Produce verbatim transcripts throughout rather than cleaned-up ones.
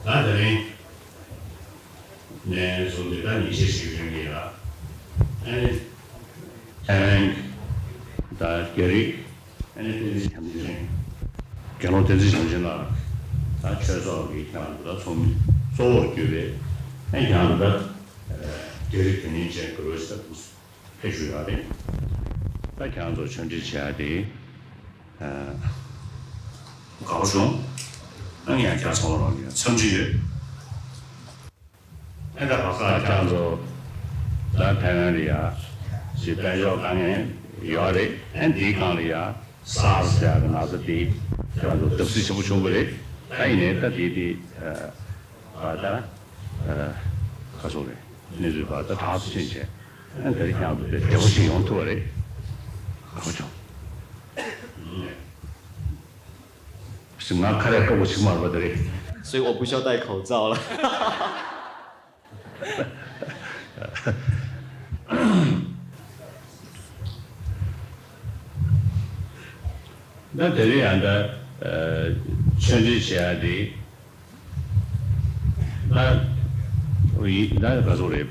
ད་དེ་རིང་ནས་བཟུང་སྟེ་ད་ཉིན་ཤས་ཤིག་རིང་ལ་ཡ། ཨ་ནི་ཐའེ་ཝན་དང་རྒྱ་རིགས། ཨ་ནི་བསྟན་འཛིན་བྱམས་ཆེན། དགེ་སློང་བསྟན་འཛིན་བྱམས་ཆེན་ལགས་དང་ཆོས་ཚོགས་ཀྱི་ཁྱེད་རང་ཚོ་ད་ཚོགས་མི་གཙོ་བོར་གྱུར་པའི། ཨ་ནི་ཁྱེད་རང་ཚོ་ད་རྒྱ་རིགས་དེ་ཉིན་བཅས་དགའ་བོ་ཞེ་དྲག་འདུག་ཕེབས་ཞུ་ཡག་རེད། ད་ཁྱེད་རང་ཚོ་ཆོས་འབྲེལ་བྱེད་ཡག་དེ། ཨ། དགའ་པོ་བྱུང་། ཨ་ནི་ཡང་བསྐྱར་ཚང་མ་ལ་ཡང་འཚམས་འདྲི་ཡོད། ཨ་ནི་ད་བར་སྐབས་ཁྱེད་རང་ཚོ་ད་ཐའེ་ཝན་ལ་ཡ་ཅིག་དཔལ་འབྱོར་དཀའ་ངལ་ཡོད་རེད། ཨ་ནི་འདིའི་སྒང་ལ་ཡ་སཱར་སི་ཟེར་ཡག་གི་ན་ཚ་དེ་ཁྱེད་རང་ཚོ་བརྡབ་གསིག་ཆེན་པོ་བྱུང་བ་རེད། ད་ཡིན་ནའི་ད་དེ་དེ་ཨ་ད་ཨ་ག་སོང་རེད། གནས་ཚུལ་བར་ད་དྲག་ཏུ་ཕྱིན་བྱས། ཨ་ནི་ད་རེས་ཁྱེད་རང་ཚོ་དེ་བདེ་པོ་ཞིག་ཡོང་ཐུབ་པ་རེད། དགའ་པོ་བྱུང་། ང་ཁ་རས་དཀར་པོ་ཞིག་མ་རེད་པ་དེ་རེད། 所以我不需要戴口罩了。 ད་དེ་རིང་ཡང་ད་ཨ་ཆོས་འབྲེལ་བྱེད་ཡག་དེ་ད་ཡི་ད་ག་ཚོད་རེད།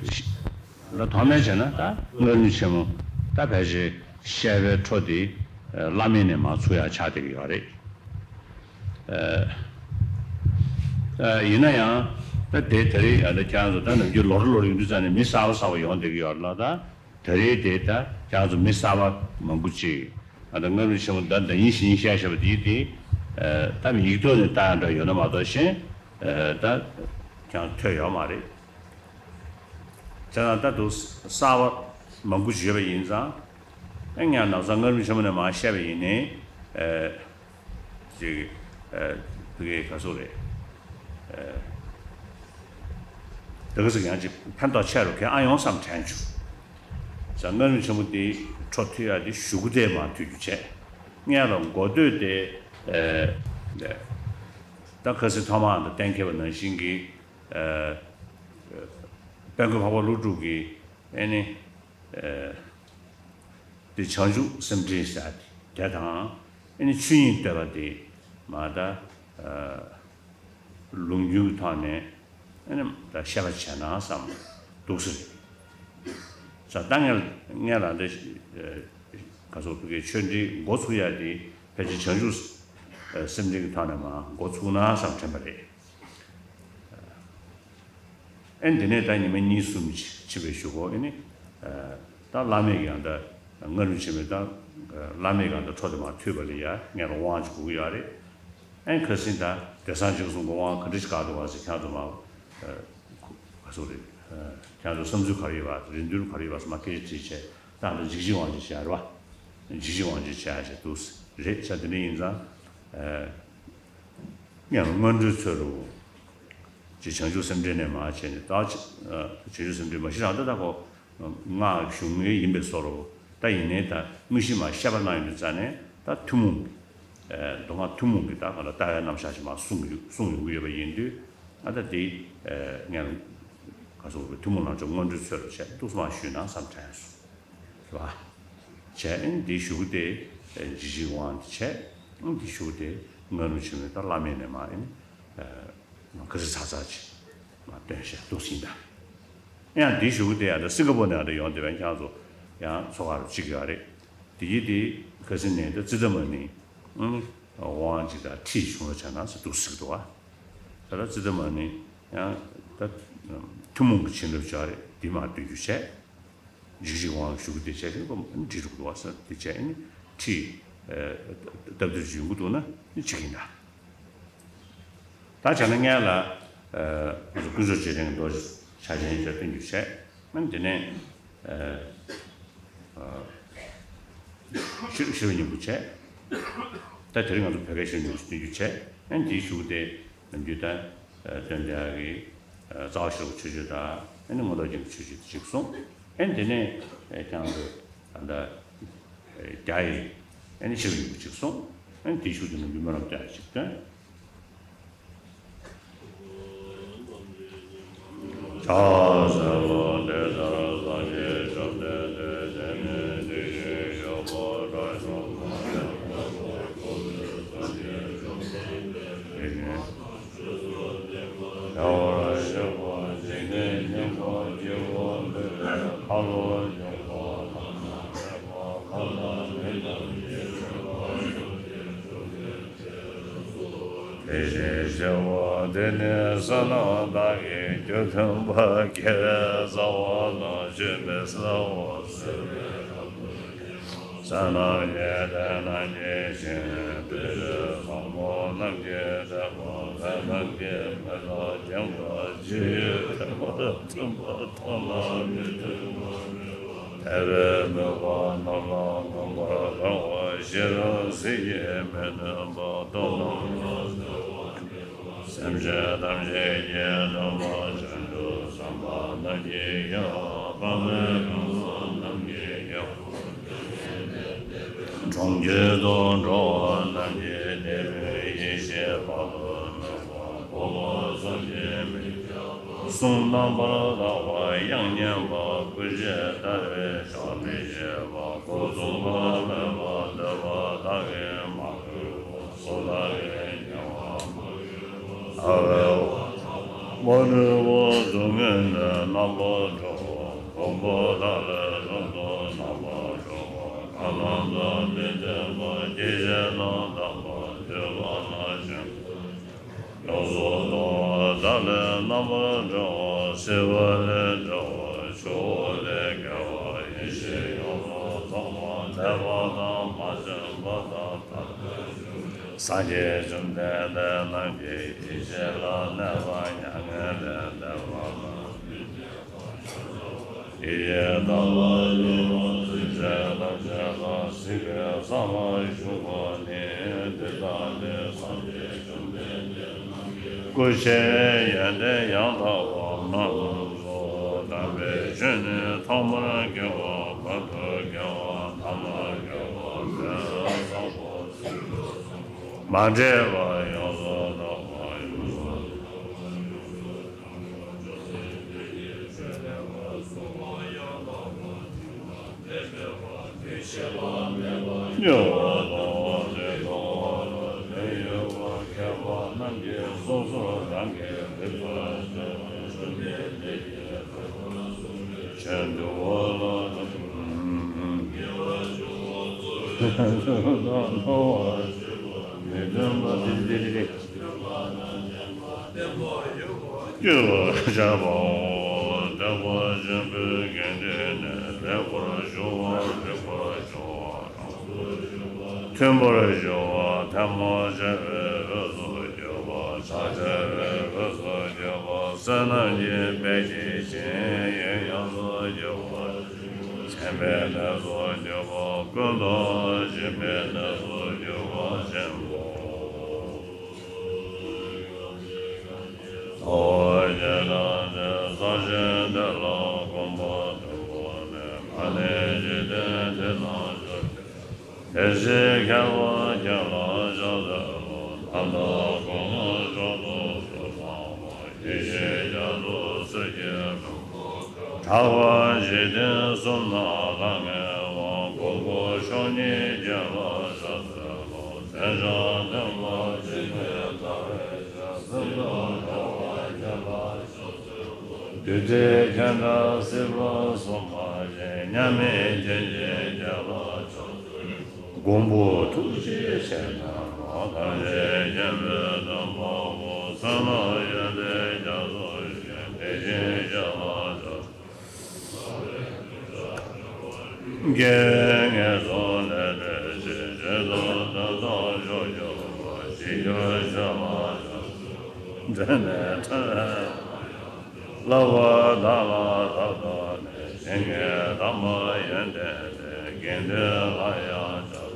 ད་ཐོག་མའི་བྱས་ན་ད་སྔར་མི་ཆེན་མོ་ད་ཕལ་ཆེར་བཤད་པའི་འཕྲོ་དེ་བླ་མེད་ནས་མར་ཚུགས་ཡག་ཆགས་བསྡད་ཀྱི་ཡོད་རེད། ཨ་ཡིན་ན་ཡང་ད་དེ་དེ་རིང་ཡང་ད་ཁྱེད་རང་ཚོ་ད་ནམ་རྒྱུན་ལོ་རེ་ལོ་རེ་ཡིན་དུས་ཙང་ནས་མི་གསར་པ་གསར་པ་ཡོང་བསྡད་ཀྱི་ཡོད་རེད་ལ། ད་དེ་རིང་དེ་ད་ཁྱེད་རང་ཚོ་མི་གསར་པ་མང་པོ་ཅིག་ཨ་ད་སྔར་མི་ཆེན་མོ་ད་ཟླ་ཉིན་བཞི་ཉིན་བཤད་བཞག་པ་དེ་དེ་ཨ་ད་ཡིག་ཐོག་ནས་ལྟ་ཡག་འདྲ་ཡོད་ན་མ་གཏོགས་གཞན་ཨ་ད་ཁྱེད་རང་ཐོས་ཡོད་མ་རེད། བྱས་ཙང་ད་དུང་གསར་པ་མང་པོ་ཞིག་ཡོད་པ་ཡིན་ཙང་། ཨེ་ང་ནག་ཚང་སྔར་མི་ཆེན་མོ་ནས་མར་བཤད་པ་ཡིན་ནའི། ཨེ་ཅིག་ཨེ་དེ་གའི་ག་ཚོད་རེད། ཨེ་དེ་ག་ཟིག་ཡང་ཅིག་ཕན་ཐོགས་ཆེ་རུ་གང་ཨ་ཡོང་བསམ་དྲན་བྱུང་། བྱས་ཙང་སྔར་མི་ཆེན་མོ་དེ་འཕྲོ་མཐུད་ཡག་དེ་གཞུག་གུ་དེ་མར་མཐུད་རྒྱུ་བྱས། ངས་ལ་འགོ་སྟོད་དེ་ཨེ་ད་ཁ་སང་ཐོག་མར་འདི་གཏན་འཁེལ་བ་ནང་བཞིན་གྱི། ཨ་དཔལ་མགོན་འཕགས་པ་ཀླུ་སྒྲུབ་ཀྱི་ཨེ་ནི་ཨ་དེ་བྱང་ཆུབ་སེམས་འགྲེལ་ཟེར་དེ་དང་། ཨེ་ནི་ཆོས་དབྱིངས་བསྟོད་པ་དེ་མར་ད་ཨ་ལུང་རྒྱུན་གྱི་ཐོག་ནས་ཨེ་ནི་ད་བཤད་པ་བྱས་ན་བསམ་འདུག་ཟེར། ས་ད་ངས་ངས་ལ་འདི་ཨ་ག་ཚོད་ཕ་གིའི་ཆོས་འབྲེལ་འགོ་ཚུགས་ཡག་དེ་ཕལ་ཆེར་བྱང་ཆུབ་སེམས་འགྲེལ་གྱི་ཐོག་ནས་མར་འགོ་ཚུགས་ན་བསམ་དྲན་པ་རེད། ཨེ་འདི་ནས་ད་ཉི་མ་གཉིས་གསུམ་ཕྱིན་པའི་གཞུག་གུ་ཨེ་ནི་ད་བླ་མེད་ཀྱང་ད་སྔར་མི་ཕྱིན་པའི་ད་བླ་མེད་ཀྱང་ད་འཕྲོ་དེ་མར་མཐུད་པ་ལ་ཡ་ངས་ལ་དབང་ཅིག་དགོས་ཀྱི་ཡོད་རེད། ཨེ་ཁ་སང་ད་བདེ་གསང་སྦྱིན་གསུམ་གྱི་དབང་ག་འདྲ་ཞིག་བཀག་འདུག་བ་ཟེར། ཁྱེད་ཚོ་མ་ག་ཚོད་རེད། ཁྱེད་ཚོ་བསམ་ཚུལ་ག་རེ་ཡོད་པ་རེ་འདུན་ག་རེ་ཡོད་པ་ཟེར་མར་སྐད་ཆ་དྲིས་བྱས། ད་ད་འཇིགས་བྱེད་དབང་ཅིག་བྱས་རེད་བ། འཇིགས་བྱེད་དབང་ཅིག་བྱས་བྱས་འདུག་རེད་བྱས། དེ་འདྲ་ཡིན་ཙང་། ཨེ། ཡང་སྔོན་འགྲོའི་ཚུལ་དུ། ཅེས་བྱང་ཆུབ་སེམས་འགྲེལ་ནས་མར་བྱས་ནས་ད་བྱང་ཆུབ་སེམས་འགྲེལ་མ་གཞི་རང་ད་ལྟ་ཁོ་སྔགས་གཞུང་ཡིན་པའི་བཟོ་འདྲ། ད་ཡིན་ནའི་ད་དངོས་གཞི་མར་བཤད་པ་གནང་ཡོང་དུས་ཙང་ནས་ད་ཐུན་མོང་གི་མདོ་སྔགས་ཐུན་མོང་གི་ད་ག་ལ་ལྟ་བའི་རྣམ་གཞག་ཅིག་མར་གསུངས་ཡོང་གི་ཡོད་པ་ཡིན་དུས། ཨ་ད་དེ་ངས་ག་སོགས་ཐུན་མོང་ལམ་མཆོག་སྔོན་འགྲོའི་ཚུལ་དུ་བྱས་འདུག་སེ་མར་ཞུས་ན་བསམ་དྲན་སོང་། རེད་བ། བྱས་ཨེ་འདིའི་གཞུག་གུ་དེ་ཨེ་འཇིགས་བྱེད་དབང་དེ་བྱས། ཨེ་འདིའི་གཞུག་གུ་དེ་སྔར་མི་ཆེན་མོའི་ད་བླ་མེད་ནས་མར་ཨེ་ཨ་ཁ་སང་ཚར་ཚར་ཅིག་མར་སྟོན་བྱས་འདུག་སེ་ཡིན་ད། ཡང་འདིའི་གཞུག་གུ་དེ་ཡང་ད་སིང་ག་པོར་ནས་ཡང་ད་ཡོང་བསྡད་པའི་ཁྱེད་ཚོ་ཡང་ཚོགས་ཁག་རུ་གཅིག་ཡོད་རེད། དེ་ཡིན་དེ་ཁ་སང་ནས་ད་ཙིཏྟ་མ་ཎི་ཨེ་དབང་ཅིག་དང་ཁྲིད་བྱུང་རོགས་བྱས་ན་ཟེར་འདུག་སེ་འདུག་བ། ད་ལྟ་ཙིཏྟ་མ་ཎི་ཡང་ད་ཐུན་མོང་གི་བྱིན་རླབས་ཅིག་ཡོད་རེད། འདི་མར་སྟོན་རྒྱུ་བྱས། འཇིགས་བྱེད་དབང་གཞུག་གུ་དེ་བྱས་ཤིང་ཁོ་འབྲི་རུག་འདུག་བ་ཟེར་དེ་བྱས་ནི་ཁྲིད་སྟབས་བདེ་ཞིག་ཡོང་གི་འདུག་ན་ནི་བྱེད་ཀྱི་ཡིན་ད། ད་བྱས་ན་སྔོན་ལ་ང་ཚོ་དཀོན་མཆོག་རྗེས་དྲན་གྱི་མདོ་ཕྱག་ཆེན་ཞིག་སྟོན་རྒྱུ་བྱས། ཨ་ནི་དེ་ནས་ཤེས་རབ་ཤེས་རབ་སྙིང་པོ་བྱས། ད་དེ་རིང་ང་ཚོ་བོད་སྐད་ཤེས་རབ་སྙིང་པོ་ཞིག་སྟོན་རྒྱུ་བྱས། ཨ་ནི་དེའི་གཞུག་གུ་དེ་ནམ་རྒྱུན་ད་སྟོན་བསྡད་ཡག་གི་རྩ་བ་ཤེས་རབ་ཀྱི་མཆོད་བརྗོད་དང་། ཨ་ནི་མངོན་རྟོགས་རྒྱན་གྱི་མཆོད་བརྗོད་དེ་གཅིག་གསུངས། ཨ་ནི་དེ་ནས་ཨེ་ཁྱེད་རང་ཚོ་ད་ལྟ་ཨེ་རྒྱ་ཡི་ཨ་ནི་ཤེས་རབ་སྙིང་པོ་གཅིག་གསུངས། ཨ་ནི་དེའི་གཞུག་གུ་དེ་ནམ་རྒྱུན་སྨོན་ལམ་བཏོན་ཡག་གཅིག་བཏོན། དེ་བཞིན་གཤེགས་པ་དེ་ནི་བསོད་ནམས་དག་གིས་རྒྱུ་མཐུན་པ། དགེ་བའི་རྩ་བ་དང་། ཆོས་མི་ཟད་པ། སྲིད་པའི་རབ་ཏུ་བསྔལ་བ། བསོད་ནམས་ཀྱིས་དེ་རྣམས་ཀྱི་ཞིང་། བདུད་རྩི་བཟང་པོ་རྣམས་ཀྱིས་བདེ་བ། ལྷ་རྣམས་ཀྱི་མེ་ཏོག་བརྒྱན་པ། ཇི་ཡི་ཕུང་པོ་མཐུན་པ། མཐོང་ལ་མི་མཐུན་པ། ཕལ་པའི་མོས་པ་རྣམས་ལ་གོམས་པར་གཏོང་བ། ཤེས་རབ་ཟིལ་གྱིས་མི་ནོན་པ། སྟོབས་རྣམས་ལ་སེམས་ཅན་ཐམས་ཅད་ཀྱི་སྟོན་པ། བྱང་ཆུབ་སེམས་དཔའ་རྣམས་ཀྱི་སྐྱེ་བ། དཔག་མེད་གང་ཟག་རྣམས་ཀྱི་སྐྱེ་བ། གྲོང་ཁྱེར་དུ་འགྲོ་བ་རྣམས་ཀྱི། བདེ་བའི་ཡེ་ཤེས་དཔག་ཏུ་མེད་པ། འཕགས་པ་སངས་རྒྱས་མི་ཁྱབ་པ། གསུང་རྣམ་པར་དག་པ། དབྱངས་སྙན་པ། ཀུན་གཞི་ལྟ་བའི་ཞག་མི་ཤེས་པ། སྐུ་གསུང་ཐུགས་མེད་པར་འདོད་པ་དག་གིས་མ་གོས་པ། སྲོག་དག་གི་དམྱལ་བ་མ་གོས་པ། ཨ་བའི་བ་དག་མ་གྲོལ་བ། སྡུག་བསྔལ་ནི་རྣམ་པར་གྲོལ་བ། འཁོར་དག་ལས་རབ་ཏུ་རྣམ་པར་གྲོལ་བ། ཁམས་རྣམས་དང་མི་ལྡན་པ། སྐྱེ་ཤི་དང་འདམ་པ། འདོད་པ་ན་གཞོན་ཡོངས་སུ་གཏོང་བ་དག་ལས་རྣམ་པར་གྲོལ་བ། སྲིད་པ་ལས་གྲོལ་བ། ཆུ་བོ་ལས་རྒལ་བ། ཡེ་ཤེས་ཡོངས་སུ་གཏོང་བ། འདས་པ་དང་མ་བྱོན་པ་དང་། ད་ལྟ་བཞུགས་པའི། སངས་རྒྱས་བཅོམ་ལྡན་འདས་རྣམས་ཀྱི། ཡེ་ཤེས་ལ་གནས་པ་མྱ་ངན་ལས་འདས་པ་དང་། ཡེ་ཤེས་དག་ལ་སྐྱོ་བ། སེམས་ཅན་ཐམས་ཅད་ལ་གཟིགས་པའི་ས་ལ་བཞུགས་པ་ནི། འདི་ལྟ་སྟེ། སངས་རྒྱས་བཅོམ་ལྡན་འདས་རྣམས་ཀྱི། སྐུ་ཆེ་བའི་ཡོན་ཏན་ཡང་དག་པ་རྣམས་སོ། དམ་པའི་ཆོས་ནི་ཐོག་མར་དགེ་བ། ཀུན་ཏུ་དགེ་བ། ཐ་མར་དགེ་བ། དོན་ལ་བཟང་པོ། མ་འདྲེས་པ་ཡོངས་སུ་རྫོགས་པ། ཡོངས་སུ་སྐྱོབ་པར་བྱེད་པའོ། ཐེག་པ་ཆེན་པོའི་གལ་ཏེ་ནི། ལེགས་པར་ཞུ་བ། རིགས་པར་ཞུ་བ། མཐུན་པར་ཞུ་བ། ཐལ་མོ་སྦྱར་བའི་དབུས་སུ་འགྱུར་བ། ཕྱག་འཚལ་བའི་དབུས་སུ་འགྱུར་བ། བསོད་ནམས་ཀྱི་དཔལ་གྱི་ཞིང་ཡོན་ཡོངས་སུ་རྒྱས་པ། མཁྱེན་པའི་གནས་སུ་གྱུར་པ། ཀུན་ཏུ་ཞི་བའི་གནས་སུ་གྱུར་པ་ཆེན་པོ། ལྟ་བ་བརྒྱད་བྲལ་ཏེ། ས་གཞི་དེ་ལ་གོམ་པ་བདུན་བོར་ནས། ཨ་ནི་འཇིག་རྟེན་འདི་ན་བཞུགས་པའི། དེ་བཞིན་གཤེགས་པ་ཁྱེད་ལ་ཕྱག་འཚལ་ལོ། ནམ་མཁའ་གང་བ་མཆོག་ཏུ་གཟུགས་བཟང་པོ། ཡེ་ཤེས་རྒྱ་མཚོ་ཟིལ་གྱིས་ཕུང་པོ་ཁ། དྲེགས་པ་འཇིག་རྟེན་གསུམ་ན་ལྷང་ངེ་བ། དགུ་པོ་ཕྱོགས་གཉིས་ཁྱེད་ལ་ཕྱག་འཚལ་ལོ། མཚོན་བྱང་ལྡན་པ་འཇིགས་མེད་ཟླ་བའི་ཞལ། སྲིད་པ་འདྲ་བ་ཁྱེད་ལ་ཕྱག་འཚལ་ལོ། བདུད་སྡེ་ཁྱེད་འདྲ་སྲིད་པ་སྲུང་བ་ཅན། མཉམ་མེད་རྒྱལ་བྱེད་ཁྱེད་ལ་ཕྱག་འཚལ་ལོ། མགོན་པོ་ཐུགས་རྗེ་ཆེ་ནས་ནོ། ཐམས་ཅད་མཁྱེན་པའི་སྟོན་པ་པོ། བསོད་ནམས་ཡོན་ཏན་རྒྱ་མཚོ་ཆེ། དེ་བཞིན་གཤེགས་ལ་ཕྱག་འཚལ་ལོ། དགེ་བའི་བསྔལ་སོགས་ལས་འབྲས་ཆེ། བྱས་ཙང་དོན་དམ་མཆོག་གྱུར་པ། ཞི་ཁྱབ་ཆོས་ལ་ཕྱག་འཚལ་ལོ། འབྲལ་མེད་ཕྲིན་ལས་མ་ཡལ་ཏེ། བསླབ་པ་དག་ལ་བདག་བདག་ནས། བྱིན་གྱིས་དམ་པ་ཡོན་ཏན་ལྡན། དགེ་འདུན་ལ་ཡང་ཕྱག་འཚལ་ལོ།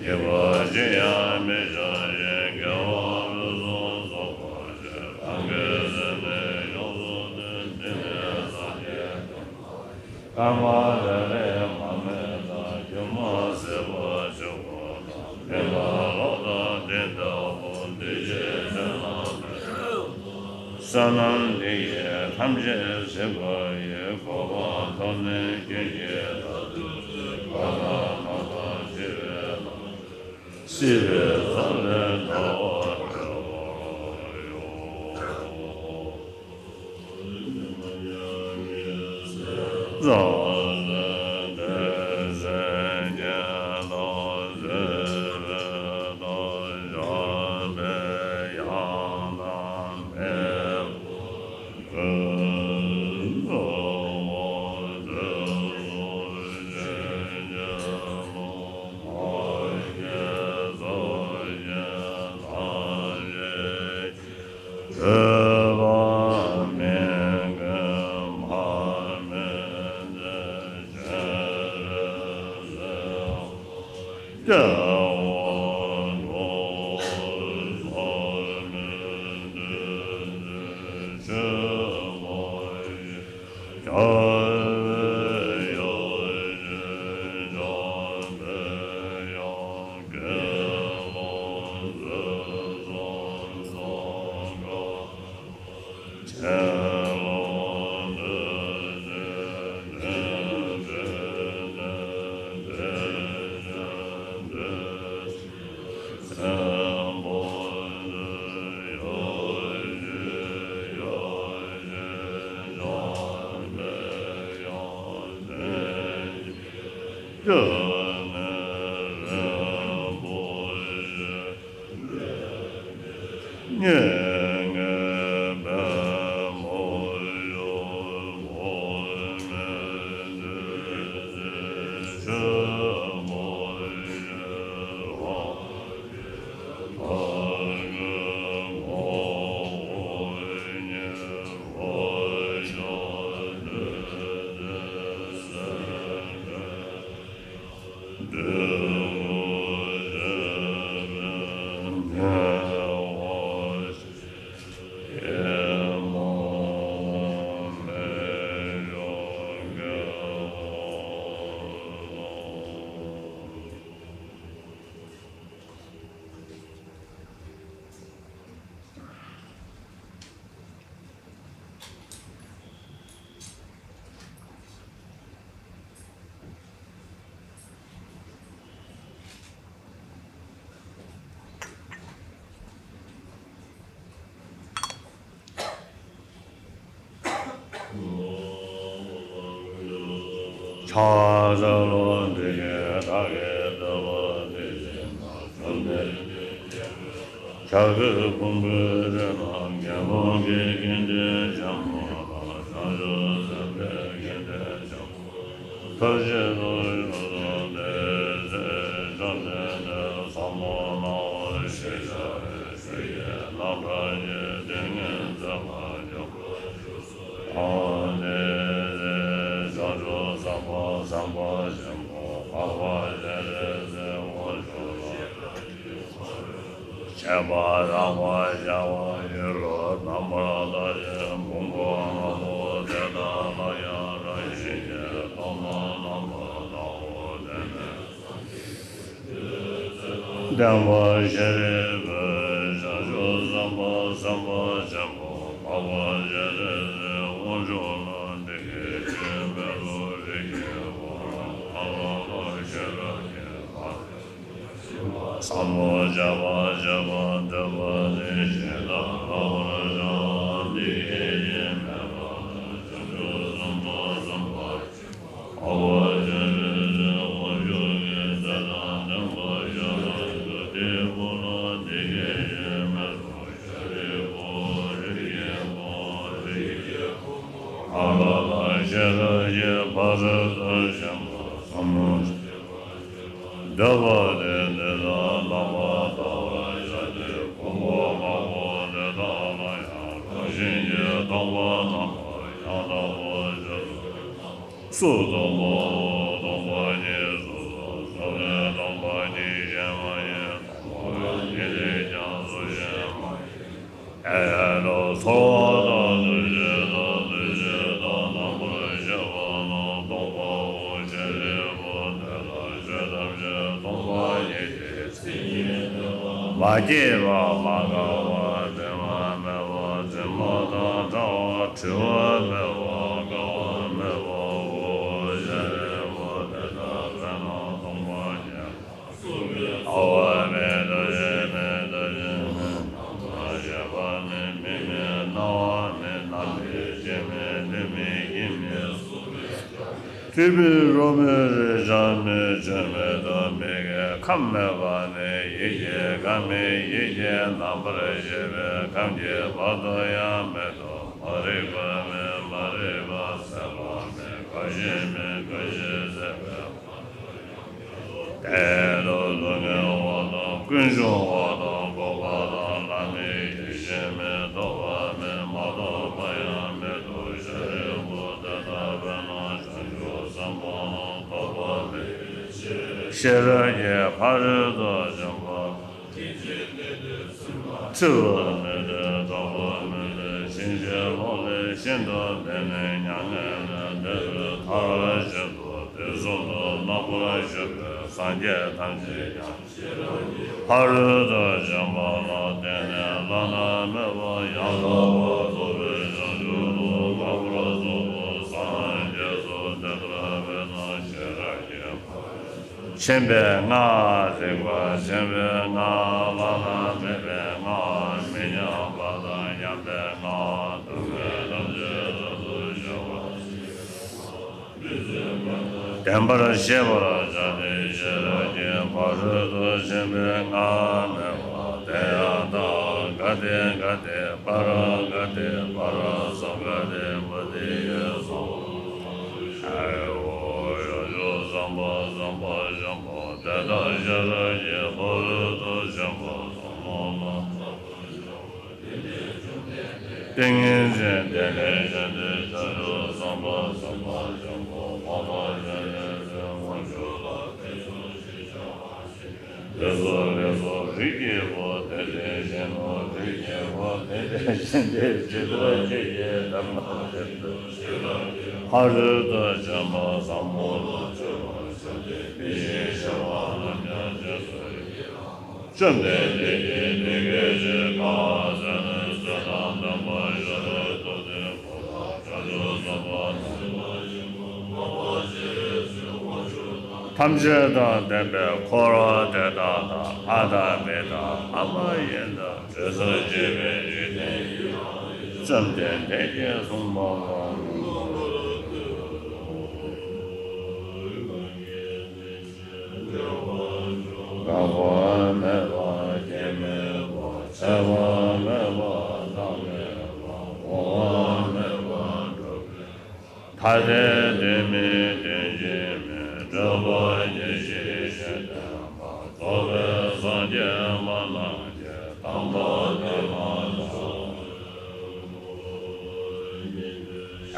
ཉེས་པ་ཅི་ཡང་མི་བྱ་ཞིང་། དགེ་བ་ཕུན་སུམ་ཚོགས་པར་སྤྱད། རང་གི་སེམས་ནི་ཡོངས་སུ་འདུལ། འདི་ནི་སངས་རྒྱས་བསྟན་པ་ཡིན། སྐར་མ་རེ་རེ་མ་སྨིན་ན། སྒྱུ་མ་ཟད་པར་འཇུག་པ་དང་། མི་རྟག་ལོག་ལྟ་དེ་ལྟ་བུ། འདུས་བྱས་ཆོས་རྣམས་ཐམས་ཅད་བསོད་ནམས་འདི་ཡིས་ཐམས་ཅད་གཟིགས་པ་ཡི། གོ་འཕང་ཐོབ་ནས་ཀུན་གྱི་བདག་ཏུ་གྱུར། གང་དག་ནམ་མཁའ་ལ་མཆེད་པའི་དང་། སྲིད་པའི་མཚམས་ལས་ཐར་པར་འགྲོ་བ་ཡི། རང་གསོན་ཏེ་སེམས་ཅན་དང་། བཟོད་པའི་དང་། བྱམས་པའི་ ཕྱག་འཚལ་ལོ། འདི་སྐད་བདག་གིས་བསྟོད་པ་འདི་བཞིན་དུ། བཅོམ་ལྡན་འདས་ཀྱི་ཞབས་ཀྱི་ཕུང་པོའི་རི་རབ་རྒྱལ་པོ་གི་དགེ་འདུན་ཆེན་པོ་དང་། བྱང་ཆུབ་སེམས་དཔའི་དགེ་འདུན་ཆེན་པོ་ཐམས་ཅད་དུ་བཞུགས་སུ་གསོལ་ཏེ། བཅོམ་ལྡན་འདས་ཟབ་མོ་སྣང་བ་ཞེས་བྱ་བའི་ཆོས་ཀྱི་རྣམ་ཐར་གྱི་ཏིང་ངེ་འཛིན་ལ་སྙོམས་པར་ཞུགས་སུ་གསོལ་ཏེ། བྱང་ཆུབ་སེམས་དཔའ་སེམས་དཔའ་ཆེན་པོ་འཕགས་པ་སྤྱན་རས་གཟིགས་དབང་ཕྱུག་ལ། བྱེད་པ་རགས་པ་བྱ་བ་ཡོད་རུང་། རྣམ་པར་དག་ཅིང་ཕུང་པོ་ལྔ་པོ་དེ་དག་ལ་ཡང་རང་བཞིན་གྱིས་སྟོང་པར་རྣམ་པར་བལྟའོ། དེ་ནས་སྟོན་པ་ཤཱ་རིའི་བུས་བྱང་ཆུབ་སེམས་དཔའ་སེམས་དཔའ་ཆེན་པོ་འཕགས་པ་སྤྱན་རས་གཟིགས་དབང་ཕྱུག་ལ་འདི་སྐད་ཅེས་སྨྲས་སོ། རིགས་ཀྱི་བུ་རྣམས་ལ་ལ་ཤེས་རབ་ཀྱི་ཕ་ཟབ་མོ་སྤྱད་པ་སྤྱད་པར་འདོད་པ་ནི་ཇི་ལྟར་བསླབ་པར་བྱ། འདི་སྐད་ཅེས་སྨྲས་པ་དང་། བྱང་ཆུབ་སེམས་དཔའ་སེམས་དཔའ་ཆེན་པོ་འཕགས་པ་སྤྱན་རས་གཟིགས་དབང་ཕྱུག་གིས་ཚེ་དང་ལྡན་པ་ཤཱ་ར་དྭ་ཏིའི་བུ་ལ་འདི་སྐད་ཅེས་སྨྲས་སོ། ཤཱ་རིའི་བུ། རིགས་ཀྱི་བུ། རིགས་ཀྱི་བུ་མོ་ལ་ལ་ཤེས་རབ་ཀྱི་ཕ་རོལ་ཏུ་ཕྱིན་པ་ཟབ་མོ་སྤྱད་པ་འདོད་པ་དེས་འདི་ལྟར་རྣམ་པར་བལྟ་བར་བྱ་སྟེ། ཕུང་པོ་ལྔ་པོ་དེ་དག་ལ་ཡང་རང་བཞིན་གྱིས་སྟོང་པར་རྣམ་པར་ཡང་དག་པར་བྱ་སྟེ། གཟུགས་སྟོང་པའོ། སྟོང་པ་ཉིད་སོ་སོར་རྫོགས་ནས་སྟོང་པ་ཉིད་གཞན་མ་ཡིན། སྟོང་པ་ཉིད་ལས་ཀྱང་གཟུགས་གཞན་མ་ཡིན། ཡང་ཡང་དུ་ཚོར་བ་དང་། འདུ་ཤེས་དང་། འདུ་བྱེད་དང་། རྣམ་པར་ཤེས་པ་རྣམས་སྟོང་པའོ། ཤཱ་རིའི་བུ། དེ་ལྟར་ཆོས་ཐམས་ཅད་སྟོང་པ་ཉིད་དེ། མཚན་ཉིད་མེད་པ། མ་སྐྱེས་པ། མ་འགགས་པ། དྲི་མ་མེད་པ། དྲི་མ་དང་བྲལ་བ། བྲི་བ་མེད་པ། འགག་པ་མེད་པའོ། ཤཱ་རིའི་བུ། དེ་ལྟར་དཔེར་ན་སྟོང་པ་ཉིད་ལ། ལྟ་བ་མེད། འདུ་ཤེས་མེད། འདུ་བྱེད་མེད། རྣམ་པར་ཤེས་པ་མེད། མིག་མེད། རྣ་བ་མེད། སྣ་མེད། ལྕེ་མེད། ལུས་མེད། ཡིད་མེད། གཟུགས་མེད། སྒྲ་མེད། མཁྲིས་མེད། རོ་མེད། རེག་བྱ་མེད། ཆོས་མེད་དང་། མི་དགེ་ཁམས་མེད་པ་ནས་ཡིད་ཀྱི་ཁམས་མེད། ཡིད་ཀྱི་རྣམ་པར་ཤེས་པའི་ཁམས་ཀྱི་བར་དུ་ཡང་མེད་དོ། མ་རིག་པ་མེད། མ་རིག་པ་སེལ་བ་མེད། རྒ་ཤི་མེད། རྒ་ཤི་སེལ་བའི་དེ་ལ་སྡུག་བསྔལ་བ་དང་། ཀུན་འབྱུང་བ་དང་། འགོག་པ་དང་། བླ་མེད། ཡེ་ཤེས་མེད། རྟོགས་པ་མེད། མ་རྟོགས་པ་ཡང་མེད་དོ། ཤཱ་རིའི་བུ། དེ་ལྟར་དཔེར་ན་བྱང་ཆུབ་སེམས་དཔའ་རྣམས་རྟོགས་པ་མེད་པའི་ཕྱིར། ཤེས་རབ་ཀྱི་ཕ་རོལ་ཏུ་ཕྱིན་པ། འཁྲུལ་པ་མེད་པའི་རྟོག་པ་མེད་པའི་ཞིང་གཅིག་ལྷུང་ལས་ཤིན་ཏུ་འདས་ནས་མྱ་ངན་ལས་འདས་པའི་མཐར་ཕྱིན་ཏོ། དུས་གསུམ་དུ་རྣམ་པར་བཞུགས་པའི་སངས་རྒྱས་ཐམས་ཅད་ཀྱང་ཕ་རོལ་ཏུ་ཕྱིན་པ་ལ་བརྟེན་ནས་བླ་ན་མེད་པ་ཡང་དག་པར་རྫོགས་པའི་བྱང་ཆུབ་ཏུ་བསྔགས་པ་རྫོགས་པར་སངས་རྒྱས་སོ། དེ་ལྟར་དཔེར་ན་ཤེས་རབ་ཀྱི་ཕ་ཆེན་པོའི་སྔགས་རིག་པ་ཆེན་པོའི་སྔགས་བླ་ན་མེད་པའི་སྔགས་མི་མཉམ་པ་དང་མཉམ་པའི་སྔགས་སྡུག་བསྔལ་ཐམས་ཅད་རབ་ཏུ་ཞི་བ་ཞིག་བདེན་པར་ཤེས་པར་བྱ་སྟེ། ཤེས་རབ་ཀྱི་ཕ་རོལ་ཏུ་ཕྱིན་པའི་སྔགས་སྨྲས་པ། དེ་ཡང་དག་ག་ཏེ་ག་ཏེ་པཱ་ར་ག་ཏེ་པཱ་ར་སོ་ག་ཏེ་པ་ཏི་ཡེ་སོ། ཨའོ་ཡ་ཇོ་བཟང་པོ་བཟང་པོ་ཞིག་པོ། དེ་དག་ཤེས་རབ་ཀྱི་ཕ་རོལ་ཏུ་ཕྱིན་པ་ཟབ་མོ་ལ། ཏིང་ངེ་འཛིན་དེ་ལས་གཞན་དོན་བྱང་ཆུབ་སེམས་དཔའ་སེམས་དཔའ་ཆེན་པོ་མ་ལ་ཞེན་ནས་སེམས་དབང་ཕྱུག་ལ་ཕན་ཚུན་ཤེས་བྱ་བ་ཞིག་ལེགས་སོ་ལེགས་སོ། རིགས་ཀྱི་བུ་དེ་དེ་བཞིན་ནོ། རིགས་ཀྱི་བུ་དེ་དེ་བཞིན་ཏེ། ཇི་ལྟར་ཁྱེད་ཀྱིས་དེ་མ་ཤེས་ན། ཕ་རོལ་ཏུ་ཕྱིན་པ་ཟབ་མོ་ལ་སྤྱོད་པར་བྱ་སྟེ། དེ་བཞིན་གཤེགས་པ་རྣམས་ཀྱང་རྗེས་སུ་ཡི་རང་། བཅོམ་ལྡན་འདས་ཀྱིས་དེ་སྐད་ཅེས་བཀའ་སྩལ་ནས། བསོད་ནམས་དམ་པ་ཤཱ་ར་དྭ་ཏིའི་བུ་དང་། བྱང་ཆུབ་སེམས་དཔའ་རྣམས་ཐམས་ཅད་དང་ལྡན་པའི་འཁོར་དེ་དག་དང་། ལྷ་དང་མི་དང་ལྷ་མ་ཡིན་དང་། དྲི་ཟར་བཅས་པའི་འཇིག་རྟེན་ཡི། བཅོམ་ལྡན་འདས་ཀྱིས་གསུངས་པ་ལ། འགག་པ་མེད་པ་སྐྱེ་མེད་པ། ཚད་པ་མེད་པ་རྟག་མེད་པ། འོང་བ་མེད་པ་འགྲོ་མེད་པ། ཐ་དད་དོན་མེད་དོན་གཅིག་མེད། གྲོལ་བ་ཉེར་ཞི་ཞེས་བསྟན་པ། རྫོགས་པའི་སངས་རྒྱས་སྨྲ་ལམ་གྱི་དམ་པ་དེ་ལ་བདག་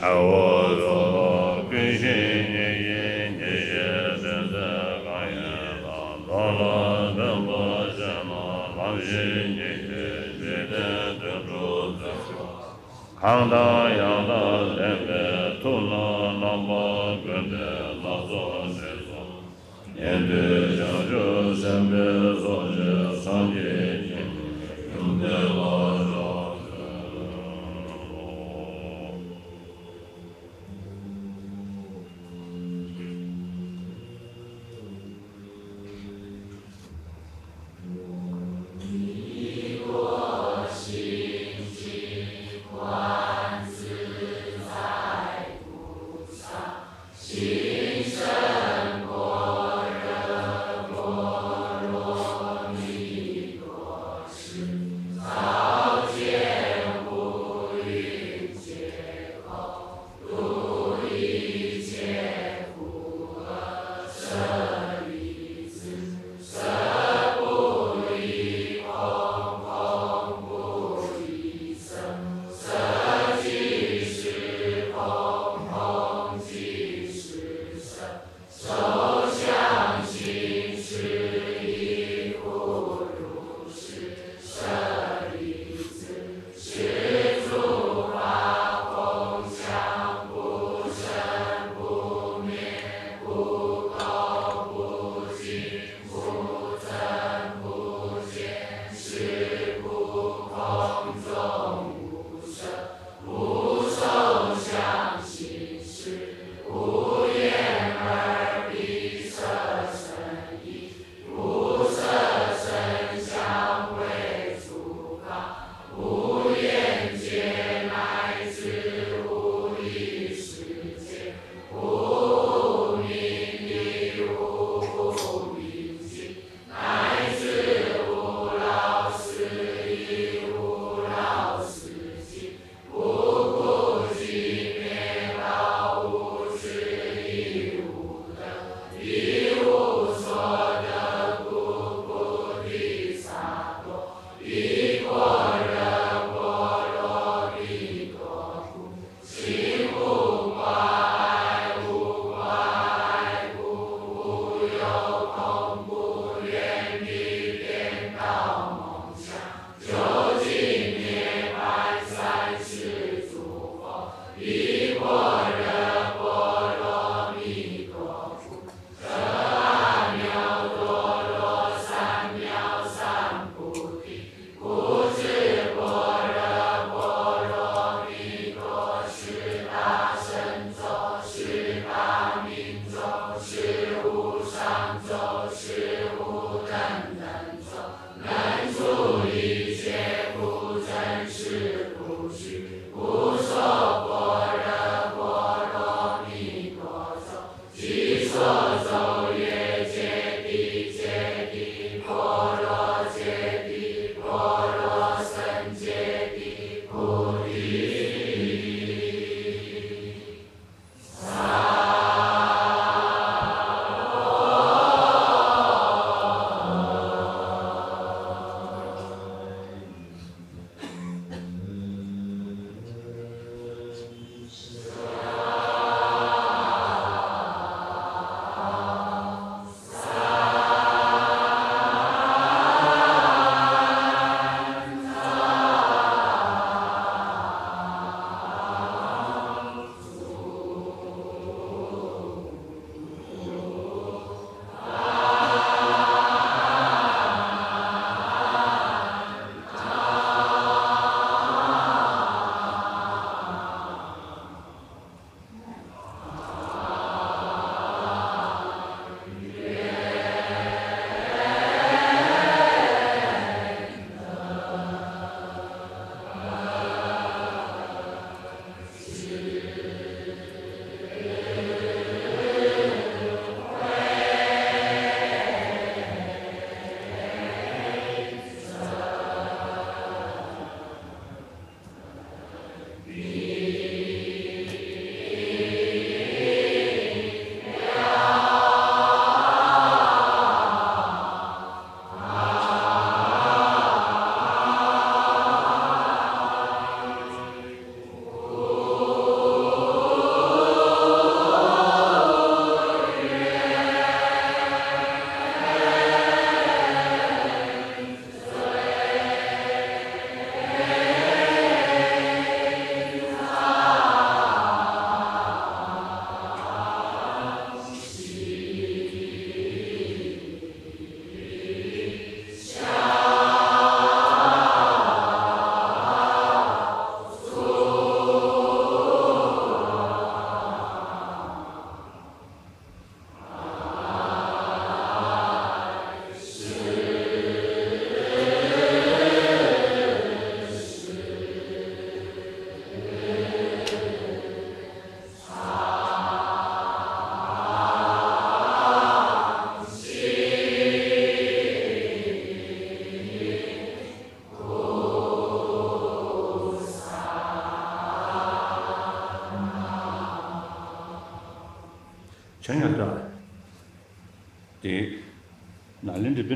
ཨའོ་རྫོགས་ལ་ཀུན་ཤེས་ཉིད་ཡིན་ཉིད་ཤེས་དོན་མཛད་གང་ཡིན་ལ། མདོ་ལ་སྟོན་པ་ཆེ་ན་ལམ་ཤེས་ཉིད་ཀྱིས་འཇིག་རྟེན་དོན་གྲུབ་མཛད། གང་དང་ཡང་དག་ལྡན་པའི་ཐུགས་རྣམས་རྣམ་པ་ཀུན་ཏུ་སྣ་ཚོགས་ནས་སོ། ཉན་ཐོས་བྱང་ཆུབ་སེམས་དཔའི་ཚོགས་ཀྱིས་སངས་རྒྱས་ཀྱི་ཡུམ་དེ་ལ་ཕྱག་འཚལ་ལོ།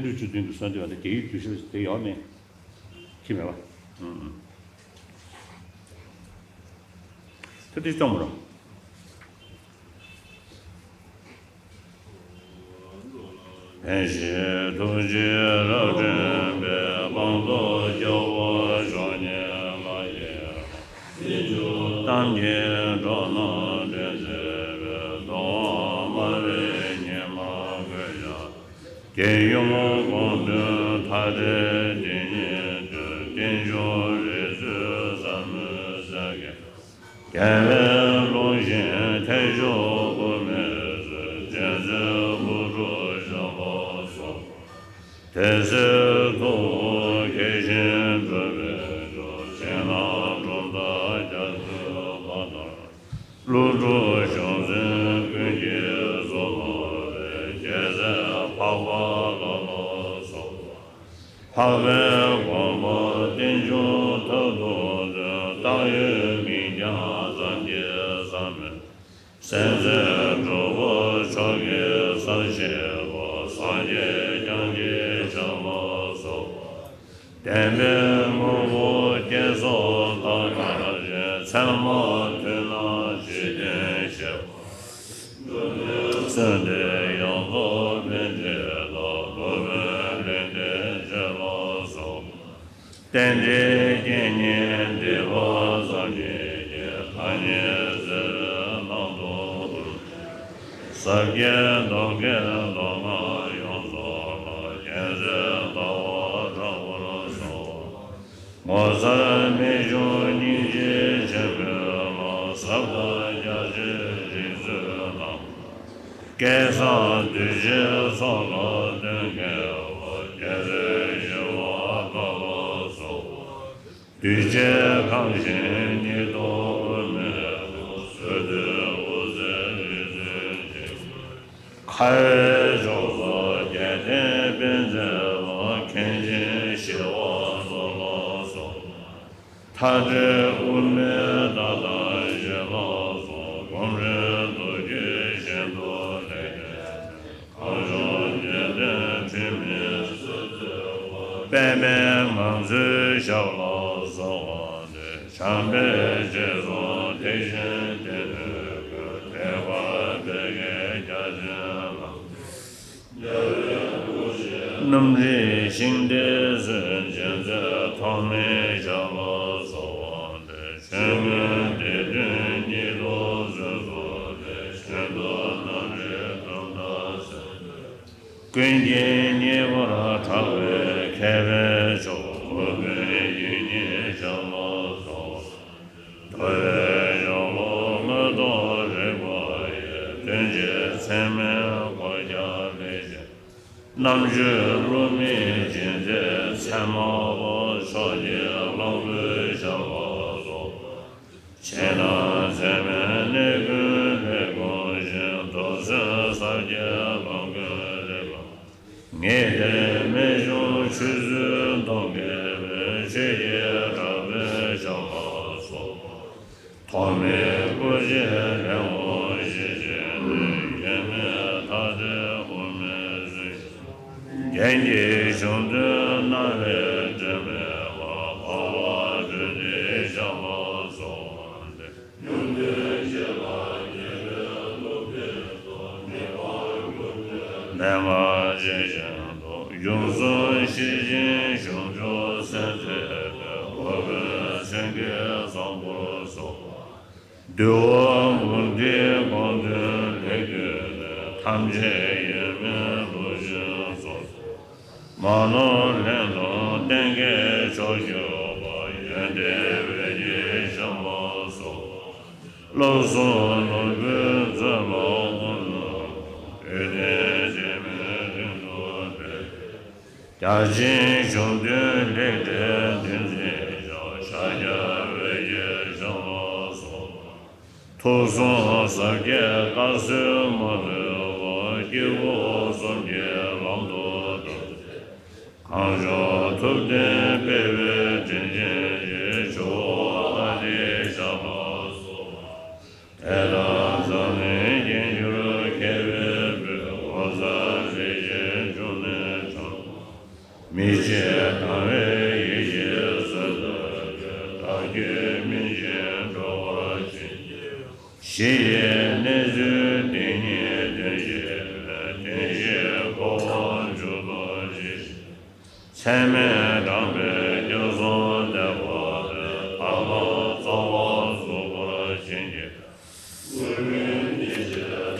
བཅུ་བདུན་གྱི་གསོལ་འདེབས་པ་དེ་རྒྱལ་བའི་གདུལ་བྱ་ལ་དེ་ཡོད་མེད་ཁྱི་མེད་པ། ཨུ་ཨུ། ད་དེ་སྐྱོང་མོ་རང་། ཕན་ཞིང་ཐུགས་རྗེས་རབ་བརྟན་པའི། སྤངས་རྟོགས་རྒྱལ་བ་མཆོག་བརྙེས་ལ། ཡེ་ཤེས་གཏམ་གྱི་འགྲོ་རྣམས་འདྲེན་མཛད་པའི། སྟོང་པ་སྨྲ་བའི་ཉི་མ་གོས་ཀྱང་། རྒྱལ་ཡུམ་དགོངས་དོན་མཐའ་བྲལ་དེ་ཉིད་དུ། རྟེན་འབྱུང་རིགས་རུས་ཟབ་མོའི་སེང་གེ། རྒྱལ་བའི་ལུང་བཞིན་ཐེག་མཆོག་སྐུ་མེད་ཚུལ། རྗེ་བཙུན་ཀུ་རུ་ཞབས་ལ་སོགས་པ། དེ་སྲས་ཐུ་བོ་མཁས་ཤིང་གྲུབ་པའི་མཆོག་ཕྱི་ནང་འབྲོམ་སྟག་རྒྱ་མཚོའི་བར་དང་། ཀླུ་སྒྲུབ་གཞུང་འཛིན་ཀུན་གྱི་གཙོ། སློབ་དཔོན་རྒྱལ་སྲས་འཕགས་པ་ལྷ་ལ་སོགས་པ། འཕགས་པའི་དགོངས་པ་རྟེན་འབྱུང་མཐར་ཐུག་སྟོན། བཏགས་ཡོད་མིང་རྐྱང་ཙམ་གྱིས་བསམ་མེད། སེམས་ཅན་འགྲོ་བ་མཆོག་གི་སར་གཤེགས་པ། སངས་རྒྱས་བསྐྱངས་ཀྱི་ཞབས་ལ་སོགས་པ། བདེན་པའི་དངོས་པོ་བསྐྱེད་རྫོགས་དང་མཐར་ཕྱིན། མཚན་མ་ཐོས་རྣམས་ཇི་བདེར་གཤེགས་པ། གསོལ་འདེབས་ཡོངས་རྫོགས་པཎ་ཆེན་ལ། སློབ་དཔོན་ལེགས་ལྡན་འབྱེད་ལ་སོགས་པ། རྟེན་འབྲེལ་རྐྱེན་ངན་སྡིག་པ་ཙམ་ཉིད་ཀྱིས། ཐ་སྙད་བཙལ་བའི་ནང་དུ་ལྷུང་། ཟབ་རྒྱས་མདོ་བརྒྱད་མདོ་སྔགས་ཡོངས་རྫོགས་ལ། རྒྱལ་སྲས་ཟླ་བ་གྲགས་པར་སོགས་པ། ངོ་མཚར་རྨད་བྱུང་སྙིང་རྗེ་ཆེན་པོའི་ལྷ། ཟབ་དང་རྒྱ་ཆེའི་རིགས་ཚུལ་རྣམས། སྐལ་བཟང་གདུལ་བྱའི་ཚོགས་ལ་སྟོན་མཁས་པ། རྒྱལ་སྲས་ཞི་བ་ལྷ་ལ་སོགས་པ། གདུལ་བྱའི་ཁམས་གཞན་ཉིད་དུ་དབུ་མེད་དུ། བཟོད་བདུད་དབུ་རྩེའི་རིགས་ཚུལ་གྱི། ཁ་བའི་མཆོག་གསུམ་རྒྱལ་བསྟན་པའི་མཛད་པ། མཁན་ཆེན་ཞི་བ་འཚོ་ལ་སོགས་པ། མཐའ་བྲལ་དབུ་མའི་བརྡ་དང་ཞི་ལྷག་སོགས། གོམ་རིམ་མདོ་རྒྱུད་བཞིན་དུ་ལེགས་བསྟན་ནས། གངས་ལྗོངས་རྒྱལ་བསྟན་འཁྲུལ་མེད་སྲོལ་འཛིན་པ། པདྨའི་ངང་ཚུལ་ཞབས་ལ་སོགས་པ་སྟེ། བྱམས་པའི་རྗེས་སུ་དེ་བཞིན་ཏེ། ནུས་ཀུན་ཐེག་པ་སྤེལ་མཁས་རྒྱ་ཆེན་ལ། རྣམ་འདྲེན་ཤིང་རྟའི་སྲོལ་འབྱེད་མཛད། ཐོགས་མེད་ཞབས་ལ་སོགས་པ་སྟེ། ཆོས་མངོན་སྡེ་བདུན་ཉིད་དུ་བཟུང་སོ་ནས། གཞན་དུ་རྣམ་འདྲེན་གྲུབ་མཐའ་གསལ། ཀུན་མཁྱེན་གཉིས་པར་གྲགས་པའི་མཁས་པའི་མཆོག་སློབ་དཔོན་དབྱིག་གཉེན་ཞབས་ལ་སོགས། འགྲོ་བའི་གཞུང་ལུགས་མངོན་རྟོགས་རིག་པ་ཡི། དོན་ཆེན་ཚད་མེད་སྐོར་རྒྱག་ལེགས་བཤད། རྣམ་དཔྱོད་བསླུ་མེད་འབྱེད་མཛད་ཚད་མ་པ། མཆོག་གི་ལམ་བུའི་ཞབས་ལ་སོགས། ཆེས་ནགས་ཚད་མེད་གནས་ཀུན་ལས་ཀུན་ཞིང་། རྡོར་སེམས་ཟབ་རྒྱས་ལམ་ཀུན་རིག་པ། ངེས་གཏེར་རྨད་བྱུང་ཆོས་ཚུལ་སྟོང་གི་དཔལ། ཆོས་ཀྱི་གྲགས་པའི་ཞབས་ལ་སོགས། ཐོགས་མེད་སྐུ་བཞིའི་ལེའུ་ཞེས་བྱས་ནས། ཡོད་མེད་མཐའ་བྲལ་དབུ་མའི་ཚུལ། རྒྱན་གྱི་གཞུང་དོན་རྣ་བས་དྲན་མེད་པ། འཕགས་པ་སྤྲུལ་སྡེའི་ཞབས་ལ་སོགས་པ་སྟེ། ཉུང་དུས་ཤེས་པ་རྒྱས་པའི་སྟོབས་ཀྱིས་སྟོང་། མི་ཕམ་སྐུ་སྤྲུལ་མན་ངག་ཇི་བཞིན་དུ། གཞུང་གསུམ་ཤེར་ཕྱིན་གཞུང་མཆོག་གསན་མཛད་པའི། སློབ་དཔོན་སེང་གེ་བཟང་པོ་སོགས། འདུལ་བ་འབུམ་སྡེའི་དགོངས་དོན་ལེགས་བཏུས་ནས། ཐམས་ཅད་ཡོད་མེད་ལུགས་བཞིན་སོ་སོར། མ་ནོར་ལན་གྲངས་གཏན་འཁེལ་མཆོག་གྱུར་པ། ཡོན་ཏན་འོད་ཀྱི་ཞབས་ལ་སོགས། བསླབ་གསུམ་ནོར་བུའི་མཛོད་ལ་དབུ་བསྣམས། འོད་ལྡན་འཇིགས་མེད་གླིང་དུ་སྤེལ། རྒྱ་ཆེན་གཞུང་དོན་ལེགས་སྤྲས་བསྟན་འཛིན་ཞབས། ཤཱཀྱ་འོད་ཀྱི་ཞབས་ལ་སོགས། ཐུགས་གསུང་ཟབ་རྒྱས་བཀའ་སྲོལ་མ་ལུས་པ། སྐྱེ་དགུ་གསུམ་གྱི་ལམ་དུ་བསྟར། གངས་ལྗོངས་ཐུབ་བསྟན་སྤེལ་བའི་དྲིན་ཅན་གྱི། ཇོ་བོ་ཨ་ཏིའི་ཞབས་ལ་སོགས། དད་དང་འཛམ་གླིང་དཀྱིལ་འཁྱུར་མཁས་པའི་སྤྲུལ། ངོ་མཚར་ལེགས་བཤད་འབྱུང་གནས་དྲངས། ཞེས་དང་བའི་ཡེ་ཤེས་གསོལ་ལྟར་མཛོད། བདག་རྒྱུད་སྨིན་ཅིང་སྒྲོག་པར་བྱིན་གྱིས་རློབས། གཞི་ཡི་གནས་ཚུལ་དེ་ཉིད་དོན་བྱེད་པའི། དོན་བཞིའི་འཁོར་བ་མཇུག་ཏུ་བྱེད། ཚད་མེད་དྲངས་པའི་སྐྱབས་སུ་བདེ་བ་ལས། ཐར་པ་རྩ་བ་རྫོགས་པར་བྱིན་གྱིས།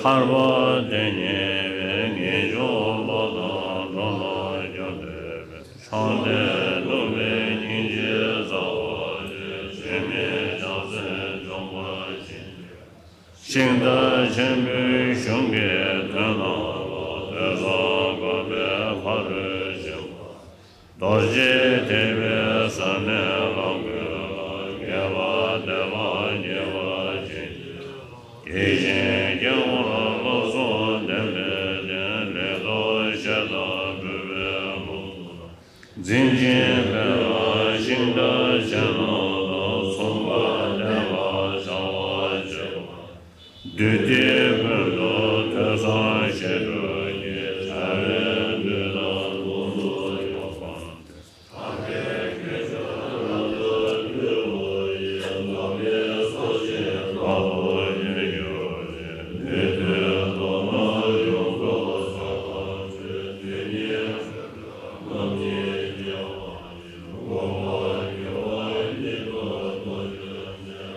ཐར་པ་དེ་ཉིད་ཡོངས་རྫོགས་པ་དང་འགྲོ་ལ་སྐྱབས་བསྟོད་པའི། ཕྱོགས་དེ་ཐུབ་པའི་སྙིང་རྗེའི་རྩ་བ་ལས། འཛད་མེད་ཕྱག་འཚལ་འཇོམས་པར་བྱིན་གྱིས། ཤིང་རྟ་ཆེན་པོའི་གཞུང་གི་དོན་རྣམས་ལ། ཐོས་བསམ་སྒོམ་པའི་ཕ་རོལ་ཕྱིན་པ། རྡོ་རྗེ་ཐེག་པའི་ས་ནས་ལམ་བཀོད་ལ། དགེ་བ་བདེ་བ་རྒྱས་པར་བྱིན་གྱིས། དེ་བཞིན་སྐྱེ་བོར་བསླབ་གསུམ་ལྡན་པའི་བསྟན། ལེགས་ཐོགས་བཤད་དང་སྤྲུལ་པའི་ལུང་དུ། འཛིན་ཅིང་སྤེལ་བ་ཤིང་རྟ་ཆེན་རྣམས་དང་། མཚུངས་པ་ལྡན་པ་བྱ་བ་བྱེད་པ། བདུད་སྡེ་ཀུན་ཏུ་ཐོས་བསམ་ཞི་ཁྲོའི་གིས། བྱ་བའི་མཐུ་དང་ལོངས་སུ་ཡོངས་སྤངས་ཏེ།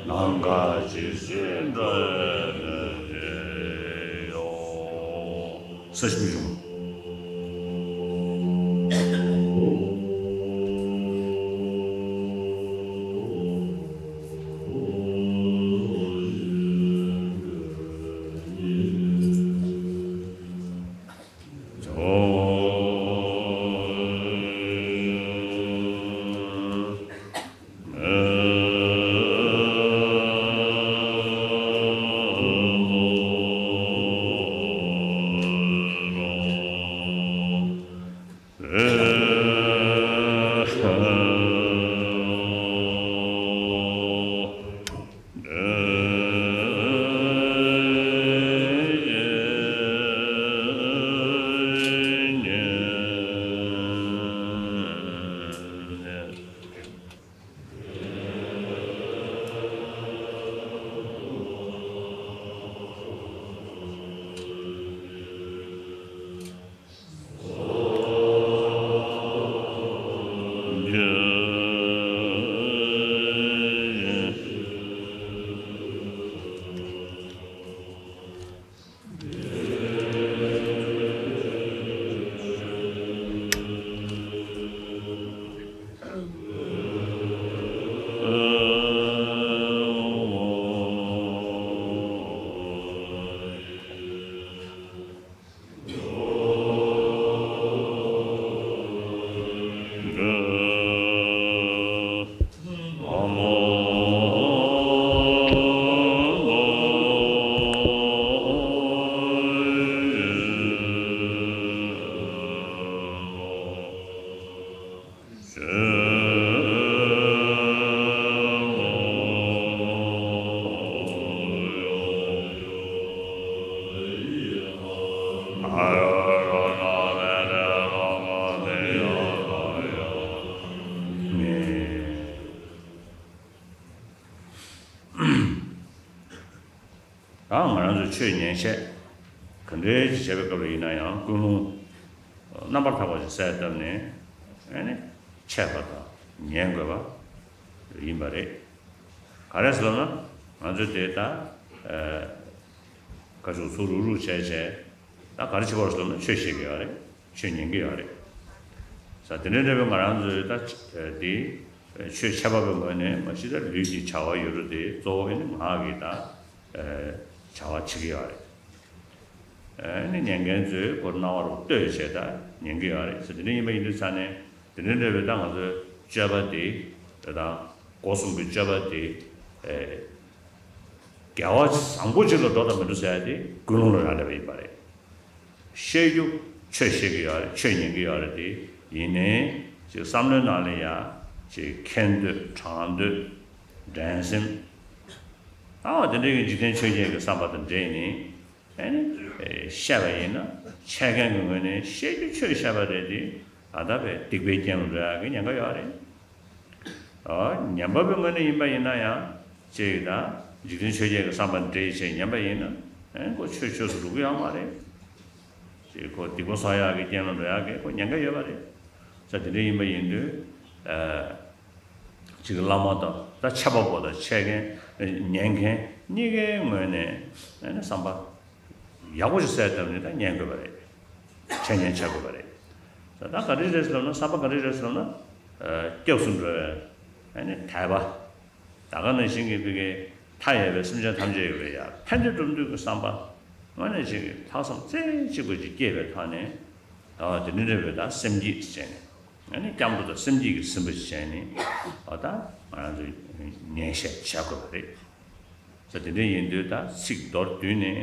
ནམ་མཁའ་ཇི་སྲིད་འགྲོ་བའི་མོད་ཀྱི། ས་ཞིང་འབྱུང་། ད་ང་རང་ཚོས་ཆོས་ཉན་བཤད་ག་འདྲའི་ཅིག་བྱེད་པའི་སྐབས་ལ་ཡིན་ན་ཡང་ཀུན་སློང་རྣམ་པར་དག་པ་ཅིག་གསལ་བཏབ་ནས་ཨ་ནི་འཆད་པ་དང་ཉན་དགོས་པ་ཡིན་པ་རེད། ག་རེ་ཟེར་ན་ང་ཚོས་དེ་ད་ཨ་ཁ་ཕྱོགས་ཚུར་རུག་རུག་བྱས་བྱས་ད་ག་རེ་བྱེད་པ་རེད་ཟེར་ན་ཆོས་བཤད་ཀྱི་ཡོད་རེད། ཆོས་ཉན་གྱི་ཡོད་རེད། ས་དེ་འདྲའི་འདྲ་བའི་ང་རང་ཚོས་ད་དེ་ཆོས་འཆད་པ་པོའི་ངོས་ནས་མ་གཞི་ད་ལུས་ཀྱི་བྱ་བ་ཡོད་རེད་དེ་གཙོ་བོ་ཨ་ནི་ངག་གི་ད་བྱ་བ་བྱེད་ཀྱི་ཡོད་རེད། ཨ་ནི་ཉན་མཁན་ཚོས་ཁོ་རྣ་བར་ལྟོས་བྱས་ད་ཉན་གྱི་ཡོད་རེད་ཟེར། དེ་འདྲ་ཡིན་པ་ཡིན་དུས་ཙང་ནས་དེ་འདྲ་འདྲ་བའི་ད་ང་ཚོའི་སྤྱོད་པ་དེ་དེ་དང་སྒོ་གསུམ་གྱི་སྤྱོད་པ་དེ་ཨེ་དགེ་བ་བཟང་པོ་ཅིག་ལ་འགྲོ་དང་མི་འགྲོ་ཟེར་ཡ་དེ་ཀུན་སློང་ལ་རག་ལས་པ་ཡིན་པ་རེད། བཤད་རྒྱུ་ཆོས་བཤད་ཀྱི་ཡོད་རེད། ཆོས་ཉན་གྱི་ཡོད་རེད་དེ་ཡིན་ནའི་ཅིག་བསམ་བློའི་ནང་ལ་ཡ་ཅིག་མཁྱེན་འདོད་དྲང་འདོད་འགྲན་སེམས་ཨ་དེ་འདྲའི་གི་འཇིག་རྟེན་ཆོས་བརྒྱད་ཀྱི་བསམ་པ་དང་འདྲེས་ནས། ཨ་ནི་བཤད་པ་ཡིན་ན་འཆད་མཁན་གྱི་ངོས་ནས་བཤད་རྒྱུ་ཆོས་བཤད་པ་རེད་དེ། ད་ལྟ་བའི་སྡིག་པའི་རྐྱེན་ལ་འགྲོ་ཡག་གི་ཉེན་ཁ་ཡོད་རེད། ཨོ། ཉན་པ་པོའི་ངོས་ནས་ཡིན་པ་ཡིན་ན་ཡང་ཅིག་ད་འཇིག་རྟེན་ཆོས་བརྒྱད་ཀྱི་བསམ་པ་འདྲེས་བྱས་ཉན་པ་ཡིན་ན། ཨེ་ཁོ་ཆོས་ཆོས་སུ་འགྲོ་གི་ཡོད་མ་རེད། ཅིག་ཁོ་སྡིག་པ་གསོག་ཡག་གི་རྐྱེན་ལ་འགྲོ་ཡག་གི་ཁོ་ཉེན་ཁ་ཡོད་པ་རེད། ས་དེ་འདྲ་ཡིན་པ་ཡིན་དུས། ཨ། ཅིག་བླ་མ་དང་ད་འཆད་པ་པོ་དང་འཆད་མཁན་ཉན་མཁན་གཉིས་ཀའི་ངོས་ནས་ཨ་ནི་བསམ་པ་ཡག་པོ་ཞིག་གསལ་བཏབ་ནས་ད་ཉན་དགོས་པ་རེད། འཆད་ཉན་བྱ་དགོས་པ་རེད། ད་ད་ག་རེ་རེད་ཟེར་ལབ་ན། བསམ་པ་ག་རེ་རེད་ཟེར་ལབ་ན། ཨ། སྐྱབས་སུ་འགྲོ་བའི་ཨ་ནི་དད་པ། ད་ག་ནང་བཞིན་གྱི་བི་གའི་མཐའ་ཡས་པའི་སེམས་ཅན་ཐམས་ཅད་ཡོད་པའི་ཡ་ཕན་བདེ་སྒྲུབ་འདོད་ཀྱི་བསམ་པ། དངོས་གནས་བྱེད་ཀྱི་ལྷག་བསམ་རྩེ་གཅིག་པ་ཅིག་སྐྱེས་པའི་ཐོག་ནས། ཨ། དེ་འདྲ་འདྲ་བའི་ད་སེམས་བསྐྱེད་བྱས་ནས། ཨ་ནི་སྐྱབས་འགྲོ་དང་སེམས་བསྐྱེད་ཀྱི་སེམས་པ་ཞིག་བྱས་ནས། ཨ། ད་ང་རང་ཚོས་ཉན་བཤད་བྱ་དགོས་པ་རེད། ས་དེ་འདྲ་ཡིན་དུས་ད་ཚིག་མདོར་བསྡུས་ནས་ནི་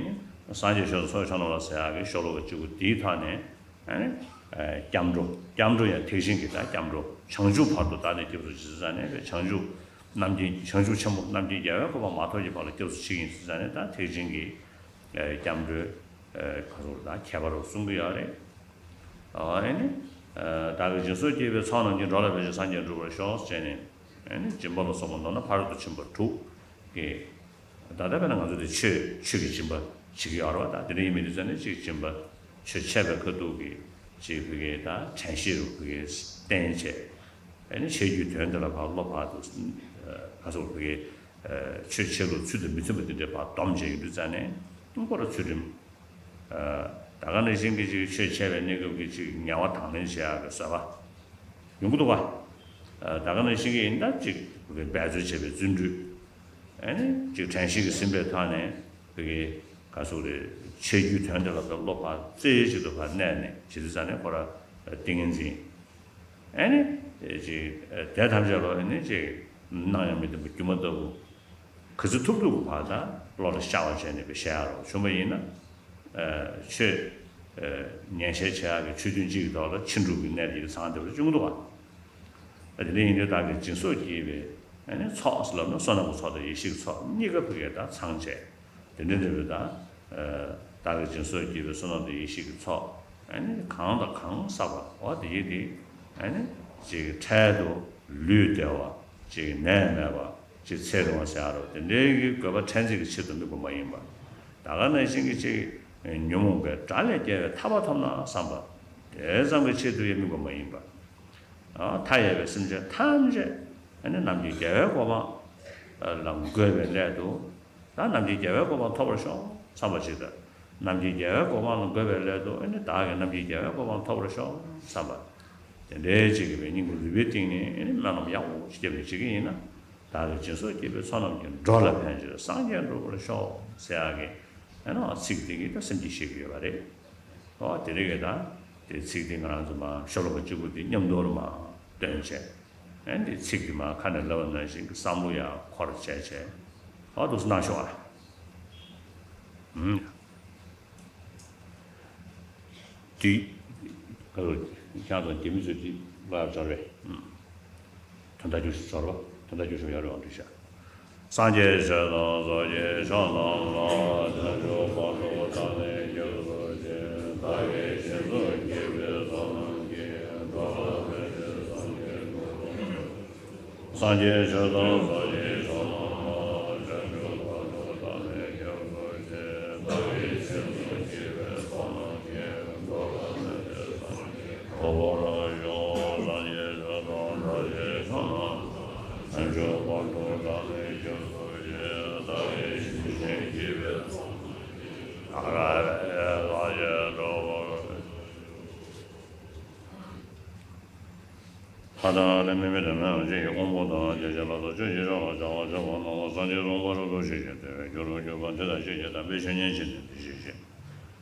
སངས་རྒྱས་ཆོས་དང་ཚོགས་ཀྱི་མཆོག་རྣམས་ལ་ཟེར་ཡག་གི་ཤོ་ལོ་ཀ་གཅིག་པོ་འདིའི་ཐོག་ནས། ཨ་ནི། ཨ། སྐྱབས་འགྲོ། སྐྱབས་འགྲོ་ཡང་ཐེག་ཆེན་གྱི་ད་སྐྱབས་འགྲོ། བྱང་ཆུབ་བར་དུ་བདག་ནི་སྐྱབས་སུ་མཆི་ཟེར་ནས་བྱང་ཆུབ་རྣམ་མཁྱེན། བྱང་ཆུབ་ཆེན་པོ་རྣམ་མཁྱེན་རྒྱལ་བའི་གོ་འཕང་མ་ཐོབ་ཀྱི་བར་ལ་སྐྱབས་སུ་མཆི་གི་ཡིན་ཟེར་ནས་ད་ཐེག་ཆེན་གྱི་སྐྱབས་འགྲོའི་ག་རེ་ཟེར་ད་ཁྱད་པར་གསུང་གི་ཡོད་རེད། ཨ་ནི། བདག་གིས་སྦྱིན་སོགས་བགྱིས་པའི་ཚོགས་རྣམས་ཀྱིས། འགྲོ་ལ་ཕན་ཕྱིར་སངས་རྒྱས་འགྲུབ་པར་ཤོག་ཟེར་ནས། ཨ་ནི་སྦྱིན་པ་ལ་སོགས་པ་མདོར་ན་ཕ་རོལ་ཏུ་ཕྱིན་པ་དྲུག་གི། ད་ལྟ་བས་ན་ང་ཚོ་དེ་ཆོས། ཆོས་ཀྱི་སྦྱིན་པ་བྱེད་ཀྱི་ཡོད་རེད་བ། ད་དེ་འདྲ་ཡིན་མིན་དེ་ཚོ་ནི་ཅིག་སྦྱིན་པ་ཆོས་འཆད་པའི་ཁ་ཐུག་གི་ཅིག་བི་གའི་ད་དྲན་ཤེས་རུ་བི་གའི་བསྟེན་བྱས། ཨ་ནི་འཆད་རྒྱུའི་དོན་དེ་ལ་ཕར་བློ་ཕར་དུ་ག་ཚོད་བི་གའི་ཆོས་འཆད་ལུགས་ཚུལ་དང་མི་མཐུན་པ་དེ་འདྲའི་བར་སྡོམ་བྱས་ཡོད་དུས་ཙང་ནས་ཁོ་རང་ཚུལ་ཁྲིམས། ད་ག་ནང་བཞིན་གྱི་ཅིག་ཆོས་འཆད་པའི་གནས་སྐབས་ཀྱི་ཅིག་ངལ་བ་དང་ལེན་བྱེད་ཡག་གི་བཟོད་པ་ཡོང་གི་འདུག་ག་ད་ག་ནང་བཞིན་གྱི་ཡིན་ན་ཅིག་འབད་རྩོལ་བྱེད་པའི་བརྩོན་འགྲུས། ཨ་ནི་ཅིག་དྲན་ཤེས་ཀྱིས་ཟིན་པའི་ཐོག་ནས་བི་གའི་ག་ཚོད་རེད། འཆད་རྒྱུའི་དོན་དེ་ལ་བློ་ཕར་རྩེ་གཅིག་ཏུ་ཕར་གནས་ནས་བྱེད་དུས་ཙང་ནས་ཁོ་རང་ཏིང་ངེ་འཛིན། ཨ་ནི་ཅིག་དེ་ཐམས་ཅད་ལ་ཨ་ནི་ཅིག་སྣང་ཡང་མི་བསྟན་པ་སྒྱུ་མ་ལྟ་བུ། ག་ཚོད་ཐུབ་ཐུབ་ཀྱི་བར་དུ་བློ་ལ་ཤར་བ་བྱས་ནས་བཤད་ཡག་རོགས་བྱུང་བ་ཡིན་ན། ཆོས་ཉན་བཤད་བྱེད་ཡག་གི་ཆོས་ཐུན་གཅིག་གི་ཐོག་ལ་ཕྱིན་དྲུག་གི་གནས་ལ་ཡིད་ཚང་བདེ་བ་བྱུང་འདུག་ག་དེ་འདྲ་ཡིན་དུས་བདག་གིས་སྦྱིན་སོགས་བགྱིས་པའི་ཨ་ནི་ཚོགས་ཟེར་ལབ་ན་བསོད་ནམས་ཀྱི་ཚོགས་དང་ཡེ་ཤེས་ཀྱི་ཚོགས་གཉིས་ཀ་བི་གའི་ད་ཚང་བྱས། དེ་འདྲ་འདྲ་བའི་ད། བདག་གིས་སྦྱིན་སོགས་བགྱིས་པའི་བསོད་ནམས་དང་ཡེ་ཤེས་ཀྱི་ཚོགས། ཨ་ནི་གང་དང་གང་བསགས་པ་འོ་དེ་ཡིན་ཏེ། ཨ་ནི་ཅིག་འཕྲལ་དུ་ལུས་བདེ་བ། ཅིག་ནད་མེད་པ། ཅིག་ཚེ་རིང་བ་ཟེར་ཡག་རོགས་དེ་འདྲའི་གི་དགོས་པ་ཕྲན་ཚེགས་ཀྱི་ཆེད་དུ་དམིགས་པ་མ་ཡིན་པར། ད་ག་ནང་བཞིན་གྱི་ཅིག་ཉོན་མོངས་པའི་དགྲ་ལས་རྒྱལ་བའི་ཐར་པ་ཐོབ་ན་བསམ་པ་དེ་ཙམ་གྱི་ཆེད་དུ་ཡང་དམིགས་པ་མ་ཡིན་པར། མཐའ་ཡས་པའི་སེམས་ཅན་ཐམས་ཅད་ཨ་ནི་རྣམ་མཁྱེན་རྒྱལ་བའི་གོ་འཕང་ལ་འགོད་པའི་སླད་དུ། ད་རྣམ་མཁྱེན་རྒྱལ་བའི་གོ་འཕང་ཐོབ་པར་ཤོག་བསམ་པ་ཅིག་དང་། རྣམ་མཁྱེན་རྒྱལ་བའི་གོ་འཕང་ལ་འགོད་པའི་སླད་དུ་ཨ་ནི་བདག་གིས་རྣམ་མཁྱེན་རྒྱལ་བའི་གོ་འཕང་ཐོབ་པར་ཤོག་བསམ་པ། དེ་འདྲའི་ཅིག་གི་བའི་སྙིང་པོ་རུས་པའི་གཏིང་ནས་ཨ་ནི་སྨོན་ལམ་ཡག་པོ་ཞིག་བརྒྱབ་ནས་བྱེད་ཀྱི་ཡིན་ན། བདག་གིས་སྦྱིན་སོགས་བགྱིས་པའི་ཚོགས་རྣམས་ཀྱིས། འགྲོ་ལ་ཕན་ཕྱིར་སངས་རྒྱས་འགྲུབ་པར་ཤོག་ཟེར་ཡག་གི་ཨ་ནི་ཚིག་དེ་གིས་ད་སེམས་བསྐྱེད་བྱེད་ཀྱི་ཡོད་པ་རེད། ཨོ་དེ་རིང་གི་ད་དེ་ཚིག་དེ་ང་རང་ཚོ་མར་ཤོ་ལོ་ཀ་གཅིག་པོ་དེ་མཉམ་དུ་མར་བཏོན་བྱས། ཨ་ནི་ཚིག་དེ་མར་ཁ་ནས་ལབ་པ་ནང་བཞིན་གྱི་བསམ་བློ་ཡར་འཁོར་བྱས་བྱས། ཨོ་འདུག་སེ་གནང་ཤོག་ཨ། ཨུམ། དེ། ཁ་ལོ་ཁྱེད་ཚོ་རྒྱ་མི་ཚོས་དེ་ལབ་ཡག་འབྱོར་བས། ཨུམ། དོན་དག་རྒྱུ་ཞིག་འབྱོར་བ། དོན་དག་རྒྱུ་ཞིག་ཡོད་རེད་བ་འདུག་ཤག་སངས་རྒྱས་ཆོས་དང་ཚོགས་ཀྱི་མཆོག་རྣམས་ལ། བྱང་ཆུབ་བར་དུ་བདག་ནི་སྐྱབས་སུ་མཆི། བདག་གིས་སྦྱིན་སོགས་བགྱིས་པའི་ཚོགས་རྣམས་ཀྱིས། འགྲོ་ལ་ཕན་ཕྱིར་སངས་རྒྱས་འགྲུབ་པར་ཤོག་སངས་རྒྱས་ཆོས་དང་ཚོགས་ཀྱི་མཆོག་རྣམས་ལ། བྱང་ཆུབ་བར་དུ་བདག་ནི་སྐྱབས་སུ་མཆི། བདག་གིས་སྦྱིན་སོགས་བགྱིས་པའི་ཚོགས་རྣམས་ཀྱིས། འགྲོ་ལ་ཕན་ཕྱིར་སངས་རྒྱས་འགྲུབ་པར་ཤོག་སངས་རྒྱས་ཆོས་དང་ཚོགས་ཀྱི་མཆོག་རྣམས་ལ། བྱང་ཆུབ་བར་དུ་བདག་ནི་སྐྱབས་སུ་མཆི། བདག་གིས་སྦྱིན་སོགས་བགྱིས་པའི་ཚོགས་རྣམས་ཀྱིས། འགྲོ་ལ་ཕན་ཕྱིར་སངས་རྒྱས་འགྲུབ་པར་ཤོག་ཕ་དང་ལྷ་མིན་མི་དང་མི་འམ་ཅི་ཡི་དབང་པོ་དང་། བརྒྱ་བྱིན་ལ་སོགས་ཆོས་ཀྱི་མཆོག་ལ་སྦྱང་བ་སྦྱང་བ་རྣམས། སངས་རྒྱས་ལུང་པ་རབ་ཏུ་ཞི་ཞིང་བདེ་བའི་རྒྱུ་རུ་གྱུར་པ། དེ་དག་ཤེས་བྱའི་དམ་པས་བཤེས་གཉེན་བྱས་ནས་དེ་ཤེས་ཤིང་།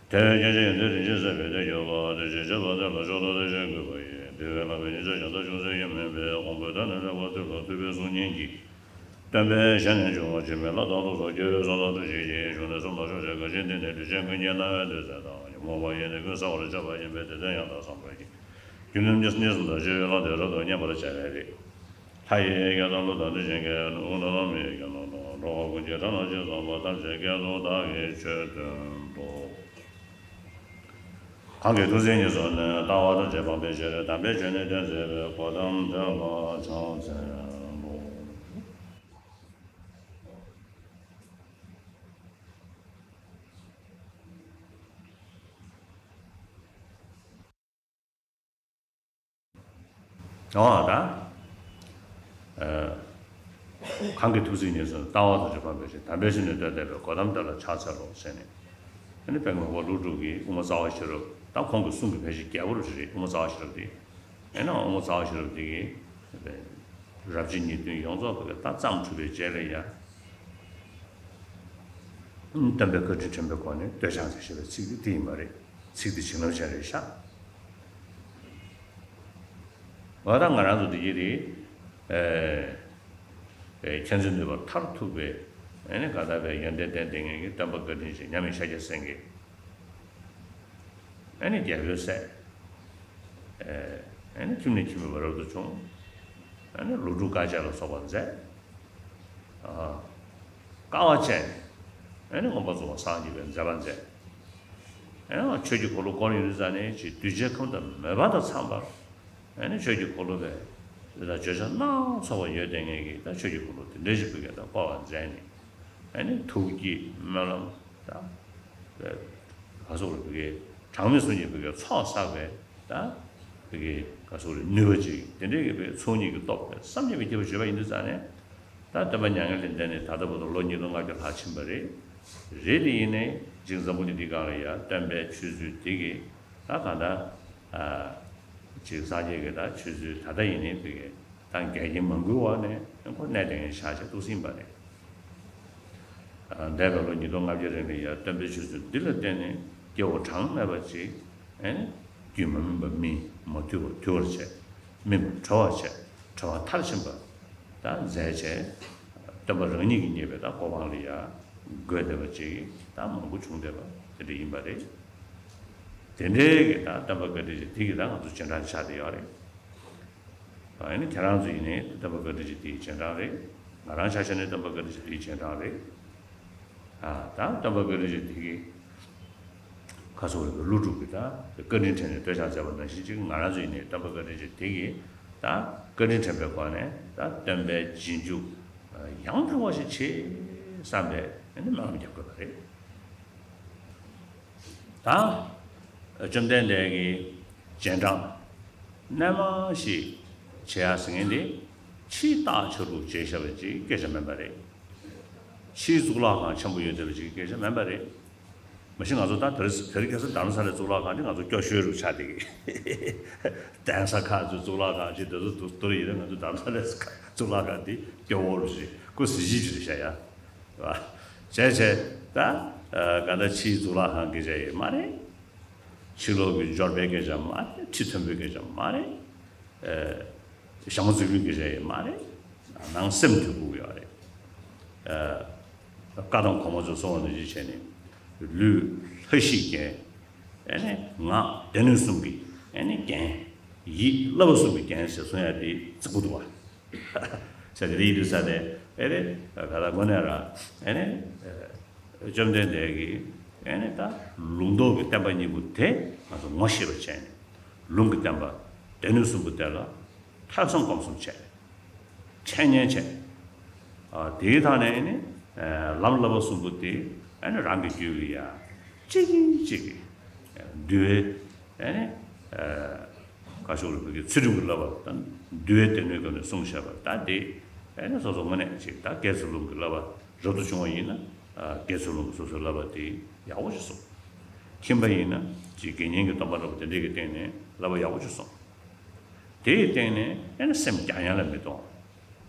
དེ་བས་སྐྱེ་མཆེད་ཡོན་ཏན་རིན་ཆེན་གསལ་བའི་གཏེར་གྱུར་པ། དེ་ཕྱིར་བྱེད་པ་དེ་ལ་མཆོག་ཏུ་དེ་བཞིན་གུས་པ་ཡིས། དེ་བས་བསླབ་པའི་ཉིན་མཚན་ཞག་མཐར་ཅུང་ཟད་ཡང་མིན་པའི། དབང་པོའི་མཐའ་ནས་བསླབ་པ་དེ་ལ་ཐོས་པའི་གཟུགས་བརྙན་གྱིས། སྟོན་པས་ཞལ་ནས་འབྱུང་བ་འཆི་མེད་ལྷ་དང་ཐོབ་སོགས་སྐྱེ་བོའི་གསུང་ལ་ཐུགས་རྗེ་ཆེ། གཞུང་ནས་གསུངས་པ་མཆོག་བྱས་འགལ་རྐྱེན་འདི་ནི། འདུས་བྱས་ཀུན་གྱི་རྣ་བའི་འདོད་སྲེད་དང་། ཉོན་མོངས་པ་ཡིས་ནི་ཀུན་བསལ་བར་བྱ་བ་ཡིན་པས། དེ་ཚེ་ཡང་དག་བསམ་པ་ཡིས། རྒྱུ་རྣམ་གཉིས་གསུམ་དང་བཅས་པའི་ལམ་དེ་རབ་ཏུ་མཉེས་པར་བྱ་བའི་རིགས། ལྷ་ཡི་སྐད་དང་ཀླུ་དང་དུད་ཁྱིམ་གྱི། ཀླུ་དང་མིའི་སྐད་རྣམས་དང་། འགྲོ་བ་ཀུན་གྱི་སྒྲ་རྣམས་ཇི་ཙམ་པ། ཐམས་ཅད་སྐད་དུ་བདག་གིས་ཆོས་སྟོན་ཏོ། གང་གིས་ཐུགས་བརྩེ་ཉེར་བཟུང་ནས། ལྟ་བ་དང་བཅས་པ་སྤེལ་ཕྱིར། དམ་པའི་ཆོས་ནི་སྟོན་མཛད་པའི། གོ་ཏམ་དེ་ལ་ཕྱག་འཚལ་ལོ། འོ་ད། གང་གིས་ཐུགས་བརྩེ་ཉེར་བཟུང་ནས། ལྟ་བ་དང་བཅས་པ་སྤེལ་ཕྱིར། དམ་པའི་ཆོས་ནི་སྟོན་མཛད་པའི། གོ་ཏམ་དེ་ལ་ཕྱག་འཚལ་ལོ་ཟེར་ནས། ཨ་ནི་དཔལ་མགོན་པོ་ཀླུ་སྒྲུབ་ཀྱིས་དབུ་མ་རྩ་བ་ཤེས་རབ། ད་ཁོང་གི་གསུང་གི་ཕལ་ཆེར་རྒྱལ་པོ་རེད། དབུ་མ་རྩ་བ་ཤེས་རབ་དེ། ཨེ་ན་དབུ་མ་རྩ་བ་ཤེས་རབ་དེ་གིས་རབ་བྱེད་ཉེར་བདུན་ཡོངས་རྫོགས་ཀྱི་ད་རྩོམ་གྲུབ་པའི་རྗེས་ལ་ཡ། སྟོན་པའི་བཀའ་དྲིན་དྲན་པའི་སྒོ་ནས་སྟོད་ཕྱག་འཚལ་ཞེས་པའི་ཚིག་དེ་དེ་ཡིན་པ་རེད། ཚིག་དེ་བྱིན་རླབས་ཅན་རེད་ཤག་འོ་ད་ང་རང་ཚོ་འདི་གི་རེད། ཨེ། ཨེ། མཁྱེན་བརྩེ་ནུས་པ་མཐར་ཐུག་པའི། ཨེ་ནི་གང་དག་པའི་ཡོན་ཏན་ལྡན་ལྡན་ངེས་ཀྱི་སྟོན་པ་བཀའ་དྲིན་ཅན་མཉམ་མེད་ཤཱཀྱ་སེང་གེ། ཨེ་ནི་རྒྱལ་པོའི་སྲས། ཨེ། ཨེ་ནི་ཁྱིམ་ནས་ཁྱིམ་མི་བ་རབ་ཏུ་བྱུང་། ཨེ་ནི་ལོ་དྲུག་དཀའ་སྤྱད་ལ་སོགས་པ་མཛད། ཨ། དཀའ་བ་སྤྱད། ཨེ་ནི་མངོན་པར་རྫོགས་པར་སངས་རྒྱས་པའི་མཛད་པ་མཛད། ཨེ་ནི་ཆོས་ཀྱི་འཁོར་ལོ་བསྐོར་ཡོང་དུས་ཙ་ནས་ཅིག་གདུལ་བྱའི་ཁམས་དང་མོས་པ་དང་འཚམས་པར། ཨེ་ནི་ཆོས་ཀྱི་འཁོར་ལོ་བས། དེ་དག་བརྗོད་བྱ་སྣ་ཚོགས་པ་ཡོད་དེ་ངེས་ཀྱི་ད་ཆོས་ཀྱི་འཁོར་ལོ་དེ་འདྲ་ཞིག་བོད་སྐད་དང་བསྐོར་བ་མཛད་ནས། ཨེ་ནི་ཐུགས་བསྐྱེད་སྨོན་ལམ་ད། ག་སོགས་ལ་བོད་སྐད་གྲངས་མེད་གསུང་གི་བོད་སྐད་ཚོགས་བསགས་པའི་ད། བོད་སྐད་ག་སོགས་ལ་ནུས་པ་ཅིག་དེ་འདྲའི་གི་བའི་ཚོགས་གཉིས་ཀྱི་སྟོབས་དེ་བསམ་གྱིས་མི་ཁྱབ་པ་བརྗོད་པ་ཡིན་དུས་ཙ་ནས། ད་སྟོན་པ་མྱ་ངན་ལས་འདས་ནས་ད་ལྟ་བར་དུ་ལོ་ཉིས་སྟོང་ལྔ་བརྒྱ་ལྷག་ཕྱིན་པ་རེད། རེད་དེ་ཡིན་ནའི་ཅིག་འཛམ་བུ་གླིང་འདི་སྒང་ལ་ཡ་སྟོན་པའི་ཆོས་ཚུལ་འདི་གི་ད་གང་ལྟར། ཨ། ཅིག་སངས་རྒྱས་ཀྱི་ད་ཆོས་ཚུལ་ད་ལྟ་ཡིན་ནའི་བོད་སྐད་ད་འགལ་རྐྱེན་མང་པོའི་འོག་ནས་ཁོ་གནས་དེ་ངན་བཞག་བྱས་འདུག་ཟིན་པ་རེད། ཨ། འདས་པའི་ལོ་ཉིས་སྟོང་ལྔ་བརྒྱ་རིང་ལ་ཡ་སྟོན་པའི་ཆོས་ཚུལ་འདི་ལ་བརྟེན་ནས་སྐྱེ་བོ་གྲངས་མེད་པ་ཅིག་ཨེ་རྒྱུད་མ་སྨིན་པ་སྨིན། མ་དུལ་བ་དུལ་བར་བྱས། སྨིན་པ་གྲོལ་བར་བྱས། གྲོལ་བ་མཐར་ཕྱིན་པ་ད་མཛད་བྱས། སྟོན་པ་རང་ཉིད་ཀྱིས་རྙེད་པའི་ད་གོ་འཕང་ལ་ཡ་འགོད་བསྡད་པ་ཅིག་ད་མང་པོ་བྱུང་བསྡད་པ་དེ་འདྲ་ཡིན་པ་རེད། དེ་འདྲའི་གི་ད་སྟོན་པ་བཀའ་དྲིན་ཅན་དེ་གི་ད་ང་ཚོ་རྗེས་འབྲང་ཆགས་བསྡད་ཡོད་རེད། ཨ་ནི་ཁྱེད་རང་ཚོ་ཡིན་ནའི་སྟོན་པ་བཀའ་དྲིན་ཅན་དེའི་རྗེས་འབྲང་རེད། ང་རང་ཆ་བཞག་ནས་སྟོན་པ་བཀའ་དྲིན་ཅན་དེའི་རྗེས་འབྲང་རེད། ཨ། ད་སྟོན་པ་བཀའ་དྲིན་ཅན་དེ་གི་ཁ་སོགས་རེད་པའི་ཀླུ་སྒྲུབ་ཀྱི་ད་བཀའ་དྲིན་དྲན་ནས་སྟོད་ཕྱག་འཚལ་བ་ནང་བཞིན་ཅིག་ང་རང་ཚོ་ཡིན་ནའི་སྟོན་པ་བཀའ་དྲིན་ཅན་དེ་གི་ད་བཀའ་དྲིན་དྲན་པའི་སྒོ་ནས་ད་སྟོན་པའི་རྗེས་འཇུག་ཡང་དག་པ་ཞིག་བྱེད་བསམ་པའི་ཨ་ནི་སྨོན་ལམ་རྒྱག་དགོས་པ་རེད། ད་བཅོམ་ལྡན་འདས་ཀྱི་རྗེས་འབྲང་རྣལ་མ་ཞིག་བྱེད་ཡ་ཟེར་མཁན་དེ་ཕྱིའི་རྟགས་ཆ་ལུགས་བྱས་བཞག་པ་ཅིག་སྐད་ཆ་མིན་པ་རེད། ཕྱིའི་གཙུག་ལག་ཁང་ཆེན་པོ་ཡོད་བསྡད་པ་ཅིག་སྐད་ཆ་མིན་པ་རེད། མ་གཞི་ང་ཚོ་ད་དེ་རིང་དེ་རིང་ཁ་སང་རྡ་རམ་ས་ལའི་གཙུག་ལག་ཁང་དེ་ང་ཚོ་སྐྱོ་ཤོས་རུ་ཆགས་བསྡད་ཀྱི། གདན་ས་ཁག་ཚོའི་གཙུག་ལག་ཁང་ཅིག་དེ་ཚོ་དུ་དུར་ཡིན་ན་ང་ཚོ་རྡ་རམ་ས་ལའི་གཙུག་ལག་ཁང་དེ་སྐྱོ་བོ་རུ་ཞིག་ཁོ་གཟི་བརྗིད་ཅིག་རེད་ཤག་ཡ། རེད་བ། བྱས་བྱས་ད་ག་ད་ཕྱིའི་གཙུག་ལག་ཁང་སྐད་ཆ་ཡིན་མ་རེད། ཕྱི་ལོགས་ཀྱི་འབྱོར་པའི་སྐད་ཆ་མ་རེད། ཁྲི་མཐོན་པོའི་སྐད་ཆ་མ་རེད། ཨེ། ཞྭ་མོ་རྩེ་ཕུད་ཀྱི་རེད་མ་རེད། ནང་སེམས་དུ་དགོས་ཡོད་རེད། ཨེ། བཀའ་དང་གོང་མ་ཚོས་གསུངས་པ་ནང་བཞིན་བྱས་ནས་ལུས་ལྷ་བཞི་རྒྱན། ཨེ་ནས་ངག་སྡེ་སྣོད་གསུམ་གྱི་ཨེ་ནས་རྒྱན། ཡིད་བསླབ་པ་གསུམ་གྱི་རྒྱན་ཟེར་གསུང་ཡ་དེ་གཙིགས་པོ་འདུག་བ། ཟེར་དེ་རིགས་དུ་ས་དེ་ཨེ་རེད། ག་ལ་དངོས་གནས་ར་ཨེ་ནས། བཅོམ་ལྡན་འདས་ཀྱིས་ཨེ་ནི་ད་ལུང་རྟོགས་ཀྱི་བསྟན་པ་གཉིས་པོ་དེ་ང་ཚོ་ངོ་ཤེས་པར་བྱས་ནས། ལུང་གི་བསྟན་པ་སྡེ་སྣོད་གསུམ་པོ་དེ་ལ་ཐོས་བསམ་སྒོམ་གསུམ་བྱས། འཆད་ཉན་བྱས། ཨ། དེའི་ཐོག་ནས་ཨེ་ནི་ལམ་བསླབ་པ་གསུམ་པོ་དེ་ཨེ་ནི་རང་གི་རྒྱུད་ལ་ཡ་གཅིག་གིས་གཅིག་གིས་འདུལ་བའི་ཨེ་ནི། ཨ། བཀའ་ཤོག་ལ་བོད་ཀྱི་ཚུལ་ཁྲིམས་ཀྱི་བསླབ་པ་དང་འདུལ་བའི་སྡེ་སྣོད་སྐབས་ནས་གསུངས་བཞག་པ་ད་དེ་ཨེ་ནི་སོ་སོ་དངོས་གནས་ཅིག་ད་དགེ་ཚུལ་སློང་གི་བསླབ་པ་རབ་ཏུ་བྱུང་བ་ཡིན་ན། ཨ། དགེ་ཚུལ་སློང་གི་སོ་སོའི་བསླབ་པ་དེ་ཡག་པོ་ཞིག་སོང་། ཁྱིམ་པ་ཡིན་ན་ཅིག་དགེ་བསྙེན་གྱི་སྡོམ་པ་འདྲ་པོ་དེ་འདྲས་ཀྱི་སྟེང་ནས་བསླབ་པ་ཡག་པོ་ཞིག་སོང་། དེའི་སྟེང་ནས་ཨེ་ནི་སེམས་རྒྱ་ཡན་ལ་མི་གཏོང་།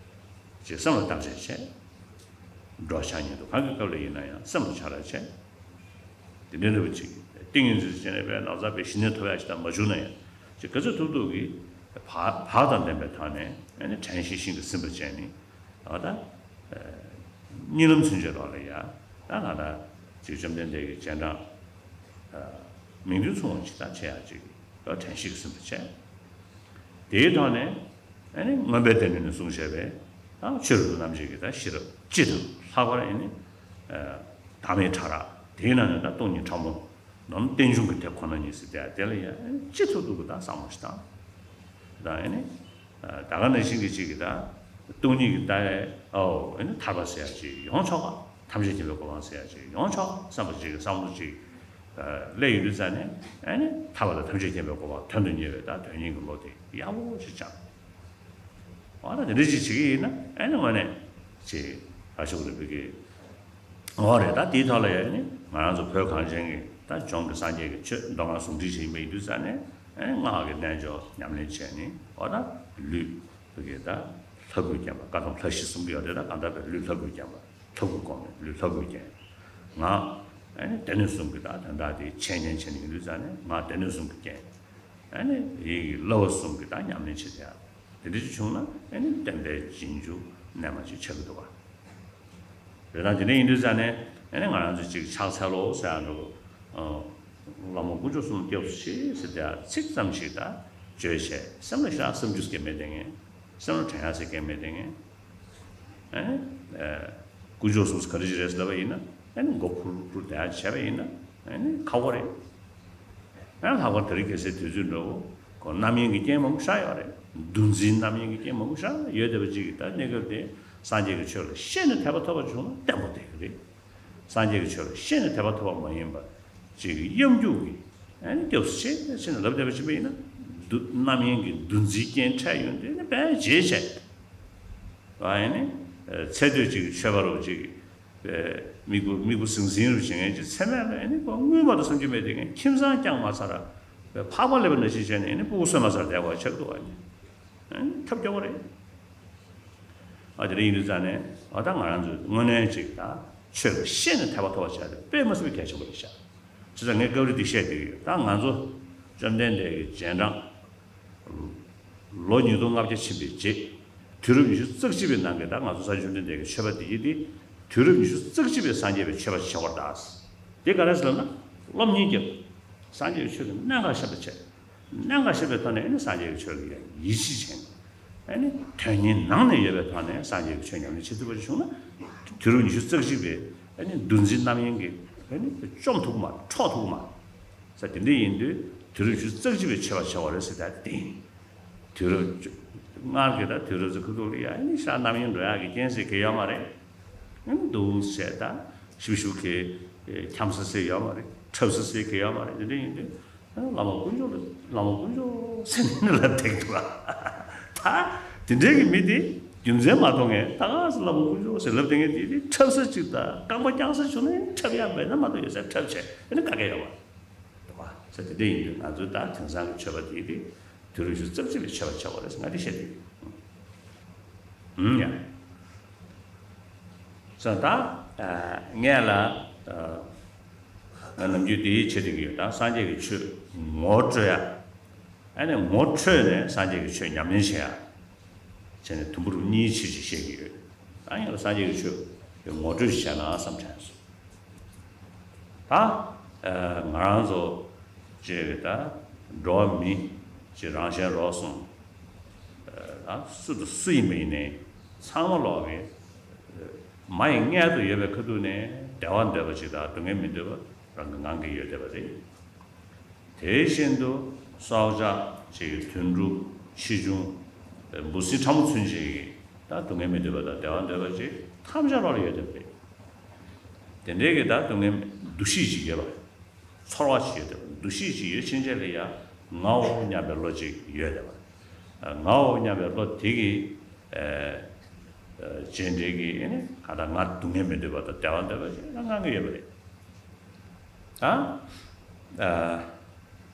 ཅེས་སེམས་ལ་བརྟག་དཔྱད་བྱས། འགྲོ་འཆག་ཉལ་འདུག་གང་གི་སྐབས་ལ་ཡིན་ན་ཡང་སེམས་ལ་ཆ་ར་བྱས། དེ་འདྲའི་འདྲ་བོ་ཅིག་ཏིང་ངེ་འཛིན་བྱས་ནས་པའི་ནགས་ཚལ་པའི་ཞི་གནས་ཐོབ་ཡག་ཞིག་ད་མ་བྱུང་ན་ཡང་ཅིག་ག་ཚོད་ཐུབ་ཐུབ་ཀྱིས་བག་བག་དང་ལྡན་པའི་ཐོག་ནས་ཨ་ནི་དྲན་ཤེས་ཤིང་གི་ཟིན་པར་བྱས་ནས་ཨ་ད་གཉིད་ལམ་ཚུན་ཆད་རོགས་ལ་ཡ་ད་ང་ད་ཅིག་བཅོམ་ལྡན་འདས་ཀྱི་རྗེས་འབྲང་མིང་དོན་མཚུངས་པ་ཅིག་ད་བྱེད་ཡག་ཅིག་ད་དྲན་ཤེས་ཀྱི་ཟིན་པར་བྱས། དེའི་ཐོག་ནས། ཨ་ནི་མངོན་པའི་སྡེ་སྣོད་ནས་གསུངས་བཞག་པའི་ད་ཆོས་རབ་ཏུ་རྣམ་འབྱེད་ཀྱི་ད་ཤེས་རབ་སྤྱི་དང་ལྷག་པར་ཨ་ནི་བདག་མེད་ཕྲ་རགས་དེའི་ནང་ནས་ད་སྟོང་ཉིད་ཕྲ་མོ། ནམ་རྟེན་འབྱུང་གི་དེ་ཁོ་ན་ཉིད་ཟེར་དེ་དེ་ལ་ཡང་ཅི་ཐུབ་ཐུབ་ཀྱི་ད་བསམ་བློ་ཞིག་བཏང་། ད་ཨེ་ནི། ད་ག་ནང་བཞིན་གྱི་ཅིག་གི་ད། སྟོང་ཉིད་ཀྱི་ལྟ་བའི་ཨོ་ཨེ་ནི་ཐར་པ་ཟེར་ཡ་ཅིག་ཡོང་ཆོག་ག་ཐམས་ཅད་མཁྱེན་པའི་གོ་འཕང་ཟེར་ཡ་ཅིག་ཡོང་ཆོག་ག་བསམ་པ་ཅིག་བསམ་བློ་ཅིག་སླེབས་ཡོང་དུས་ཙ་ནས་ཨེ་ནི་ཐར་པ་དང་ཐམས་ཅད་མཁྱེན་པའི་གོ་འཕང་དོན་དུ་གཉེར་བའི་ད་དོན་གཉེར་གྱི་བློ་དེ་ཡག་པོ་ཅིག་སྦྱངས། འོ་ན་དེ་འདྲ་ཅིག་བྱེད་ཀྱི་ཡིན་ན་ཨེ་ནི་དངོས་གནས་ཅིག་ཨ་ཤོག་རེ་བོད་ཀྱི། འོ་རེད། ད་དེའི་ཐོག་ལ་ཡང་ནི་ང་རང་ཚོ་བོད་གངས་ཅན་གྱི་ད་ལྗོངས་ཀྱི་སངས་རྒྱས་ཀྱི་ཆོས་མདོ་སྔགས་ཟུང་འབྲེལ་བྱེད་ཡིན་པ་ཡིན་དུས་ཙ་ནས་ཨེ་སྔགས་ཀྱི་རྣལ་འབྱོར་ཉམས་ལེན་བྱས་ནས་འོ་ད་ལུས་བོད་ཀྱི་ད་ལྷ་སྐུ་བརྒྱན་པ་བཀའ་གདམས་ལྷ་བཞི་གསུང་གི་ཡོད་རེད། ད་གང་ལྟར་བའི་ལུས་ལྷ་སྐུ་བརྒྱན་པ་ལྷ་སྐུ་སྒོམ་ནས་ལུས་ལྷ་སྐུ་བརྒྱན། ངག་ཨེ་ནི་སྡེ་སྣོད་གསུམ་གྱི་ད་དོན་དག་དེ་འཆད་ཉན་བྱེད་ནས་ཡིན་དུས་ཙ་ནས་ངག་སྡེ་སྣོད་གསུམ་གྱི་རྒྱན། ཨེ་ནི་ཡིད་ཀྱི་བསླབ་པ་གསུམ་གྱི་ད་ཉམས་ལེན་བྱེད་ཡ། དེ་འདྲ་ཅིག་བྱུང་ན་ཨེ་ནི་བསྟན་པའི་རྗེས་འཇུག་རྣལ་མ་ཅིག་ཆགས་ཀྱི་འདུག་ག་རེད། ད་དེ་འདྲ་ཡིན་དུས་ཙ་ནས་ཨེ་ནི་ང་རང་ཚོ་ཅིག་ཕྱག་འཚལ་ལོ་ཟེར་ཡ་འདྲ་བོ། བླ་མ་དཀོན་མཆོག་གསུམ་སྐྱབས་སུ་མཆི་ཟེར་དེ་ཚིག་ཙམ་ཞིག་ད་བརྗོད་བྱས་སེམས་ལ་ཤར་བསམ་རྒྱུ་སྐད་མེད་དེ་ངས་སེམས་ལ་དྲན་ཡ་ཟེར་སྐད་མེད་དེ་ངས་ཨེ་ནི་དཀོན་མཆོག་གསུམ་ག་རེ་ཞིག་རེད་ཟེར་ལབ་པ་ཡིན་ན་ཨེ་ནི་མགོ་འཕུར་འཕུར་བསྡད་ཡ་བྱས་པ་ཡིན་ན་ཨེ་ནི་ཁག་པོ་རེད། ཡང་ལྷག་པར་དེ་རིང་ཁ་སང་དུས་ཚོད་འདྲ་བོ་ཁོ་རྣམ་གཡེང་གི་རྐྱེན་མང་པོ་ཤར་ཡོད་རེད། འདུ་འཛིའི་རྣམ་གཡེང་གི་རྐྱེན་མང་པོ་ཤར་ཡོད་བསྡད་པ་ཅིག་གིས་ད་གནས་སྐབས་དེ་སངས་རྒྱས་ཀྱི་ཆོས་ལ་ཤེས་ནས་དད་པ་ཐོབ་པ་བྱུང་ན་བརྟན་པོ་བསྡད་ཀྱི་རེད། སངས་རྒྱས་ཀྱི་ཆོས་ལ་ཤེས་ནས་དད་པ་ཐོབ་པ་མ་ཡིན་པ་ཅིག་གིས་གཡམ་རྒྱུག་གིས་ཨ་ནི་སྐྱབས་སུ་མཆི་ཟེར་ནས་ལབ་བསྡད་པ་ཅིག་ཡིན་ན་འདུ་རྣམ་གཡེང་གི་འདུ་འཛིའི་རྐྱེན་འཕྲད་ཡོང་དུས་ནི་དཔེ་བརྗེད་བྱས། ཨ་ནི་ཚེ་སྟོད་ཅིག་གི་ཆོས་པ་རུ་ཅིག་གིས། པའི་དམིགས་བུ་དམིགས་བུ་ཟིང་ཟིང་རུ་བྱེད་མཁན་གྱི་ཚེ་སྨད་ལ་ཨེ་ནི་ཁོ་དངུལ་མ་གཏོགས་བསམ་རྒྱུ་མེད་དེ་ངས་ཁྱིམ་ཚང་བསྐྱངས་མ་ཚར་བའི་ཕག་པ་ལེབ་པ་ནང་བཞིན་བྱས་ནས་ཨེ་ནི་ཕྲུ་གུ་གསོས་མ་ཚར་བསྡད་པ་ཆགས་འདུག་བ་ནི་ཨེ་ནི་ཐབས་སྐྱོ་བོ་རེད། ཨ་དེ་འདྲ་ཡིན་དུས་ཙང་ནས་ཨ་ད་ང་རང་ཚོས་དངོས་གནས་ཅིག་ད་ཆོས་ལ་ཤེས་ནས་དད་པ་ཐོབ་པ་བྱས་ཏེ་དཔེ་མ་སྲིད་པའི་གལ་ཆེན་པོ་རེད་ཤག་བྱས་ཙང་ངས་སྐབས་རེ་འདི་བཤད་བསྡད་ཀྱི་ཡོད། ད་ང་ཚོ་བཅོམ་ལྡན་འདས་ཀྱི་རྗེས་འབྲང་ལོ་ཉིས་སྟོང་ལྔ་བརྒྱ་ཕྱིན་པའི་རྗེས། དུས་རབས་ཉི་ཤུ་རྩ་གཅིག་པའི་ནང་གི་ད་ང་ཚོ་ས་སྐྱ་བཅོམ་ལྡན་འདས་ཀྱི་ཆོས་པ་འདི་ཡིན་ཏེ། དུས་རབས་ཉི་ཤུ་རྩ་གཅིག་པའི་སངས་རྒྱས་པའི་ཆོས་པ་ཆགས་པར་གདའ། དེ་ག་རེ་ཟེར་ན། སློབ་གཉེར་རྒྱབ། སངས་རྒྱས་ཀྱི་ཆོས་ཀྱི་གནད་འགག་ཤེས་པ་བྱས། གནད་འགག་ཤེས་པའི་ཐོག་ནས་ནི་སངས་རྒྱས་ཀྱི་ཆོས་ལ་ཡང་ཡིད་ཆེས་བྱས། ཨ་ནི་དོན་གཉེར་ནང་ནས་ཡོད་པའི་ཐོག་ནས་སངས་རྒྱས་ཀྱི་ཆོས་ཉམས་ལེན་བྱེད་ཐུབ་པ་ཞིག་བྱུང་ན། དུས་རབས་ཉི་ཤུ་རྩ་གཅིག་པའི་ཨ་ནི་འདུ་འཛི་རྣམ་གཡེང་གིས་ཨ་ནི་བཅོམ་ཐུབ་མ་འཕྲོག་ཐུབ་མ། ས་དེ་འདྲ་ཡིན་དུས་དུས་རབས་ཉི་ཤུ་རྩ་གཅིག་པའི་ཆོས་པ་ཆགས་པ་རེད་ཟེར་ད་དེ་ཡིན། དུས་རབས་བཅུ། སྔར་གྱི་ད་དུས་རབས་ཚོ་ཁུ་ཐུག་ལ་ཡ་ནི་ཤ་རྣམ་གཡེང་འགྲོ་ཡག་གི་རྐྱེན་ཟེར་གྱི་ཡོད་མ་རེད། ཨ་ནི་འདུག་ཟེར་ད་ཞུ་ཞུ་གི་འཁྱམ་ས་ཟེར་ཡོད་མ་རེད། འཁྲབ་ས་ཟེར་གྱི་ཡོད་མ་རེད། དེ་འདྲ་ཡིན་དུས་བླ་མ་དཀོན་མཆོག་ལ་བླ་མ་དཀོན་མཆོག་ཟེར་ནས་ལབ་བསྡད་འདུག་ཨ། ད་དེ་འདྲའི་གི་མི་དེ་རྒྱུ་མཚན་མ་མཐོང་ངས་ད་ག་ཟེ་བླ་མ་དཀོན་མཆོག་ཟེར་ལབ་བསྡད་མཁན་དེ་དེ་འཁྲབ་ས་ཅིག་དང་རྐང་པ་བརྐྱངས་ས་བྱུང་ན་འཁྲབ་ཡག་མེད་ན་མ་གཏོགས་ཡོད་ས་འཁྲབ་བྱས་ཨ་ནི་ག་གེ་ཡོད་མ་རེད། འདུག་བ། ས་དེ་འདྲ་ཡིན་དུས་ང་ཚོའི་ད་དེང་སང་གི་ཆོས་པ་དེ་དེ་དུས་རབས་ཉི་ཤུ་རྩ་གཅིག་པའི་ཆོས་པ་ཆགས་པ་རེད་ཟེར་ང་དེ་བཤད་དེ། ཨུམ་ཡ། ས་ད་ངས་ལ་ང་ནམ་རྒྱུན་དེའི་བྱེད་དེ་གི་ཡོད། ད་སངས་རྒྱས་ཀྱི་ཆོས་ངོ་སྤྲོད་ཡ། ཨ་ནི་ངོ་འཕྲོད་ནས་སངས་རྒྱས་ཀྱི་ཆོས་ཉམས་ལེན་བྱེད་ཡ། བྱས་ནས་དུམ་བུ་རུ་གཉིས་ཕྱིར་ཅིག་བཤད་ཀྱི་ཡོད། ད་ཡང་ལ་སངས་རྒྱས་ཀྱི་ཆོས་ཀྱི་ངོ་སྤྲོད་ཅིག་བྱས་ན་བསམ་དྲན་སོང་། ད་ང་རང་ཚོ་ཅིག་ད་འགྲོ་བ་མི་ཅིག་རང་གཞན་རོགས་གསུམ་ད་སུ་དང་སུ་ཡིན་པ་ཡིན་ནའི་ཚང་མ་ལོག་གི་མ་ཡི་མངལ་དུ་ཡོད་པའི་ཁ་ཐུག་ནས་བདེ་བ་འདོད་པ་ཅིག་དང་སྡུག་བསྔལ་མི་འདོད་པ་རང་གི་ངང་གིས་ཡོད་བསྡད་པ་རེད། དེ་བཞིན་དུ་སྲོག་ཆགས་ཀྱི་དུད་འགྲོ་ཆེ་ཆུང་འབུ་སྲིན་ཕྲ་མོ་ཚུན་ཆད་ཀྱི་ད་སྡུག་བསྔལ་མི་འདོད་པ་དང་བདེ་བ་འདོད་པ་ཅིག་ཐམས་ཅད་རོགས་ལ་ཡོད་བསྡད་པ་རེད། དེ་འདྲའི་གི་ད་སྡུག་བསྔལ་འདུ་ཤེས་ཅིག་ཡོད་པ། ཚོར་བ་ཅིག་ཡོད་བསྡད་པ། འདུ་ཤེས་ཅིག་ཡོད་ཕྱིན་ཆད་ལ་ཡང་ངའོ་སྙམ་པའི་བློ་ཅིག་ཡོད་བསྡད་པ། ངའོ་སྙམ་པའི་བློ་དེ་གི་རྗེས་འབྲེལ་གྱི་ཨེ་ནི་ག་ད་ང་སྡུག་བསྔལ་མི་འདོད་པ་དང་བདེ་བ་འདོད་པ་ཅིག་ད་ངང་གི་ཡོད་པ་རེད། ད།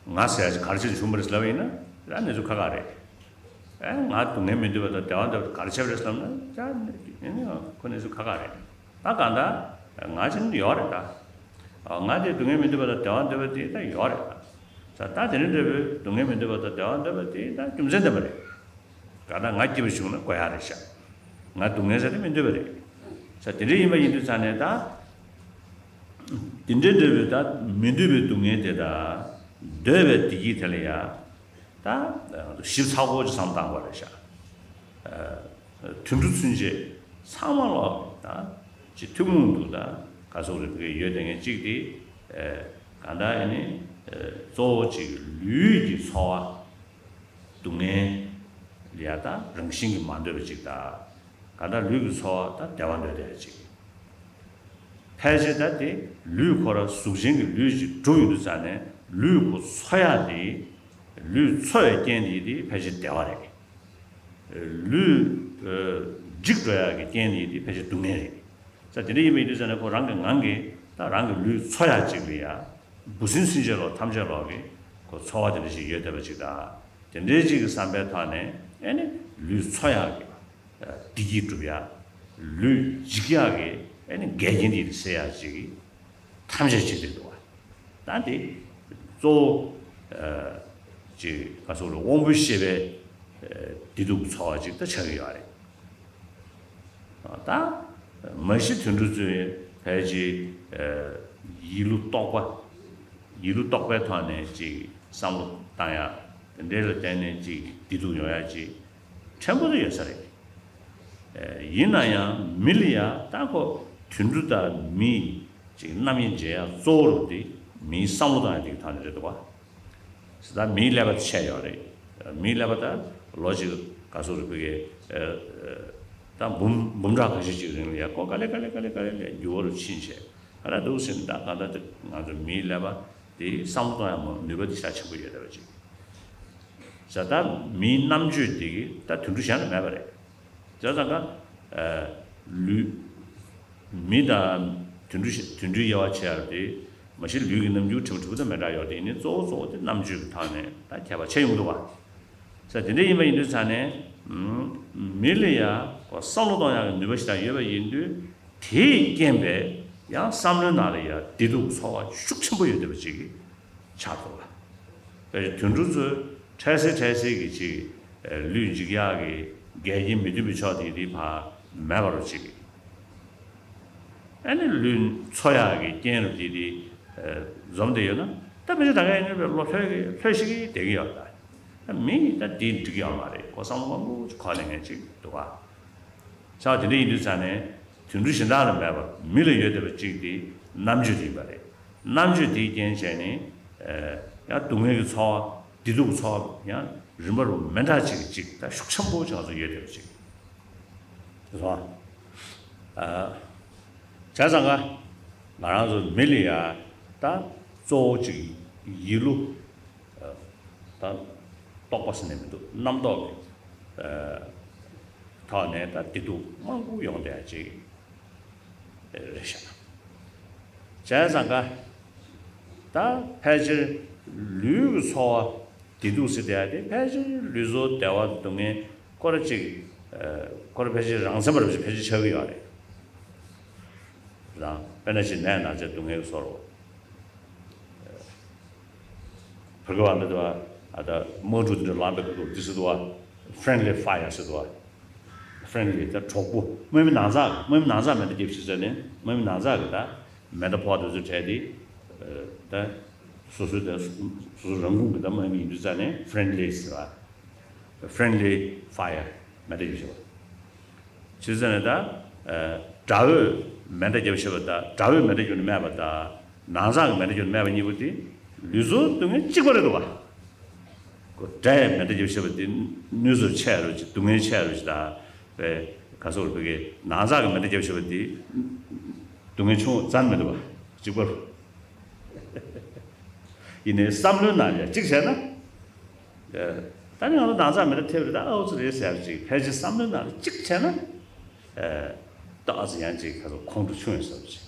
ང་ཟེར་ཡ་ཅིག་ག་རེ་བྱས་ནས་བྱུང་བ་རེད་ཟེར་ལབ་པ་ཡིན་ན་ད་གནས་ཚུལ་ཁག་ཁག་རེད། ཨེ་ང་སྡུག་བསྔལ་མི་འདོད་པ་དང་བདེ་བ་འདོད་པ་ག་རེ་བྱས་པ་རེད་ཟེར་ལབ་ན་ད་ཁོ་གནས་ཚུལ་ཁག་ཁག་རེད། ད་གང་ལྟར་ང་ཅིག་ཡོད་རེད་ད། ང་དེ་སྡུག་བསྔལ་མི་འདོད་པ་དང་བདེ་བ་འདོད་པ་དེ་ད་ཡོད་རེད་ད། ད་དེ་འདྲ་འདྲ་བོའི་སྡུག་བསྔལ་མི་འདོད་པ་དང་བདེ་བ་འདོད་པ་དེ་ད་རྒྱུ་མཚན་ལྡན་པ་རེད། ག་ད་ང་སྐྱིད་པ་བྱུང་ན་དགོས་ཡག་རེད་ཤག་ང་སྡུག་བསྔལ་ཟེར་དེ་མི་འདོད་པ་རེད། ས་དེ་འདྲ་ཡིན་པ་ཡིན་དུས་ཙང་ནས་ད། དེ་འདྲའི་འདོད་པའི་ད་མི་འདོད་པའི་སྡུག་བསྔལ་དེ་དང་འདོད་པའི་བདེ་སྐྱིད་དེ་ལ་ཡ། ད་ཞིབ་ཚགས་པོ་ཅིག་བསམ་བཏང་དགོས་རེད་ཤག་དུད་འགྲོ་ཚུན་ཆད་ཚང་མ་ལོག་ད་ཅིག་ཐུན་མོང་དུ་ད་ག་ཚོད་རེད་གི་ཡོད་དེ་ངས་གཅིག་དེ། ད་ལྟ་ཨེ་ནི་གཙོ་བོ་གཅིག་ལུས་ཀྱི་ཚོར་བ་སྡུག་བསྔལ་ལ་ཡ་ད་རང་བཞིན་གྱིས་མ་འདོད་པ་གཅིག་དང་། གང་ལྟར་ལུས་ཀྱི་ཚོར་བ་ད་བདེ་བ་འདོད་བསྡད་ཅིག་ཕལ་ཆེར་ད་དེ་ལུས་ཁོ་ར་གཟུགས་ཅན་གྱི་ལུས་ཅིག་གྲུབ་ཡོང་དུས་ཙ་ནས་ལུས་ཁོ་འཚོ་ཡག་དེ། ལུས་འཚོ་བའི་རྐྱེན་དེ་དེ་ཕལ་ཆེར་བདེ་བ་རེད། ལུས་འཇིག་འགྲོ་ཡག་གི་རྐྱེན་དེ་དེ་ཕལ་ཆེར་སྡུག་བསྔལ་རེད། ས་དེ་འདྲ་ཡིན་པ་ཡིན་དུས་ཙ་ནས་ཁོ་རང་གི་ངང་གིས་ད་རང་གི་ལུས་འཚོ་ཡག་ཅིག་ལ་ཡ། འབུ་སྲིན་ཚུན་ཆད་ལོག་ཐམས་ཅད་ལོག་གི་ཁོ་འཚོ་བ་དེ་འདྲ་ཞིག་ཡོད་བསྡད་པ་ཅིག་དང་། དེ་འདྲའི་ཅིག་གི་བསམ་པའི་ཐོག་ནས་ཨེ་ནི་ལུས་འཚོ་ཡག་གི་བདེ་སྐྱིད་སྒྲུབ་ཡ། ལུས་འཇིག་ཡག་གི་ཨེ་ནི་འགལ་རྐྱེན་དེ་སེལ་ཡག་ཅིག་གི་ཐམས་ཅད་བྱེད་བསྡད་འདུག་བ། ད་འདི་གཙོ་བོ་ཅིག་ག་ཚོད་རེད། དབང་པོའི་ཤེས་པའི་བདེ་སྡུག་ཚོར་བ་ཅིག་ད་ཆགས་ཀྱི་ཡོད་རེད། ད་མ་གཞི་དུད་འགྲོ་ཚོས་ཕལ་ཆེར་ཡིད་བློ་རྟོག་པ། ཡིད་བློ་རྟོག་པའི་ཐོག་ནས་ཅིག་བསམ་བློ་བཏང་ཡག་དེ་འདྲའི་ལ་བརྟེན་ནས་ཅིག་བདེ་སྡུག་ཡོང་ཡག་ཅིག་ཕྲན་བུ་རེ་ཡོད་ས་རེད། ཡིན་ན་ཡང་མི་ལ་ཡ་ད་ཁོ་དུད་འགྲོ་དང་མི་ཅིག་རྣམ་དབྱེ་འབྱེད་ཡག་གཙོ་བོ་རུ་དེ་མིའི་བསམ་བློ་བཏང་ཡག་དེ་གི་ཐོག་ནས་རེད་འདུག་བ། ད་མིའི་ཀླད་པ་དེ་ཆད་ཡོད་རེད། མིའི་ཀླད་པ་ད་ལོ་གཅིག་ག་ཚོད་རེད་བོད་སྐད། ད་འབུམ་འབུམ་ཕྲག་ཁ་ཤས་ཅིག་རིང་ལ་ཡ་ཁོ་ག་ལེ་ག་ལེ་ག་ལེ་ག་ལེ་ལས་འགྱུར་བ་རུ་ཕྱིན་བྱས། ཨ་ར་འདུག་ཟེར་ནས་ད་གང་ལྟར་དེ་ང་ཚོ་མིའི་ཀླད་པ་དེ་བསམ་བློ་གཏོང་ཡག་མ་ནུས་པ་དེ་ཤ་ཆེན་པོ་ཡོད་རེད་བ་ཅིག་ཟེར། ད་མིའི་རྣམ་དཔྱོད་དེ་གི་ད་དུད་འགྲོ་གཞན་ལ་མེད་པ་རེད། བྱས་ཙང་ཀ་ལུས། མི་དང་དུད་འགྲོ་ཞིག་དུད་འགྲོའི་དབྱེ་བ་ཕྱེ་ཡག་དེ་མ་གཞི་ལུས་ཀྱི་རྣམ་འགྱུར་ཕྲན་བུ་ཕྲན་བུ་དང་མི་འདྲ་ཡོད་དེ། ཡིན་ནའི་གཙོ་བོ་གཙོ་བོ་དེ་རྣམ་དཔྱོད་ཀྱི་ཐོག་ནས་ད་ཁྱད་པར་ཕྱེ་ཡོང་འདུག་བ། ས་དེ་འདྲ་ཡིན་པ་ཡིན་དུས་ཙང་ནས་མི་ལ་ཡ་བསམ་བློ་གཏོང་ཡག་གི་ནུས་པ་ཞིག་ད་ཡོད་པ་ཡིན་དུས། དེས་རྐྱེན་པས་ཡང་བསམ་བློའི་ནང་ལ་ཡ་བདེ་སྡུག་ཚོར་བ་ཤུགས་ཆེན་པོ་ཡོད་བསྡད་པ་ཅིག་ཆགས་འདུག་བ། དཔེར་ན་དུད་འགྲོ་ཚོས་འཕྲལ་སེལ་འཕྲལ་སེལ་གྱི་ཅིག་ལུས་འཇིག་ཡག་གི་འགལ་རྐྱེན་མི་མཐུན་པའི་ཕྱོགས་དེ་དེ་ཕར་མེད་པ་རུ་ཅིག་ཨ་ནི་ལུས་འཚོ་ཡག་གི་རྐྱེན་རུ་དེ་དེ་འཛོམས་བསྡད་ཡོད་ན། ད་ཕལ་ཆེར་ད་ག་ཡིན་ན་བློ་ལྷོད་ཀྱི་ལྷོད་ཤིག་གི་བསྡད་ཀྱི་ཡོད་ད། ད་མི་ཡིས་ད་དེ་འགྲིག་ཡོད་མ་རེད། ཁོ་བསམ་བློ་མང་པོ་ཅིག་འཁོར་ལེན་མཁན་ཅིག་འདུག་བ། ས་དེ་འདྲ་ཡིན་དུས་ཙང་ནས་དུད་འགྲོ་གཞན་དག་ལ་མེད་པར་མི་ལ་ཡོད་བསྡད་པ་གཅིག་དེ་རྣམ་དཔྱོད་དེ་ཡིན་པ་རེད། རྣམ་དཔྱོད་དེའི་རྐྱེན་བྱས་ནས་ཡང་སྡུག་བསྔལ་གྱི་ཚོར་བ། བདེ་སྡུག་གི་ཚོར་བ་ཡང་རིམ་པ་རུ་མི་འདྲ་གཅིག་གཅིག་ད་ཤུགས་ཆེན་པོ་ཅིག་ང་ཚོ་ཡོད་བསྡད་པ་ཅིག་དེ་སོང་ཨ། བྱས་ཙང་ཀ་ང་རང་ཚོ་མི་ལ་ཡ་ད་གཙོ་བོ་གཅིག་ཡིད་བློ། ད་རྟོག་པ་ཟེར་ནས་མི་འདུག་རྣམ་རྟོག་གི་ཐོག་ནས་ད་བདེ་སྡུག་མང་པོ་ཡོང་བསྡད་ཅིག་རེད་ཤག་བྱས་ཙང་ཀ་ད་ཕལ་ཆེར་ལུས་ཀྱི་ཚོར་བ་བདེ་སྡུག་ཟེར་བསྡད་ཡ་དེ་ཕལ་ཆེར་ལུས་ཚོར་བདེ་བ་སྡུག་བསྔལ་ཁོ་ར་གཅིག་ཁོ་ར་ཕལ་ཆེར་རང་མཚན་པ་ར་ཕལ་ཆེར་ཆགས་ཀྱི་ཡོད་རེད། རང་དཔེར་ན་ཅིག་ནད་ན་ཚ་སྡུག་བསྔལ་གྱི་ཚོར་བ། བོད་སྐད་པ་འདི་དུ་བ་ཨ་ད་དམག་འཁྲུག་འདི་འདྲ་ལངས་པའི་སྐབས་དུ་འདི་ཟེར་འདུག་བ། friendly fire ཟེར་འདུག་བ། friendly ད་གྲོགས་པོ། དམག་མི་ནང་ཚགས་དམག་མི་ནང་ཚགས་མེ་མདའ་རྒྱབ་ཤིག་ཟེར་ནས་དམག་མི་ནང་ཚགས་ཀྱི་ད་མེ་མདའ་ཕོག་དུས་ཚོད་བྲལ་ཏེ་ད་སོ་སོའི་ད་སོ་སོ་རང་ཁུངས་ཀྱི་ད་དམག་མི་ཡིན་དུས་ཙ་ནས་friendly ཟེར་བ། friendly fire མེ་མདའ་རྒྱབ་ཤིག་བ། བྱས་ཙང་ནས་ད་དགྲ་བོས་མེ་མདའ་རྒྱབ་ཤེས་པ་དང་དགྲ་བོས་མེ་མདའ་རྒྱབ་ནས་རྨས་པ་དང་ནང་ཚགས་ཀྱིས་མེ་མདའ་རྒྱབ་ནས་རྨས་པ་གཉིས་པོ་དེ་ལུས་ཚོར་སྡུག་བསྔལ་གཅིག་པ་རེད་འདུག་བ། ཁོ་དགྲས་མེ་མདའ་རྒྱབ་ཤེས་པ་དེ་གནོད་འཚེ་ཆེ་རུ་ཅིག་སྡུག་བསྔལ་ཆེ་རུ་ཅིག་དང་། དཔེ་ག་ཚོད་རེད་བོད་སྐད་ནང་ཚགས་ཀྱིས་མེ་མདའ་རྒྱབ་ཤེས་པ་དེ་སྡུག་བསྔལ་ཆུང་ཙམ་མི་འདུག་བ། གཅིག་པ་རུ། ཡིན་ནའི་བསམ་བློའི་ནང་ལ་གཅིག་བྱས་ན། ད་ནི་ང་ཚོ་ནང་ཚགས་མེ་མདའ་ཐེབས་རེད་ད་ཨའུ་ཙི་རེད་ཟེར་ཅིག་ཕལ་ཆེར་བསམ་བློའི་ནང་ལ་གཅིག་བྱས་ན། ཏོག་ཙམ་ཡང་ཅིག་ཁ་ཚོ་ཁོང་ཁྲོ་ཆུང་ཡོད་བསམ་ཅིག་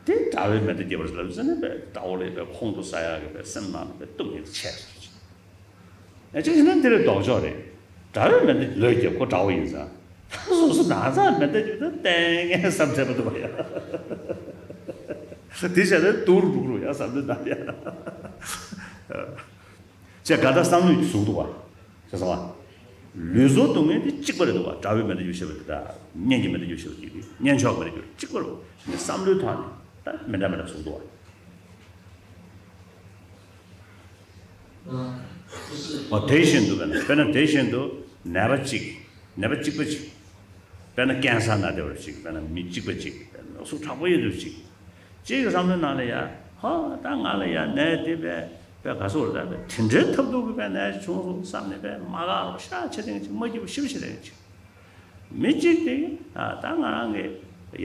དེ་དགྲ་བོའི་མེ་མདའ་རྒྱབ་པ་ལབ་ཟེར་ན་དཔེ་དགྲ་བོ་ལས་དཔེ་ཁོང་ཁྲོ་ཟ་ཡག་གི་དཔེ་སེམས་ནང་ལ་དཔེ་སྡུག་བསྔལ་ཆེ་བསམ་ཅིག་ཡང་གཅིག་བྱས་ན་དེ་ལས་ལྡོག་ཕྱོགས་རེད། དགྲ་བོའི་མེ་མདའ་ལོས་རྒྱབ་ཁོ་དགྲ་བོ་ཡིན་ཙང་། ད་སོ་སོ་ནང་ཚགས་མེ་མདའ་རྒྱབ་ན་ལྟས་ངན་བསམ་འཆར་མ་འདུག་བ་ཡ། དེ་བྱས་ན་སྡུག་རུ་རུ་ཡ་བསམ་བློའི་ནང་ཡ། ཅེས་དགའ་ད་བསམ་བློས་ཀྱི་ཟུག་འདུག་བ། ཅེས་སོང་བ། ལུས་ཚོར་སྡུག་བསྔལ་དེ་གཅིག་པ་རེད་འདུག་བ། དགྲ་བོའི་མེ་མདའ་རྒྱབ་ཤེས་པ་དེ་དང་གཉེན་གྱི་མེ་མདའ་རྒྱབ་ཤེས་པ་དེ་གཉེན་ཕྱོགས་མེ་མདའ་རྒྱབ་གཅིག་པ་རེད། འདི་བསམ་བློའི་ཐོག་ནས་ད་མི་འདྲ་མི་འདྲ་ཟུག་འདུག་བ། འོ་དེ་བཞིན་དུ་དཔེར་ན་དཔེར་ན་དེ་བཞིན་དུ་ནད་པ་གཅིག་ནད་པ་གཅིག་པ་གཅིག་དཔེར་ན་ཀན་སར་ན་བསྡད་པ་གཅིག་དཔེར་ན་མི་གཅིག་པ་གཅིག་དཔེར་ན་ནད་ཟུག་དྲག་པོ་ཡོད་དུས་གཅིག་གཅིག་གི་བསམ་བློའི་ནང་ལ་ཡ་ ཧོ་ད་ང་ལ་ཡ་ནད་དེ་པས་པས་ག་སོ་ར་ད་པས་དེ་འདྲའི་ཐབས་སྡུག་གི་པས་ནད་བྱུང་སོང་བསམ་ནས་པས་མ་དགའ་རོགས་ཤ་ཆེ་ཐེངས་ཅིག་མ་སྐྱིད་པོ་ཤི་བ་ཤི་ཐེངས་ཅིག་མི་གཅིག་དེ་ད་ང་རང་གི་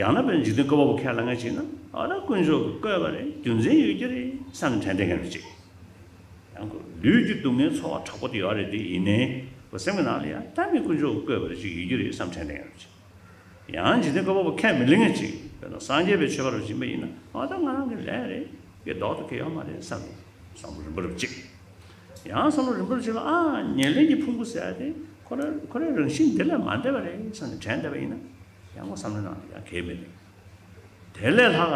ཡང་ན་པས་འཇིག་རྟེན་བཀོད་པ་པོ་ཁས་ལེན་མཁན་ཅིག་ན་ཨ་ད་དཀོན་མཆོག་གི་བཀོད་པ་རེད་རྒྱུ་མཚན་ཡོད་ཀྱི་རེད་བསམ་ནས་དྲན་དྲན་མཁན་རེད་ཅིག་ཡང་ཁོ་ལུས་ཀྱི་སྡུག་བསྔལ་ཚོར་བ་དྲག་པོ་དེ་ཡོད་རེད་དེ་ཡིན་ནའི་ཁོ་སེམས་ཀྱི་ནང་ལ་ཡང་ད་མི་དཀོན་མཆོག་གི་བཀོད་པ་རེད་ཅིག་ཡོད་ཀྱི་རེད་བསམ་དྲན་དྲན་ཡོད་ཅིག་ཡང་འཇིག་རྟེན་བཀོད་པ་པོ་ཁས་མི་ལེན་མཁན་ཅིག་དཔེར་ན་སངས་རྒྱས་པའི་ཆོས་པ་རུ་ཕྱིན་པ་ཡིན་ན་ཨ་ད་ང་རང་གི་ལས་རེད་ཀྱི་ལྡོག་ཏུ་གི་ཡོད་མ་རེད་བསམ་ནས་བསམ་བློ་རིམ་པ་རུ་གཅིག་ཡང་བསམ་བློ་རིམ་པ་རུ་གཅིག་ལ་ཨ་ཉེར་ལེན་གྱི་ཕུང་པོ་ཟེར་ཡ་དེ་ཁོ་རང་ཁོ་རང་རང་བཞིན་འདི་ལས་མ་འདས་པ་རེད་བསམ་ནས་དྲན་བསྡད་པ་ཡིན་ན་ཡང་ཁོ་བསམ་བློའི་ནང་དུ་ཡང་གལ་མེད་དེ། དེ་ལས་ལྷག་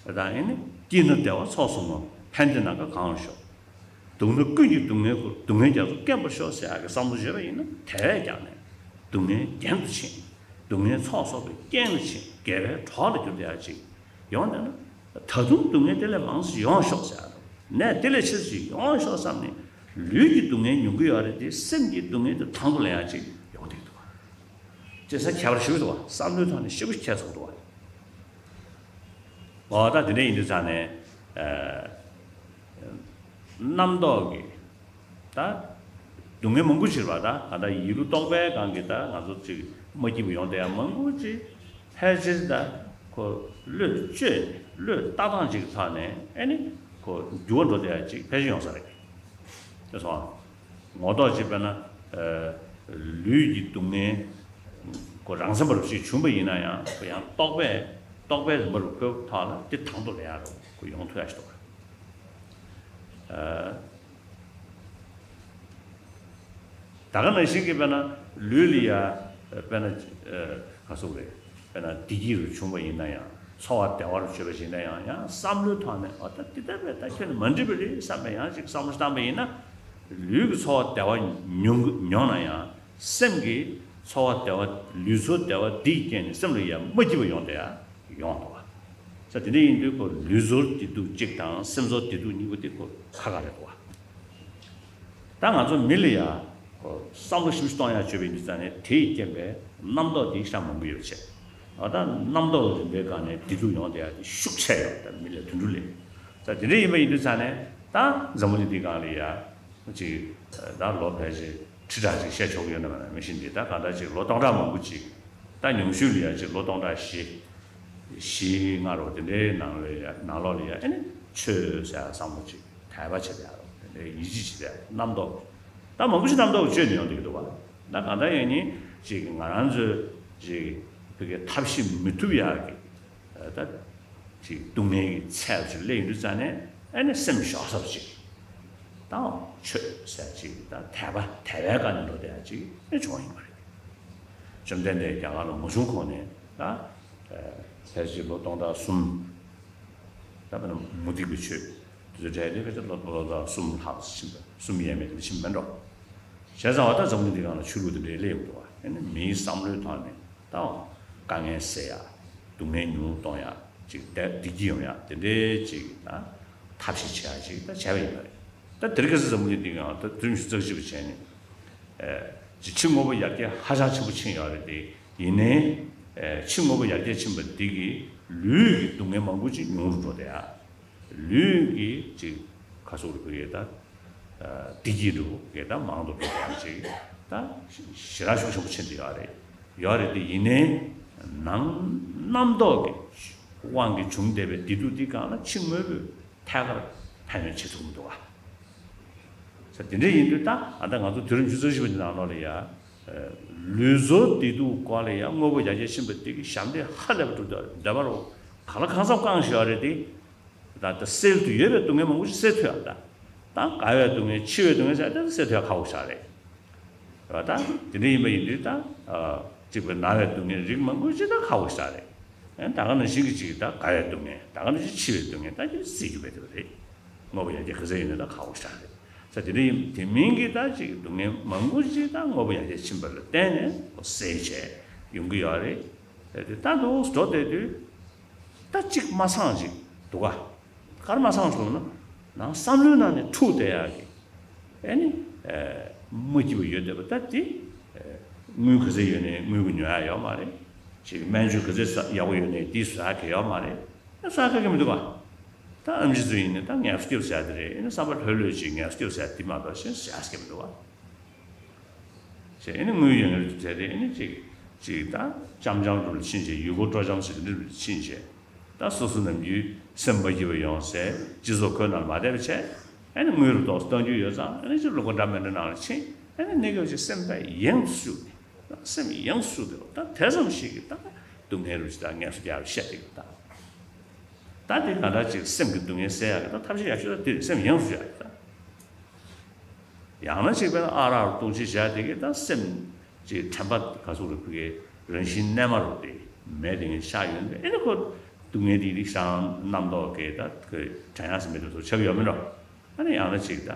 ག་ད་ཡིན་ནི་སྐྱིད་ན་བདེ་བ་ཚོགས་སུ་བསྔོ། ཕན་བདེ་ནམ་མཁའ་གང་བ་ཤོག་སྡུག་ན་ཀུན་གྱི་སྡུག་བསྔལ་ཁུར། སྡུག་བསྔལ་རྒྱ་མཚོ་སྐེམ་པར་ཤོག་ཟེར་ཡག་གི་བསམ་བློ་བྱས་པ་ཡིན་ན་དེ་བས་ཀྱང་ནས་སྡུག་བསྔལ་རྒྱན་དུ་ཕྱིན། སྡུག་བསྔལ་ཚོགས་གསོག་པའི་རྐྱེན་དུ་ཕྱིན་དགེ་བའི་གྲོགས་ལ་གྱུར་ཏེ་ཡག་ཅིག་ཡོང་བསྡད་ན་ད་དུང་སྡུག་བསྔལ་དེ་ལས་མང་ཙམ་ཡོང་ཤོག་ཟེར་ཡག་དང་ནས་དེ་ལས་ཆེ་ཙམ་ཡོང་ཤོག་བསམ་ནས་ལུས་ཀྱི་སྡུག་བསྔལ་མྱོང་གི་ཡོད་རེད་དེ་སེམས་ཀྱི་སྡུག་བསྔལ་དེ་དང་དུ་ལེན་ཡག་ཅིག་ཡོང་བསྡད་ཀྱི་འདུག་ཅེས་ས་ཁྱད་པར་ཞིག་འདུག་བ། བསམ་བློའི་ཐོག་ནས་ཞེ་པོ་ཁྱད་མཚར་འདུག་བ། འོ་ད་དེ་འདྲ་ཡིན་དུས་ཙང་ནས་ཨ་རྣམ་རྟོག་གི་ད་སྡུག་བསྔལ་མང་པོ་ཞིག་རེད་བ། ད་ག་ད་ཡིད་ལུས་རྟོག་པའི་སྒང་གི་ད་ང་ཚོ་ཅིག་མ་སྐྱིད་པོ་ཡོང་བསྡད་ཡ་མང་པོ་ཅིག་ཕལ་ཆེར་ད་ཁོ་བློས་བཅོས་ནས་བློས་བཏང་སྟངས་ཅིག་གི་ཐོག་ནས་ཨེ་ནི་ཁོ་འགྱུར་བ་འགྲོ་བསྡད་ཡ་ཅིག་ཕལ་ཆེར་ཡོང་ས་རེད། དེ་སོང་། ངོ་ཐོག་ཅིག་དཔེར་ན། ཨ་ལུས་ཀྱི་སྡུག་བསྔལ། ཁོ་རང་མཚན་པ་རུ་ཞིག་བྱུང་པ་ཡིན་ན་ཡང་ཁོ་ཡང་རྟོག་པས་རྟོག་པའི་རིམ་པ་རུ་བཀོད་ཐོག་ལ་དེ་དང་དུ་ལེན་ཡ་རུ་ཁོ་ཡོང་ཐུབ་ཡ་ཞིག་འདུག་ཨ་ད་ག་ནང་བཞིན་གྱི་དཔེར་ན་ལུས་ལ་ཡ་དཔེར་ན་ཨ་ག་སོགས་རེད། དཔེར་ན་བདེ་སྐྱིད་རུ་བྱུང་བ་ཡིན་ན་ཡང་ཚོར་བ་བདེ་བ་རུ་བྱུང་བ་ཡིན་ན་ཡང་ཡང་བསམ་བློའི་ཐོག་ནས་ཨ་ད་འདི་ལྟ་བས་ད་ཁྱོད་ནི་མ་འགྲིག་པ་རེད་བསམ་པའི་ཡང་ཅིག་བསམ་བློ་བཏང་པ་ཡིན་ན། ལུས་ཀྱི་ཚོར་བ་བདེ་བ་མྱོང་མྱོང་ན་ཡང་སེམས་ཀྱི་ཚོར་བ་བདེ་བ་ལུས་ཚོར་བདེ་བ་འདིའི་རྐྱེན་ནས་སེམས་ལ་ཡང་མ་སྐྱིད་པ་ཡོང་བསྡད་ཡ་ཡོང་འདུག་བ། ས་དེ་འདྲ་ཡིན་དུས་ཁོ་ལུས་ཚོར་བདེ་སྡུག་གཅིག་དང་སེམས་ཚོར་བདེ་སྡུག་གཉིས་པོ་དེ་ཁོ་ཁ་ཁ་རེད་འདུག་བ། ད་ང་ཚོ་མི་ལ་ཡ་ཁོ་བསམ་བློ་ཞིབ་གཏོང་ཡ་བྱོས་པའི་འདི་ཙང་ནས་དེའི་རྐྱེན་པས་རྣམ་རྟོག་དེ་ཤ་མང་པོ་ཡོད་པ་བྱས། ཨ་ད་རྣམ་རྟོག་རིམ་པའི་སྒང་ནས་བདེ་སྡུག་ཡོང་བསྡད་ཡ་དེ་ཤུགས་ཆེ་ཡོད་ད་མི་ལ་དུད་འགྲོ་ལས། ད་དེ་འདྲ་ཡིན་པ་ཡིན་དུས་ཙང་ནས་ད་འཛམ་བུ་གླིང་འདིའི་སྒང་ལ་ཡ་ཅིག་ད་ལོ་ཕལ་ཆེར་ཁྲི་ཕྲག་ཅིག་བཤད་ཆོག་གི་ཡོད་ན་མ་ན་མི་ཤེས་འདི་ད་གང་ལྟར་ཅིག་ལོ་སྟོང་ཕྲག་མང་པོ་ཅིག་ད་ཉུང་ཤོས་ལ་ཡ་ཅིག་ལོ་སྟོང་ཕྲག་བཞི། བཞི་ལྔ་རོ་དེ་འདྲའི་ནང་ལ་ཡ་ནང་ལོགས་ལ་ཡ་ཨེ་ནི་ཆོས་ཟེར་ཡ་བསམ་བློ་ཅིག་དད་པ་བྱེད་ཡ་རོ་དེ་འདྲའི་ཡིད་ཆེས་བྱེད་ཡ་རྣམ་རྟོག་ད་མང་པོ་ཞིག་རྣམ་རྟོག་བཅོས་ནས་ཡོང་བསྡད་ཀྱི་འདུག་བ། ད་གང་ལྟར་ཡིན་ནི་ཅིག་ང་རང་ཚོས་ཅིག་བོད་སྐད་ཐབས་ཤེས་མི་ཐུབ་ཡ་གི་ད་ཅིག་སྡུག་བསྔལ་གྱི་ཚད་ཅིག་སླེབས་ཡོང་དུས་ཙང་ནས་ཨེ་ནི་སེམས་ཞོག་ས་ཅིག་ད་ཆོས་ཟེར་ཅིག་ད་དད་པ་དད་པའི་སྒང་ནས་འགྲོ་བསྡད་ཡ་ཅིག་ཨེ་བྱུང་བ་ཡིན་པ་རེད། བཅོམ་ལྡན་འདས་རྒྱ་གར་ལ་མ་བྱུང་གོང་ནས་ད་ཨ་ཕལ་ཆེར་ལོ་སྟོང་ཕྲག་གསུམ། ད་དཔེར་ན་མུ་སྟེགས་པའི་ཆོས་དེ་ཚོ་གྲས་དེ་ཕལ་ཆེར་ལོ་ལོ་ལོ་གསུམ་ལྷག་ཕྱིན་པ་གསུམ་ཡས་མས་དེ་ཕྱིན་མེད་འགྲོ། བྱས་ཙང་བ་ད་འཛམ་གླིང་འདི་སྒང་ལ་ཆོས་ལུགས་དེ་འདྲའི་སླེབས་ཡོང་འདུག་བ། ཨ་ནི་མིའི་བསམ་བློའི་ཐོག་ནས་ད་དཀའ་ངལ་སེལ་ཡ། སྡུག་བསྔལ་ཉུང་རུ་གཏོང་ཡ། ཅིག་བདེ་བདེ་སྐྱིད་ཡོང་ཡ་དེ་འདྲའི་ཅིག་ད་ཐབས་ཤེས་བྱེད་ཡ་ཅིག་ད་བྱས་པ་ཡིན་པ་རེད། ད་དེ་རིང་ཁ་སང་འཛམ་གླིང་འདི་སྒང་ད་དུས་རིམ་བཞི་རྩ་བཞི་པ་བྱས་ནས། ཨེ་ཅིག་ཕྱི་དངོས་པོ་ཡར་རྒྱས་ཧ་ཅང་ཆེན་པོ་ཕྱིན་ཡོད་རེད་དེ། ཡིན་ནའི་ཨེ་ཕྱི་དངོས་པོ་ཡར་རྒྱས་ཕྱིན་པ་འདི་གིས་ལུས་ཀྱི་སྡུག་བསྔལ་མང་པོ་ཅིག་ཉུང་རུ་འགྲོ་བསྡད་ཡ། ལུས་ཀྱི་ཅིག་ཁ་སོགས་རུ་བུ་ཡས་ད་བདེ་སྐྱིད་རུ་ཡས་ད་མང་དུ་འགྲོ་བསྡད་ཡ་ཅིག་ད་ཞེ་དྲག་ཤུགས་ཆེན་པོ་ཕྱིན་བསྡད་ཡོད་རེད། ཡོད་རེད་དེ་ཡིན་ནའི་ནང་རྣམ་རྟོག་གི་དབང་གིས་བྱུང་བསྡད་པའི་བདེ་སྡུག་འདི་སྒང་ལ་ཕྱི་དངོས་པོས་ཐད་ཀར་ཕན་ཡོན་བྱེད་ཐུབ་མི་འདུག་བ། ས་དེ་འདྲ་ཡིན་དུས་ད་ཨ་ད་ང་ཚོ་དུས་རིམ་བཅུ་རྩ་བཞི་པ་འདི་ནང་ལོགས་ལ་ཡ། ལུས་ཚོར་བདེ་སྡུག་སྐོར་ལ་ཡ་དངོས་པོ་ཡར་རྒྱས་ཕྱིན་པ་དེ་གི་ཞབས་འདེགས་ཧ་ལས་པ་སྒྲུབ་ཐུབ་འདོད་པ་རོ་ག་ལ་གང་འཚམ་བསྐང་བཞག་རེད་དེ། ད་ད་སེལ་དུ་ཡོད་པའི་སྡུག་བསྔལ་མང་པོ་ཞིག་སེལ་ཐུབ་ཡ་ད། ད་རྒ་བའི་སྡུག་བསྔལ་འཆི་བའི་སྡུག་བསྔལ་ཟེར་ད་སེལ་ཐུབ་ཡ་ཁག་པོ་ཞིག་རེད། རེད་བ། ད་དེ་འདྲ་ཡིན་པ་ཡིན་དུས་ད། གཅིག་པའི་ན་བའི་སྡུག་བསྔལ་རིགས་མང་པོ་ཞིག་ད་ཁག་པོ་ཞིག་རེད། ད་ག་ནང་བཞིན་གྱི་གཅིག་ད་རྒ་བའི་སྡུག་བསྔལ་ད་ག་ནང་བཞིན་འཆི་བའི་སྡུག་བསྔལ་ད་ཅིག་སེལ་རྒྱུ་མེད་དེ་རེད། དངོས་པོ་ཡར་རྒྱས་ག་ཚད་ཡིན་ན་ད་ཁག་པོ་ཞིག་རེད། ས་དེ་འདྲ་ཡིན་དེ་མིན་གྱི་ད་ཅིག་སྡུག་བསྔལ་མང་པོ་ཞིག་ད་དངོས་པོ་ཡར་རྒྱས་ཕྱིན་པ་ལ་བརྟེན་ནས་སེལ་བྱས་ཡོང་གི་ཡོད་རེད། དེ་ད་འདུག་འགྲོ་བསྡད་དུས་ད་གཅིག་མ་ཚང་ཅིག་འདུག་ག་གར་མ་ཚང་སོང་ན་ནང་བསམ་བློའི་ནང་ནས་འཁྲུག་བསྡད་ཡག་གི་ཨེ་ནི་མ་སྐྱིད་པ་ཡོད་བསྡད་པ་ད་དེ་དངུལ་ག་ཚད་ཡོད་ནའི་དངུལ་གྱི་ཉོ་ཡག་ཡོད་མ་རེད། ཅིག་སྨན་བཅོས་ག་ཚད་ཡག་པོ་ཡོད་ནའི་དེ་བཟོ་ཡག་གི་ཡོད་མ་རེད། ཨེ་བཟོ་ཡག་གི་མི་འདུག་ག་ད་ཨེམ་ཆི་ཚོ་ཡིན་ནི་ད་ངལ་གསོ་སྐྱོབ་ཟེར་ཡ་དེ་རེད། ཨེ་ནི་བསམ་པ་ལྷོད་ལྷོད་ཅིག་ངལ་གསོ་སྐྱོབ་ཟེར་ཡ་དེ་མ་གཏོགས་གཞན་ཟེར་ཡ་ཟེར་གྱི་མི་འདུག་བ། ཞེས་ཨེ་ནི་དངུལ་ཡོད་མཁན་ཚོ་དེ་རེད། ཨེ་ནི་ཅིག་ཅིག་ད་འཆམ་འཆམ་འགྲོ་ལ་ཕྱིན་བྱས། ཡུལ་སྐོར་སྤྲོ་འཆམ་ཟེར་གྱི་འདི་ལ་ཕྱིན་བྱས། ད་སོ་སོ་ནམ་རྒྱུན་སེམས་པ་སྐྱིད་པོ་ཡོང་སའི་སྤྱི་ཚོགས་ཁོ་ནང་མ་བསྡད་པ་བྱས། ཨེ་ནི་དངུལ་རུ་ཏོག་ཙམ་གཏོང་རྒྱུ་ཡོད་ཙང་། ཨེ་ནི་ཅིག་གློག་ཀ་འདྲ་མི་འདྲ་ནང་ལ་ཕྱིན། ཨེ་ནི་གནས་སྐབས་ཅིག་སེམས་པ་ཡེངས་སུ་ཞུགས་ནས། སེམས་ཡེངས་སུ་ཞུགས་ཏེ། ད་དེ་ཙམ་ཞིག་གིས་ད་སྡུག་བསྔལ་རུ་ཅིག་ད་ངལ་གསོ་རྒྱག་རུ་བཤད་དེ་གི་ད། ད་དེ་ག་འདྲ་ཅིག་སེམས་ཀྱི་སྡུག་བསྔལ་སེལ་ཡག་གི་ད་ཐབས་ཤེས་ཡག་ཤོས་ད་དེ་རེད། སེམས་ཡེངས་སུ་ཞུགས་ཡག་གི་ད། ཡང་ན་ཅིག་དཔེར་ན་ཨ་རག་རུ་ལྟུང་བྱེད་བྱས་དེ་གི་ད་སེམས་ཅིག་དྲན་པ་ག་ཚོད་རུ་ཕུག་གི་རང་བཞིན་རྣལ་མ་རུ་དེ་མེད་དེ་ངས་ཆགས་ཡོད་པས། ཨེ་ནི་ཁོ་སྡུག་བསྔལ་དེ་རིགས་ཤང་རྣམ་རྟོག་གི་ད་ཁོས་དྲན་ཡག་ཟེར་མི་དེ་ཚོ་ཆགས་ཡོད་མིན་འགྲོ། ཨ་ནི་ཡང་ན་ཅིག་ད་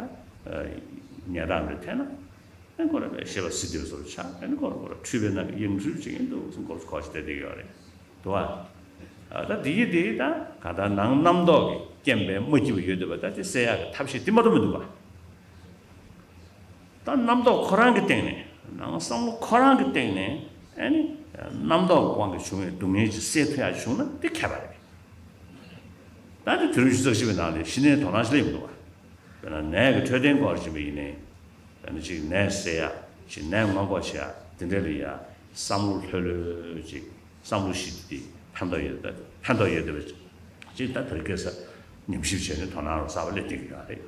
ཉེ་དག་འདྲ་འཐེན་ན། ཨ་ནི་ཁོ་ར་བའི་ཤེས་པ་སྲིད་དེ་བཟོ་ཆགས། ཨ་ནི་ཁོ་ར་ཁོ་ར་འཁྲུལ་པའི་ནང་གི་ཡེངས་འཁྲུལ་ཅིག་ཡིན་འདུག་སེམས་སྐོར་གོ་ཅི་བསྡད་བསྡད་ཡོད་རེད་འདུག་བ། ད་དེ་ཡི་དེ་ད་ག་ད་ནང་རྣམ་རྟོག་གི་རྐྱེན་པས་མ་སྐྱིད་པ་ཡོད་བསྡད་པ་ད་དེ་སེལ་ཡག་གི་ཐབས་ཤེས་དེ་མ་གཏོགས་མི་འདུག་བ། ད་རྣམ་རྟོག་ཁོ་རང་གི་སྟེང་ནས། ནང་བསམ་བློ་ཁོ་རང་གི་སྟེང་ནས། ཨ་ནི་རྣམ་རྟོག་དབང་གིས་བྱུང་བའི་སྡུག་བསྔལ་ཅིག་སེལ་ཐུབ་ཡག་བྱུང་ན་དེ་མཁས་པ་རེད། ད་དེ་དུས་རབས་ཉི་ཤུ་རྩ་བཞི་པའི་ནང་ལ་ཕྱི་ནས་དོ་སྣང་ཞིག་སླེབས་མི་འདུག་བ། དཔེར་ན་ནད་ཀྱི་འཕྲོད་བསྟེན་སྐོར་ཕྱིན་པ་ཡིན་ནའི། དཔེར་ན་ཅིག་ནད་སེལ་ཡག་ཅིག་ནད་སྔོན་འགོག་བྱེད་ཡག་དེ་འདྲ་ལ་ཡ་བསམ་བློ་ལྷོད་ལྷོད་ཅིག་བསམ་བློ་ཞིག་དེ་ཕན་ཐོགས་ཡོད་པ། ཕན་ཐོགས་ཡོད་བསྡད་པ་ཅིག་ད་དེར་སྐད་ས་ཉམས་ཞིབ་བྱས་ནས་དོ་སྣང་རོགས་གསར་པ་སླེབས་བསྡད་ཀྱི་ཡོད་རེད།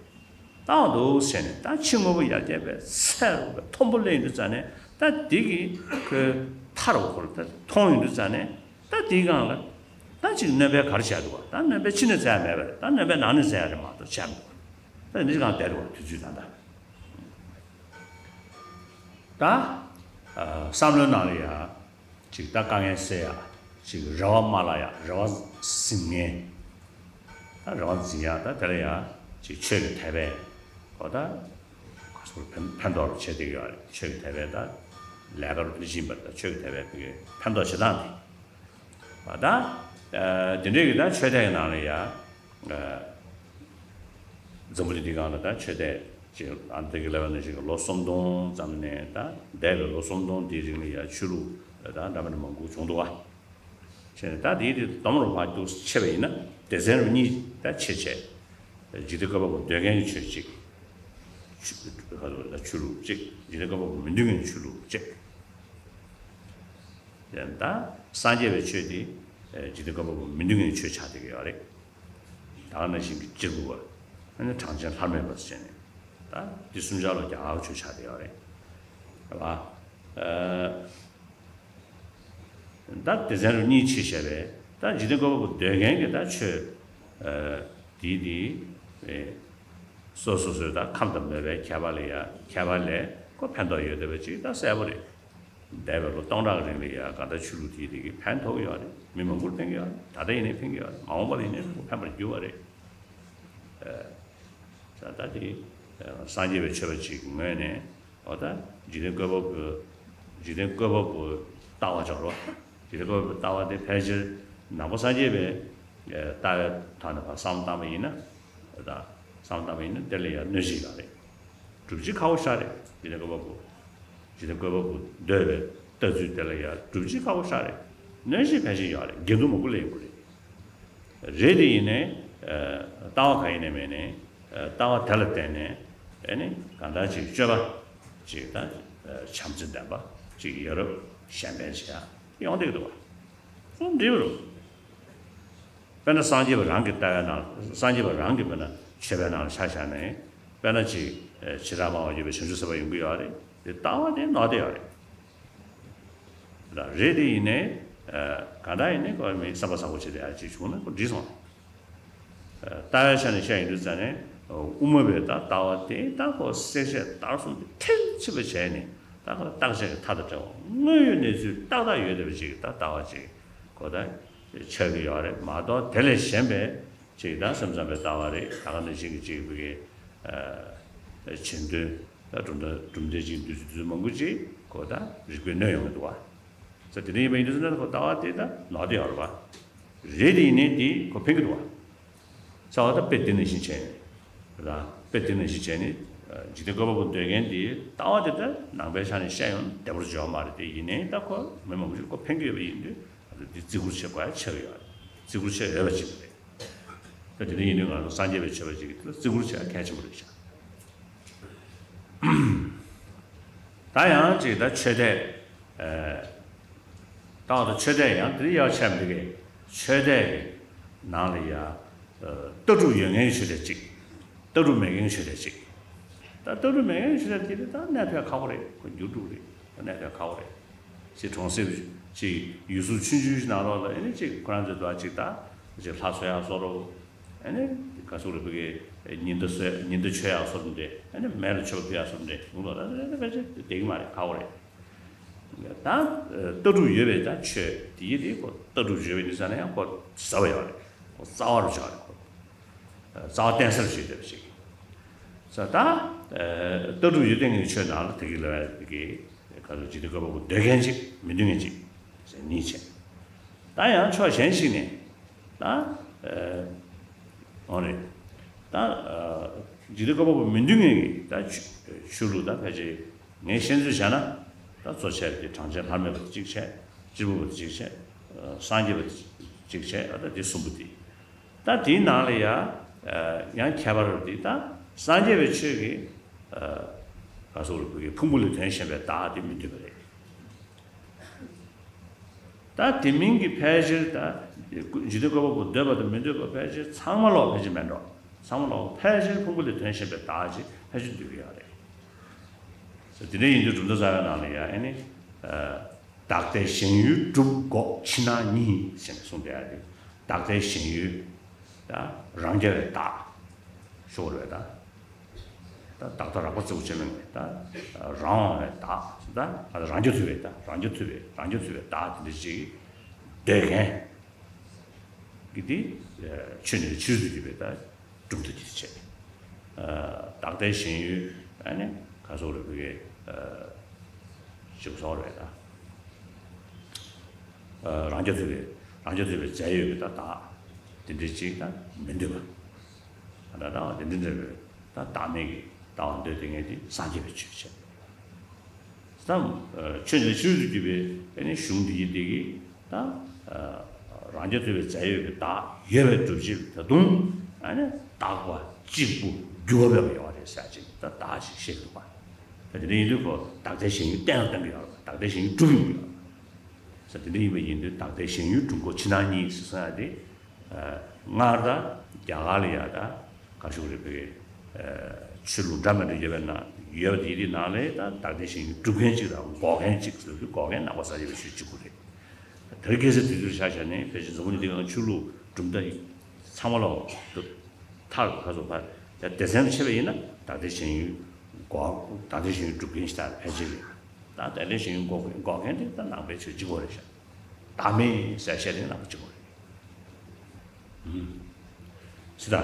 བཏང་འདུག་ཟེར་ནས་ད་ཕྱི་དངོས་པོ་ཡར་རྒྱས་པའི་ཚད་རུ་མཐོན་པོ་སླེབས་ཡོང་དུས་ཙ་ནས། ད་འདི་གི་ཁོའི་མཐའ་རུ་ཁོ་ལ་ད་མཐོང་ཡོང་དུས་ཙ་ནས། ད་དེའི་སྒང་ལ་ད་ཅིག་སྣོན་པ་ག་རེ་བྱས་འདུག་བ། ད་སྣོན་པ་ཕྱི་ནས་བཙལ་ཡག་མེད་པ་རེད། ད་སྣོན་པ་ནང་ནས་བཙལ་ཡག་རེད་མ་གཏོགས་བྱས་མི་འདུག་ད་འདི་སྒང་བསྡད་འདུག་བ། དུས་ཚོད་ད་ལྟ། ད་ཨ་བསམ་བློའི་ནང་ལ་ཡ་ཅིག་ད་དཀའ་ངལ་སེལ་ཡག་ཅིག་རེ་བ་མ་བརླག་ཡག་རེ་བ་ཟིན་མཁན། ད་རེ་བ་འཛིན་ཡག་ད་དེ་ལ་ཡ་ཅིག་ཆོས་ཀྱི་དད་པས་ཁོ་ད་ཕན་ཕན་ཐོགས་རུ་བྱེད་བསྡད་ཀྱི་ཡོད་རེད། ཆོས་ཀྱི་དད་པས་ད་ལས་ཀ་རུ་ཕན་བཞིན་པ། ད་ཆོས་ཀྱི་དད་པས་ཕན་ཕན་ཐོགས་བྱེད་སྟངས་དེ། ད་ཨ་དེ་འདྲའི་གི་ད་ཆོས་དད་ཀྱི་ནང་ལ་ཡ། ཨ་འཛམ་བུ་གླིང་འདི་སྒང་ལ་ད་ཆོས་དད་ཅིག་ཨ་འདི་གི་ལས་པ་ནང་བཞིན་གྱི་ལོ་སུམ་སྟོང་ཙམ་ནས་ད་འདས་པའི་ལོ་སུམ་སྟོང་དེའི་རིང་ལ་ཡ་ཆོས་ལུགས་ད་འདྲ་མི་འདྲ་མང་པོ་བྱུང་འདུག་བ། བྱས་ནས་ད་དེའི་དེ་སྡོམ་རུ་ཕར་འདུག་ཕྱེ་བ་ཡིན་ན། སྡེ་ཚན་རུ་གཉིས་ད་ཕྱེ་བྱས། འཇིག་རྟེན་བཀོད་པ་པོ་འདོད་མཁན་གྱི་ཆོས་གཅིག་ཆོས་ལུགས་གཅིག་འཇིག་རྟེན་བཀོད་པ་པོ་མི་འདོད་མཁན་གྱི་ཆོས་ལུགས་གཅིག་ཡང་ད་སངས་རྒྱས་པའི་ཆོས་དེ་འཇིག་རྟེན་བཀོད་པ་པོ་མི་འདོད་མཁན་གྱི་ཆོས་ཆགས་བསྡད་ཀྱི་ཡོད་རེད། ད་ག་ནང་བཞིན་གྱི་གཅེར་བུ་པ། ཨ་ནི་གྲངས་ཅན་ལྷ་མོའི་བར་བྱས་ནས། ད་འདི་གསུམ་ཆར་ལ་རྒྱ་གར་ཆོས་ཆགས་བསྡད་ཡོད་རེད། རེད་བ། ཨ། ད་སྡེ་ཚན་རུ་གཉིས་ཕྱེ་བྱས་པས། ད་འཇིག་རྟེན་བཀོད་པ་པོ་འདོད་མཁན་གྱི་ད་ཆོས། ཨ་དེའི་དེའི་ཨེ་སོ་སོ་སོའི་ད་ཁམས་དང་མོས་པའི་ཁྱད་པར་ལ་ཡ། ཁྱད་པར་ལས་ཁོ་ཕན་ཐོགས་ཡོད་བསྡད་པ་ཅིག་ད་གསལ་པོ་རེད། འདས་པའི་ལོ་སྟོང་ཕྲག་རིང་ལ་ཡ་གང་ལྟར་ཆོས་ལུགས་དེའི་དེ་གི་ཕན་ཐོགས་ཡོད་རེད། མི་མང་པོར་ཕན་གྱི་ཡོད་རེད། ད་ལྟ་ཡིན་ནའི་ཕན་གྱི་ཡོད་རེད། མ་འོངས་པ་ལ་ཡིན་ནའི་ཁོ་ཕན་པར་འགྱུར་བ་རེད། ཨ་ད་དེ་ཨ་སངས་རྒྱས་པའི་ཆོས་པ་ཅིག་གི་ངོས་ནས། འོ་ད་འཇིག་རྟེན་བཀོད་པ་པོ། འཇིག་རྟེན་བཀོད་པ་པོའི་ལྟ་བ་སྦྱོར་བ། འཇིག་རྟེན་བཀོད་པ་པོའི་ལྟ་བ་དེ་ཕལ་ཆེར་ནང་པ་སངས་རྒྱས་པའི་ཨ་ལྟ་བའི་ཐོག་ནས་ཕར་བསམ་བློ་བཏང་བ་ཡིན་ན། ད་བསམ་བློ་བཏང་བ་ཡིན་ན་དེ་ལ་ཡང་གནོད་གཞི་ཡོད་རེད། སྒྲུབ་བྱེད་ཁག་པོ་ཞེ་དྲག་རེད། འཇིག་རྟེན་བཀོད་པ་པོ། འཇིག་རྟེན་བཀོད་པ་པོ་འདོད་པའི་ལྟ་ཚུལ་དེ་ལ་ཡང་སྒྲུབ་བྱེད་ཁག་པོ་ཞེ་དྲག་རེད། གནོད་གཞི་ཕལ་ཆེར་ཡོད་རེད། འགལ་འདུ་མང་པོ་སླེབས་ཡོང་གི་རེད། རེད་དེ་ཡིན་ནའི་ཨ་ལྟ་བ་ག་ཡིན་ནའི་མིན་ནའི། ཨ་ལྟ་བ་དེ་ལ་བརྟེན་ནས་ཨ་ནི་གང་ལྟར་ཅིག་སྤྱོད་པ་ཅིག་དང་ཨ་བྱམས་བརྩེ་ལྡན་པ་ཅིག་ཡ་རབས་གཞན་ཕན་བྱེད་ཡ་ཡོང་བསྡད་ཀྱི་འདུག་བ། འོ་འདི་རུ། དཔེར་ན་སངས་རྒྱས་པ་རང་གི་ལྟ་བའི་ནང་། སངས་རྒྱས་པ་རང་གི་དཔེར་ན་ཆོས་པའི་ནང་ལ་ཆ་བཞག་ནས། དཔེར་ན་ཅིག་ཨ་བྱེ་བྲག་སྨྲ་བར་བརྗོད་པའི་བྱང་ཆུབ་སེམས་དཔའ་ཡོང་གི་ཡོད་རེད། དེ་ལྟ་བ་དེ་ནོར་བསྡད་ཡོད་རེད། རེད་དེ་ཡིན་ནའི་ཨ་གང་ལྟར་ཡིན་ནའི་ཁོ་མི་བསམ་པ་བཟང་པོ་བྱེད་བསྡད་ཡ་ཅིག་བྱུང་ན་ཁོ་འགྲིག་སོང་། ཨ་ལྟ་བའི་ཆ་ནས་བཤད་ཡོང་དུས་ཙ་ནས་དབུ་མ་པའི་ད་ལྟ་བ་དེ་ད་ཁོ་བསྲེག་བཅད་བརྡར་གསུམ་དེ་མཐིལ་ཕྱིན་པ་བྱས་ནས། ད་ཁོ་བརྟག་དཔྱད་ཀྱི་མཐའ་དང་བྲལ་བ། དངོས་ཡོད་གནས་ཚུལ་ཏག་ཏག་ཡོད་བསྡད་པ་ཅིག་ད་ལྟ་བ་ཅིག་ཁོ་ད་ཆགས་ཀྱི་ཡོད་རེད་མ་གཏོགས། དེ་ལས་གཞན་པའི་ཅིག་ད་སེམས་ཙམ་པའི་ལྟ་བ་རེད། ད་ག་ནང་བཞིན་གྱི་ཅིག་བོད་ཀྱི་ཨ་གཞན་དོན། ད་གྲུབ་མཐའ་གྲུབ་མཐའ་ཅིག་འདུས་ཚུལ་འདུས་ཚུལ་མང་པོ་ཅིག་ཁོ་ད་རིགས་པས་གནོད་ཡོང་གི་འདུག་བ། ས་དེ་འདྲ་ཡིན་པ་ཡིན་དུས་ཙམ་ན་ཁོ་ལྟ་བ་དེ་ད་ནོར་བསྡད་ཡོད་རེད་བ། རེད་དེ་ཡིན་ནའི་དེ་ཁོ་ཕན་གྱི་འདུག་བ། ས་བ་ད་དཔེ་དེ་ནང་བཞིན་བྱས་ནས། ད་དཔེ་དེ་ནང་བཞིན་བྱས་ནས། འཇིག་རྟེན་བཀོད་པ་པོ་འདོད་མཁན་དེ་ལྟ་བ་དེ་ད་ནང་པའི་ཆ་ནས་བཤད་ཡོང་བདེ་པོར་འཇོག་མ་རེད་དེ། ཡིན་ནའི་ད་ཁོ་མི་མང་པོ་ཞིག་ཁོ་ཕན་གྱི་ཡོད་པ་ཡིན་དུས། ད་དེ་བརྩི་བཀུར་བྱེད་དགོས་ཡ་ཆགས་ཡོད་རེད། བརྩི་བཀུར་བྱེད་འོས་པ་ཅིག་རེད། ད་དེ་འདྲ་ཡིན་དུས་ང་ཚོ་སངས་རྒྱས་པའི་ཆོས་པ་ཅིག་གིས་དེ་ལ་བརྩི་བཀུར་བྱེད་ཡ་གལ་ཆེན་པོ་རེད་ཤག་ད་ཡང་ཅིག་ད་ཆོས་དད། ཨ། ད་འོ་ད་ཆོས་དད་ཡང་དེ་ཡག་ཆེ་མི་འདུག་གས། ཆོས་དད་ཀྱི་ནང་ལ་ཡ། ཨ། ལྟ་གྲུབ་ཡོད་མཁན་གྱི་ཆོས་དད་ཅིག་ལྟ་གྲུབ་མེད་མཁན་གྱི་ཆོས་དད་ཅིག་ད་ལྟ་གྲུབ་མེད་མཁན་གྱི་ཆོས་དད་དེ་ད་གནས་ཐད་ཁག་པོ་རེད། ཁོ་འགྱུར་འགྲོ་གི་རེད། ཁོ་གནས་ཐད་ཁག་པོ་རེད། ཅིག་གྲོང་གསེབ་ཅིག་ཡུལ་ཟུར་ཆུང་ཆུང་ཞིག་ནང་ལོགས་ལ་ཨེ་ནི་ཅིག་ཁོ་རང་ཚོའི་འདུག་ཅིག་ད་ཅིག་ལྷ་གསོལ་ཡག་བཟོ་འདྲ། ཨེ་ནི་ག་ཚོད་རེད། བོད་ཀྱི་ཉི་ཟླ་གསོལ་ཉི་ཟླ་མཆོད་ཡག་བཟོ་འདྲ། ཨེ་ནི་མེ་ལ་མཆོད་པ་ཕུལ་ཡག་བཟོ་འདྲ་ཡོང་ལ་ད་ད་ད་ཕལ་ཆེར་བསྡད་ཀྱི་མ་རེད། ཁག་པོ་རེད། ད་ལྟ་གྲུབ་ཡོད་པའི་ད་ཆོས་དེ་ཡི་དེ་ཁོ་ལྟ་གྲུབ་ཡོད་པའི་ནི་ས་ནས་ཡང་ཁོ་ཟབ་པ་ཡོད་རེད། ཁོ་རྩ་བ་རུ་ཆགས་རེད། ཁོ་རྩ་བ་བརྟན་སར་བྱེད་བསྡད་པ་ཞིག་ས་ད་ལྟ་གྲུབ་ཡོད་བསྡད་མཁན་གྱི་ཆོས་ནང་ལ་དེ་གི་ལ་བའི་གི་ག་ཚོད་འཇིག་རྟེན་བཀོད་པ་པོ་འདོད་མཁན་ཅིག་མི་འདོད་མཁན་ཅིག་ཟེར་གཉིས་བྱས། ད་ཡང་ཕྱོགས་གཞན་ཞིག་ནས་ད་འོ་རེད། ད་འཇིག་རྟེན་བཀོད་པ་པོ་མི་འདོད་མཁན་གྱི་ད་ཆོས་ལུགས་ད་ཕལ་ཆེར། ངས་ཤེས་ཚོད་བྱས་ན། ད་གཙོ་ཆེ་དེ་གྲངས་ཅན་བླ་མེད་པ་གཅིག་བྱས། སྤྱིར་བཏང་པ་གཅིག་བྱས། སངས་རྒྱས་པ་གཅིག་བྱས། ད་དེ་གསུམ་པོ་དེ། ད་དེའི་ནང་ལ་ཡ། ཡང་ཁྱད་པར་དེ་ད་སངས་རྒྱས་པའི་ཆོས་ཀྱི། ག་སོགས་རུ་བོད་ཀྱི་ཕུང་པོ་ལས་ཐོན་བཞིན་པའི་བདག་དེ་མི་འདོད་པ་རེད། ད་དེ་མིན་གྱི་ཕལ་ཆེར་ད་འཇིག་རྟེན་བཀོད་པ་པོ་འདོད་པ་དང་མི་འདོད་པ་ཕལ་ཆེར་ཚང་མ་ལོག་ཕལ་ཆེར་མེད་འགྲོ། ཚང་མ་ལོག་ཕལ་ཆེར་ཕུང་པོ་ལས་ཐོན་བཞིན་པའི་བདག་ཅིག་ཕལ་ཆེར་འདོད་ཀྱི་ཡོད་རེད། དེ་འདྲ་ཡིན་དུས་གྲུབ་མཐའ་གསལ་བའི་ནང་ལ་ཡང་ཨེ་ནི། བདག་ལྟའི་ཞེན་ཡུལ་གྲུབ་འགོག་ཕྱི་ནང་གཉིས་ཟེར་ནས་གསུངས་བསྡད་ཡ་རེད། བདག་ལྟའི་ཞེན་ཡུལ། ད་རང་རྐྱ་བའི་བདག་ཤོར་བའི་བདག་ད་བདག་ལྟ་རགས་པ་གཙོ་བོ་བྱས་མེད་པའི་བདག་རང་དབང་བའི་བདག་ད་རང་རྐྱ་ཐུབ་པའི་བདག་རང་རྐྱ་ཐུབ་པའི་རང་རྐྱ་ཐུབ་པའི་བདག་དེ་འདྲ་ཅིག་འདོད་མཁན་གྱི་དེ་ཆོས་ནི་ཆོས་སུ་གྱུར་པའི་བདག་གྲུབ་མཐའ་དེ་བྱས། བདག་ལྟའི་ཞེན་ཡུལ་ཨ་ནི་ག་སོགས་རེད་བོད་ཀྱི་ཞིག་སོགས་རེད་ད། རང་རྐྱ་ཐུབ་པའི་རང་རྐྱ་ཐུབ་པའི་རྫས་ཡོད་པའི་ད་བདག་དེ་འདྲ་ཅིག་ད་མི་འདོད་པ། ད་ལྟ་བ་དེ་འདྲ་འདྲ་བའི་ད་བདག་མེད་ཀྱི་ལྟ་བ་འདོད་དེ་ངས་དེ་སངས་རྒྱས་པའི་ཆོས་བྱས། ད་ཆོས་འདི་ཆོས་སུ་གྱུར་པའི་ཨ་ནི་གཞུང་འདི་ཡི་སྟེང་གི་ད་རང་རྐྱ་ཐུབ་པའི་རྫས་ཡོད་ཀྱི་བདག་ཡོད་པའི་སྒྲུབ་བྱེད་ད་དུང་ཨ་ནི་དག་པ་གཅིག་པུ་འགྱུར་བ་མེད་པ་ཡོད་རེད་ཟེར་ཅིག་ད་བདག་ཅིག་བཤད་འདུག་པ། ད་དེ་འདྲ་ཡིན་དུས་ཁོ་བདག་ལྟའི་ཞེན་ཡུལ་བསྟན་ཡང་བསྟན་གྱི་ཡོད་རེད། བདག་ལྟའི་ཞེན་ཡུལ་སྒྲུབ་ཡོང་གི་ཡོད་རེད། ས་དེ་འདྲ་ཡིན་པ་ཡིན་དུས་བདག་ལྟའི་ཞེན་ཡུལ་གྲུབ་འགོག་ཕྱི་ནང་གཉིས་ཟེར་སོང་ཡ་དེ། སྔར་ད་རྒྱ་གར་ལ་ཡ་ད་ག་ཞུ་རེད་བོད་ཀྱི་ཆོས་ལུགས་འདྲ་མི་འདྲ་ཡོད་པའི་ནང་ཡོད་པ་དེ་དེ་ནང་ལས་ད་བདག་ལྟའི་ཞེན་ཡུལ་གྲུབ་མཁན་གཅིག་དང་འགོག་མཁན་གཅིག་ཟེར་དུས་འགོག་མཁན་ནང་པ་སངས་རྒྱས་པའི་ཆོས་གཅིག་པུ་རེད། ད་རེས་ཁ་སང་དུས་ཚོད་ཆ་བཞག་ནས་ཕལ་ཆེར་འཛམ་བུ་གླིང་འདི་གའི་ཆོས་ལུགས་གྲུབ་མཐའ་ཚང་མ་ལ་ཐག་ག་ཚོད་ཕར་ད་སྡེ་ཚན་ཕྱེ་བ་ཡིན་ན་བདག་ལྟའི་ཞེན་ཡུལ་འགོག་བདག་ལྟའི་ཞེན་ཡུལ་གྲུབ་མཁན་ཞིག་དང་ཕལ་ཆེར་རེད། ད་བདག་ལྟའི་ཞེན་ཡུལ་འགོག་འགོག་མཁན་དེ་ད་ནང་པའི་ཆོས་གཅིག་པོ་རེད་ཤག་བདག་མེད་ཟེར་བཤད་དེ་ནང་པ་གཅིག་པོ་རེད། ཨུམ། སི་ད།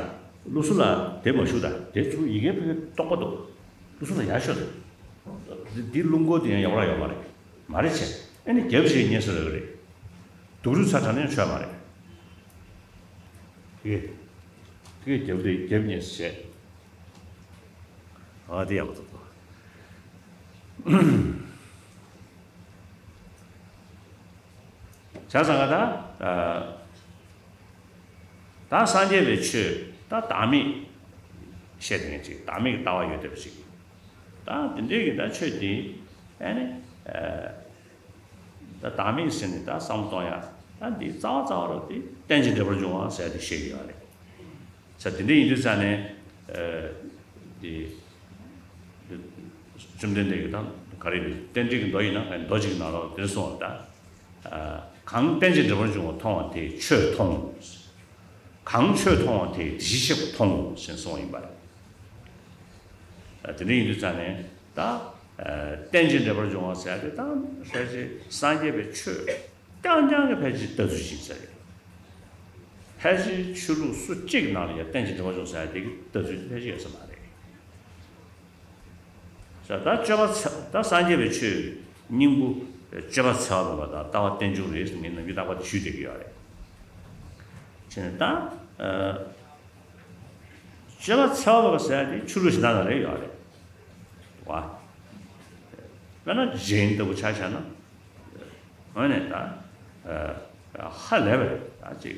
ལུགས་སྲོལ་ལ་དེ་མ་ཞུ་ད་དེ་ཚུར་ཡི་གེ་ཕུལ་རྟོགས་པ་འདུག་ལུགས་སྲོལ་ལ་ཡར་ཤོག་དེ། འདི་རླུང་འཁོར་དེ་ཡང་ཡག་པོ་ཡོད་མ་རེད། མ་རེད་བྱས་ཨེ་ནི་རྒྱབ་བྱས་ཉེས་སུ་རེད་རེད། སྡུག་རུས་ཚ་དྲགས་ནས་ཆོག་མ་རེད། དེ་དེ་རྒྱབ་དེ་རྒྱབ་ཉེས་སུ་བྱས། ཨ་དེ་ཡག་པོ་འདུག་བྱས་ཙང་ག་ད། ད་སངས་རྒྱས་པའི་ཆོས་ད་བདག་མེད་བཤད་དེ་ངས་ཅིག་བདག་མེད་ཀྱི་ལྟ་བ་ཡོད་བསྡད་པ་ཅིག་ད་དེ་འདྲའི་གི་ད་ཆོས་དེ་ཨ་ནི་ད་བདག་མེད་ཟེར་ནས་ད་བསམ་བློ་གཏོང་ཡ་ད་འདི་རྩ་བ་རྩ་བ་རུ་དེ་རྟེན་ཅིང་འབྲེལ་པར་འབྱུང་བ་ཟེར་དེ་བཤད་ཀྱི་ཡོད་རེད། ས་དེ་འདྲ་ཡིན་དུས་ཙང་ནས་དེ་བཅོམ་ལྡན་འདས་ཀྱི་ད་ག་རེ་རེད་རྟེན་འབྲེལ་གྱི་མདོ་ཡིན་ན་མདོ་གཅིག་གི་ནང་ལ་དེ་གསུངས་པ་ད། གང་རྟེན་ཅིང་འབྲེལ་པར་འབྱུང་བ་མཐོང་བ་དེས་ཆོས་མཐོང་། གང་ཆོས་མཐོང་བ་དེས་དེ་བཞིན་གཤེགས་པ་མཐོང་ཞེས་གསུངས་པ་ཡིན་པ་རེད། དེ་འདྲ་ཡིན་དུས་ཙང་ནས་ད་རྟེན་ཅིང་འབྲེལ་པར་འབྱུང་བ་ཟེར་ཡ་དེ་ད་ཕལ་ཆེར་སངས་རྒྱས་པའི་ཆོས་རྐྱང་རྐྱང་གི་ཕལ་ཆེར་ལྟ་ཚུལ་ཅིག་ཟེར་ཡོད། ཕལ་ཆེར་ཆོས་ལུགས་སུ་གཅིག་ནང་ལ་ཡང་རྟེན་ཅིང་འབྲེལ་པར་འབྱུང་ཟེར་ཡ་དེ་གི་ལྟ་ཚུལ་དེ་ཕལ་ཆེར་ཡོད་ས་མ་རེད། ད་སྤྱོད་པ་ད་སངས་རྒྱས་པའི་ཆོས་སྙིང་པོ་སྤྱོད་པ་འཚེ་བ་མེད་པ་དང་ལྟ་བ་རྟེན་འབྱུང་རེད་ཟེར་ངས་ནམ་རྒྱུན་རྟག་པར་དེ་ཞུས་བསྡད་ཀྱི་ཡོད་རེད། བྱས་ནས་ད་སྤྱོད་པ་འཚེ་བ་མེད་པ་ཟེར་ཡ་དེ་ཆོས་ལུགས་གཞན་དག་ལ་རེ་ཡོད་རེད། བ། དཔེར་ན་རྗེ་ཡིན་ལྟ་བུ་ཆ་བཞག་ན། དངོས་གནས་ད། ཧ་ལས་པ་རེད་ད་ཅིག་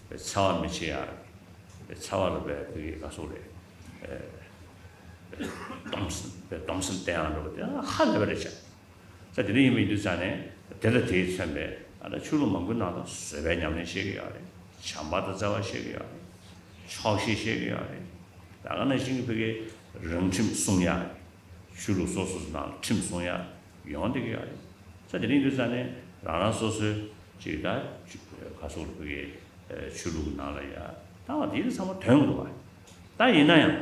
འཚེ་བ་མི་བྱེད་ཡ། ཚ་བ་ལ་བས་དེ་ག་སོགས་རེད། སྡོམ་སེམས་སྡོམ་སེམས་བསྟེན་ཡང་འགྲོ་བ་དེ་ཧ་ལས་པ་རེད་བྱ། ས་དེ་འདྲ་ཡིན་པ་ཡིན་དུས་ཙང་ནས་དེ་ལ་དེས་མཚོན་པའི་ཨ་ད་ཆོས་ལུགས་མང་པོའི་ནང་དུ་བཟོད་པའི་ཉམས་ལེན་བཤད་ཀྱི་ཡོད་རེད། བྱམས་པ་དང་བརྩེ་བ་བཤད་ཀྱི་ཡོད་རེད། ཆོག་ཤེས་བཤད་ཀྱི་ཡོད་རེད། ད་ག་ནང་བཞིན་གྱི་ཕ་གིའི་རང་ཁྲིམས་སྲུང་ཡག་རེད། ཆོས་ལུགས་སོ་སོ་སོ་ནང་ལ་ཁྲིམས་སྲུང་ཡག་ཡོང་བསྡད་ཀྱི་ཡོད་རེད། ས་དེ་རིང་དུས་ཙང་ནས་རང་རང་སོ་སོའི་ཅིག་ད་ཁ་སོགས་ལ་ཕ་གིའི་ཆོས་ལུགས་ནང་ལ་ཡ་ད་བ་དེ་ཚང་མ་དོན་འདུག་བ། ད་ཡིན་ན་ཡང་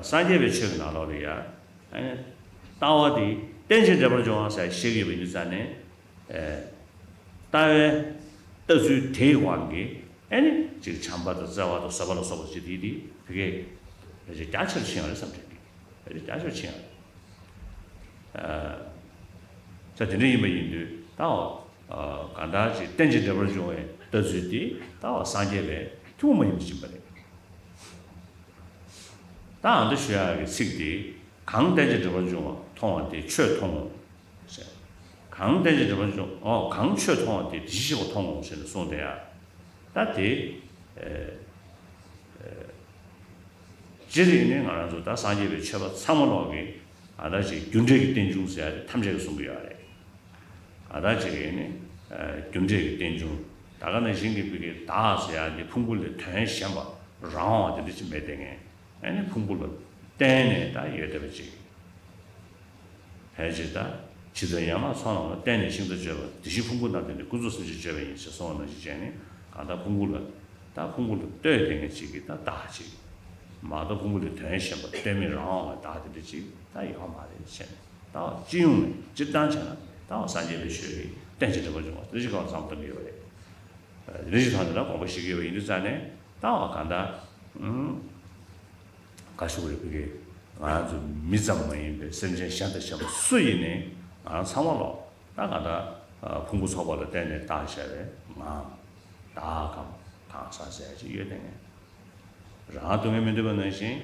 སངས་རྒྱས་པའི་ཆོས་ཀྱི་ནང་ལོགས་ལ་ཡ་ལྟ་བ་དེ་རྟེན་ཅིང་འབྲེལ་པར་འབྱུང་བ་ཟེར་བཤད་ཀྱི་ཡོད་པ་ཡིན་དུས་ཙང་ནས། ལྟ་བའི་ལྟ་ཚུལ་དེའི་དབང་གིས་ཨེ་ནི་ཅིག་བྱམས་པ་དང་བརྩེ་བ་དང་བཟོད་པ་ལ་སོགས་པ་ཅིག་དེ་དེ་ཕ་གིའི་ཕལ་ཆེར་རྒྱ་ཆེར་ཕྱིན་ཡོད་རེད་བསམ་དྲན་གྱི། ཕལ་ཆེར་རྒྱ་ཆེར་ཕྱིན་ཡོད་རེད། ས་དེ་འདྲ་ཡིན་པ་ཡིན་དུས་ད་གང་ལྟར་ཅིག་རྟེན་ཅིང་འབྲེལ་པར་འབྱུང་བའི་ལྟ་ཚུལ་དེ་ད་སངས་རྒྱས་པའི་ཐུན་མོང་མ་ཡིན་པ་ཕྱིན་པ་རེད། ད་ཨ་འདི་ཞུ་ཡག་གི་ཚིག་དེ་གང་རྟེན་ཅིང་འབྲེལ་པར་འབྱུང་བ་མཐོང་བ་དེ་ཆོས་མཐོང་ངོ་། གང་རྟེན་ཅིང་འབྲེལ་པར་འབྱུང་ཨོ་གང་ཆོས་མཐོང་བ་དེ་དེ་བཞིན་གཤེགས་པ་མཐོང་ངོ་ཞེས་ནས་གསུངས་དེ་ཡ། ད་དེ་སྤྱིར་ཡིན་ནི་ང་རང་ཚོ་ད་སངས་རྒྱས་པའི་ཆོས་པ་ཚང་མ་ལོག་གི་ཨ་ད་ཅིག་རྒྱུ་འབྲས་ཀྱི་རྟེན་འབྱུང་ཟེར་ཡ་དེ་ཐམས་ཅད་ཀྱིས་གསུང་གི་ཡོད་རེད། ཨ་ད་ཅིག་ཡིན་ནི་རྒྱུ་འབྲས་ཀྱི་རྟེན་འབྱུང་ད་ག་ནང་བཞིན་གྱི་བི་གའི་བདག་ཟེར་ཡ་དེ་ཕུང་པོ་ལས་དོན་གཞན་པ་རང་དབང་བ་དེ་འདྲ་ཅིག་མེད་དེ་ངས། ཨ་ནི་ཕུང་པོ་ལ་བརྟེན་ནས་ད་ཡོད་བསྡད་པ་ཅིག་ཕལ་ཆེར་ད་ཇི་ལྟར་ཡན་ལག་ཚོགས་རྣམས་ལ་བརྟེན་ནས་ཤིང་རྟ་བརྗོད་པ་དེ་བཞིན་ཕུང་པོ་རྣམས་བརྟེན་ནས་ཀུན་རྫོབ་སེམས་ཅན་བརྗོད་པ་ཡིན་ཞེས་གསུངས་པ་ནང་བཞིན་བྱས་ནས་གང་ལྟར་ཕུང་པོ་ལ་ད་ཕུང་པོ་ལ་ལྟོས་བསྡད་མཁན་ཅིག་གི་ད་བདག་ཅིག་མ་གཏོགས་ཕུང་པོ་ལས་དོན་གཞན་པ་ལྟོས་མེད་རང་དབང་བའི་བདག་དེ་འདྲ་ཅིག་ད་ཡོད་མ་རེད་བྱས་ནས་ད་སྤྱི་ཡོངས་ནས་སྤྱིར་བཏང་བྱས་ན་ད་སངས་རྒྱས་པའི་ཆོས་ཀྱི་རྟེན་ཅིང་འབྲེལ་པར་འབྱུང་བ་དེ་འདྲ་ཅིག་གང་བསམ་བློ་གཏོང་གི་ཡོད་པ་རེད། རེ་ཞིག་ཐོག་ནས་ད་དགོངས་པ་བཞེས་ཀྱི་ཡོད་པ་ཡིན་དུས་ཙང་ནས་ད་བ་གང་ལྟར་ཨུམ། བཀའ་ཤོག་རེ་ཕུལ་གི་ང་རང་ཚོ་མི་ཙམ་མ་ཡིན་པའི་སེམས་ཅན་གཞན་དང་གཞན་པ་སུ་ཡིན་ནའི་ང་རང་ཚང་མ་ལོག་ད་གང་ལྟར་ཕུང་པོ་ཚོགས་པ་ལ་བརྟེན་ནས་བཏགས་བཞག་པའི་ངང་བདག་གམ་གང་ཟག་ཟེར་ཡ་ཅིག་ཡོད་དེ་ངས་རང་སྡུག་བསྔལ་མི་འདོད་པ་ནང་བཞིན་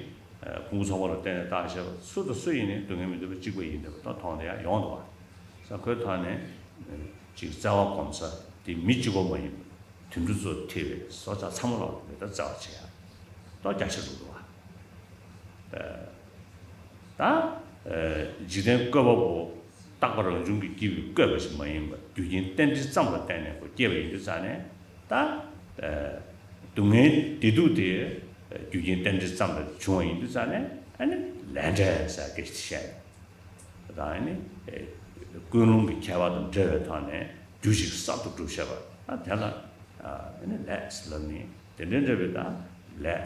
ཕུང་པོ་ཚོགས་པ་ལ་བརྟེན་ནས་བཏགས་བཞག་པ་སུ་དང་སུ་ཡིན་ནའི་སྡུག་བསྔལ་མི་འདོད་པ་གཅིག་པ་ཡིན་འདོད་པ་ད་མཐོང་དེ་ཡང་ཡོང་འདུག་བ། ས་ཁོའི་ཐོག་ནས་ཅིག་བརྩེ་བ་སྒོམ་ས་དེ་མི་གཅིག་པོ་མ་ཡིན་པ། དུད་འགྲོ་ཚོ་ཐེ་བའི་སྲོག་ཆགས་ཚང་མ་ལ་མི་ལྟར་བརྩེ་བ་བྱེད་ཡ། ཏོག་རྒྱ་ཆེར་འགྲོ་འདུག་བ། ད་འཇིག་རྟེན་བཀོད་པ་པོ་རྟག་པ་རང་བྱུང་གི་སྐྱེས་བུས་བཀོད་པ་ཞིག་མ་ཡིན་པར་རྒྱུ་རྐྱེན་རྟེན་འབྲེལ་ཙམ་ལ་བརྟེན་ནས་ཁོ་སྐྱེས་པ་ཡིན་དུས་ཙང་ནས་ད་སྡུག་བསྔལ་བདེ་སྡུག་དེ་རྒྱུ་རྐྱེན་རྟེན་འབྲེལ་ཙམ་ལ་བྱུང་བ་ཡིན་དུས་ཙང་ནས་ཨ་ནི་ལས་འབྲས་ཟེར་སྐད་ཆ་བཤད། དང་ནི་ཀུན་སློང་གི་ཁྱད་པར་དང་འབྲེལ་བའི་ཐོག་ནས་རྒྱུ་ཞིག་གསར་དུ་སྒྲུབ་བྱས་པ་དེ་ལ་ནི་ལས་ལབ་ནི་དེ་འདྲའི་འབྲེལ་བའི་དང་ལས་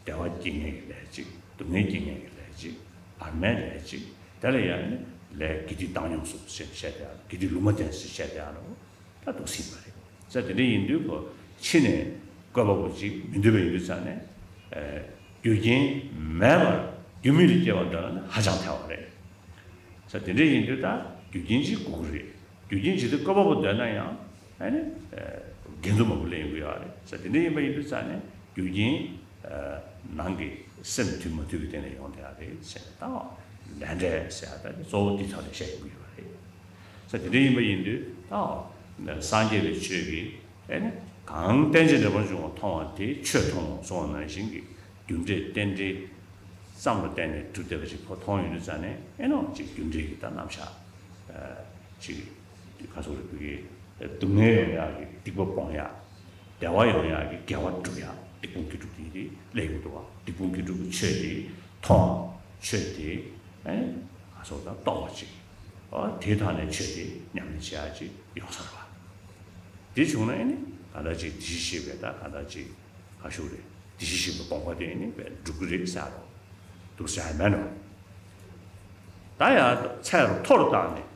བདེ་བ་སྐྱེ་མཁན་གྱི་ལས་གཅིག་སྡུག་བསྔལ་སྐྱེ་མཁན་གྱི་ལས་གཅིག་བར་མའི་ལས་གཅིག་དེ་ལ་ཡང་ནི་ལས་དགེ་སྡིག་བཏང་སྙོམས་སུ་ཞེས་བཤད་དེ་ཡང་དགེ་སྡིག་ལུང་མ་བསྟན་ཟེར་བཤད་དེ་ཡང་རུང་། ད་འདུག་སྲིད་པ་རེད། ས་དེ་འདྲ་ཡིན་དུས་ཁོ་ཕྱི་ནས་བཀོད་པ་པོ་ཅིག་མི་འདོད་པ་ཡིན་དུས་ཙང་ནས། རྒྱུ་རྐྱེན་མེད་པར་རྒྱུ་མེད་དུ་སྐྱེ་བ་འདྲ་ན་ཧ་ཅང་ཐལ་བ་རེད། ས་དེ་འདྲ་ཡིན་དུས་ད་རྒྱུ་རྐྱེན་ཅིག་དགོས་ཀྱི་རེད། རྒྱུ་རྐྱེན་ཇི་ལྟར་བཀོད་པ་པོ་འདོད་ན་ཡང་ཨ་ནི་འགལ་འདུ་མང་པོ་སླེབས་ཡོང་གི་ཡོད་རེད། ས་དེ་འདྲ་ཡིན་པ་ཡིན་དུས་ཙང་ནས་རྒྱུ་རྐྱེན་ནང་གི་སེམས་མཐུན་མ་མཐུན་གྱི་སྟེང་ནས་ཡོང་བསྡད་ཡ་རེད་ཟེར་ནས་ད་ལས་འབྲས་ཟེར་ཡ་ད་གཙོ་བོ་འདི་ཐོག་ནས་བཤད་ཡོང་གི་ཡོད་རེད། ས་དེ་འདྲ་ཡིན་པ་ཡིན་དུས་ད་སངས་རྒྱས་པའི་ཆོས་ཀྱི་ཨེ་ནི་གང་རྟེན་ཅིང་འབྲེལ་པར་འབྱུང་བ་མཐོང་བ་དེ་ཆོས་མཐོང་ངོ་གསུངས་པ་ནང་བཞིན་གྱི་རྒྱུ་འབྲས་རྟེན་འབྲེལ་ཙམ་ལ་བརྟེན་ནས་གྲུབ་བསྡད་པ་ཅིག་ཁོ་མཐོང་ཡོང་དུས་ཙང་ནས་ཨེ་ནོ་ཅིག་རྒྱུ་འབྲས་ཀྱི་ད་རྣམ་གཞག་ཅིག་ག་ཚོད་རེད་བུ་གི་སྡུག་བསྔལ་ཡོང་ཡག་གི་སྡིག་པ་སྤོང་ཡག་བདེ་བ་ཡོང་ཡག་གི་དགེ་བ་སྒྲུབ་ཡག་སྡིག་སྤོང་དགེ་སྒྲུབ་དེ་དེ་སླེབས་ཡོང་འདུག་བ། སྡིག་སྤོང་དགེ་སྒྲུབ་ཀྱི་ཆོས་དེ་མཐོང་ཆོས་དེ་ཨེ་ང་ཚོ་ད་རྟོགས་པ་ཅིག་ཨ་དེའི་ཐོག་ནས་ཆོས་དེ་ཉམས་ལེན་བྱེད་ཡག་ཅིག་ཡོང་ས་རེད་བ། དེ་བྱུང་ན་ཨེ་ནི་ག་འདྲ་ཅིག་དེ་བཞིན་གཤེགས་པའི་ད་ག་འདྲ་ཅིག་ག་ཤུགས་རེད། དེ་བཞིན་གཤེགས་པའི་དགོངས་པ་དེ་ཨེ་ནི་བས་འགྲུབ་ཀྱི་རེད་ཟེར་རོ། འདུག་ཟེར་མེད་ནོ། ད་ཡང་ཚད་རུ་མཐོ་རུ་བཏང་ནས།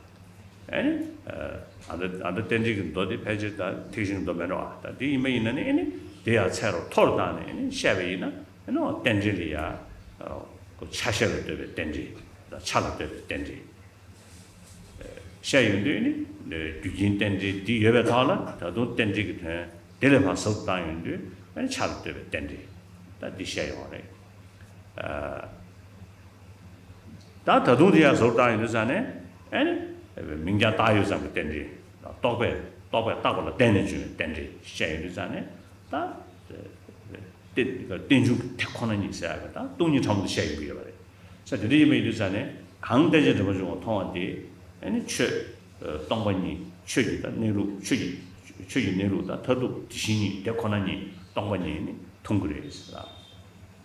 ཨེ་ནི། ཨ་ད་ཨ་ད་རྟེན་འབྲེལ་གྱི་མདོ་དེ་ཕལ་ཆེར་ད་ཐེག་ཆེན་གྱི་མདོ་མེད་འགྲོ་བ། ད་དེ་ཡིན་པ་ཡིན་ན་ནི་ཨེ་ནི་དེ་ཡང་ཚད་རུ་མཐོ་རུ་བཏང་ནས་ཨེ་ནི་བཤད་པ་ཡིན་ན་ཨེ་ནི་རྟེན་འབྲེལ་ལ་ཡ། ཁོ་ཆ་ཤས་ལ་ལྟོས་པའི་རྟེན་འབྲེལ་དང་ཆ་ལ་ལྟོས་པའི་རྟེན་འབྲེལ། བཤད་ཡོང་དུས་ནི་རྒྱུ་རྐྱེན་རྟེན་འབྲེལ་འདི་ཡོད་པའི་ཐོག་ལ་ད་དུང་རྟེན་འབྲེལ་གྱི་དོན་དེ་ལས་ཕར་ཟུར་བཏང་ཡོང་དུས་ཨེ་ནི་ཆ་ལ་ལྟོས་པའི་རྟེན་འབྲེལ་ད་འདི་བཤད་ཡོང་བ་རེད། ད་ད་དུང་དེ་ཡང་ཟུར་བཏང་ཡོང་དུས་ཙང་ནས་ཨེ་ནི་མིང་རྐྱང་བཏགས་ཡོད་ཙམ་གྱི་རྟེན་འབྲེལ་རྟོག་པས་རྟོག་པས་བཏགས་པ་ལ་བརྟེན་ནས་བྱུང་བའི་རྟེན་འབྲེལ་བཤད་ཡོང་དུས་ཙང་ནས་ད། རྟེན་རྟེན་འབྱུང་གི་དེ་ཁོ་ན་ཉིད་ཟེར་ཡག་གི་ད་སྟོང་ཉིད་ཕྲ་མོ་དེ་བཤད་ཡོང་གི་ཡོད་པ་རེད། ས་དེ་འདྲ་ཡིན་པ་ཡིན་དུས་ཙང་ནས་གང་རྟེན་ཅིང་འབྲེལ་པར་འབྱུང་བ་མཐོང་བ་དེ་ཨ་ནི་ཆོས་སྟོང་པ་ཉིད་ཆོས་ཀྱི་ད་གནས་ལུགས་ཆོས་ཀྱི་ཆོས་ཀྱི་གནས་ལུགས་ད་མཐར་ཐུག་དེ་བཞིན་ཉིད་དེ་ཁོ་ན་ཉིད་སྟོང་པ་ཉིད་ནི་མཐོང་གི་རེད་ཟེར་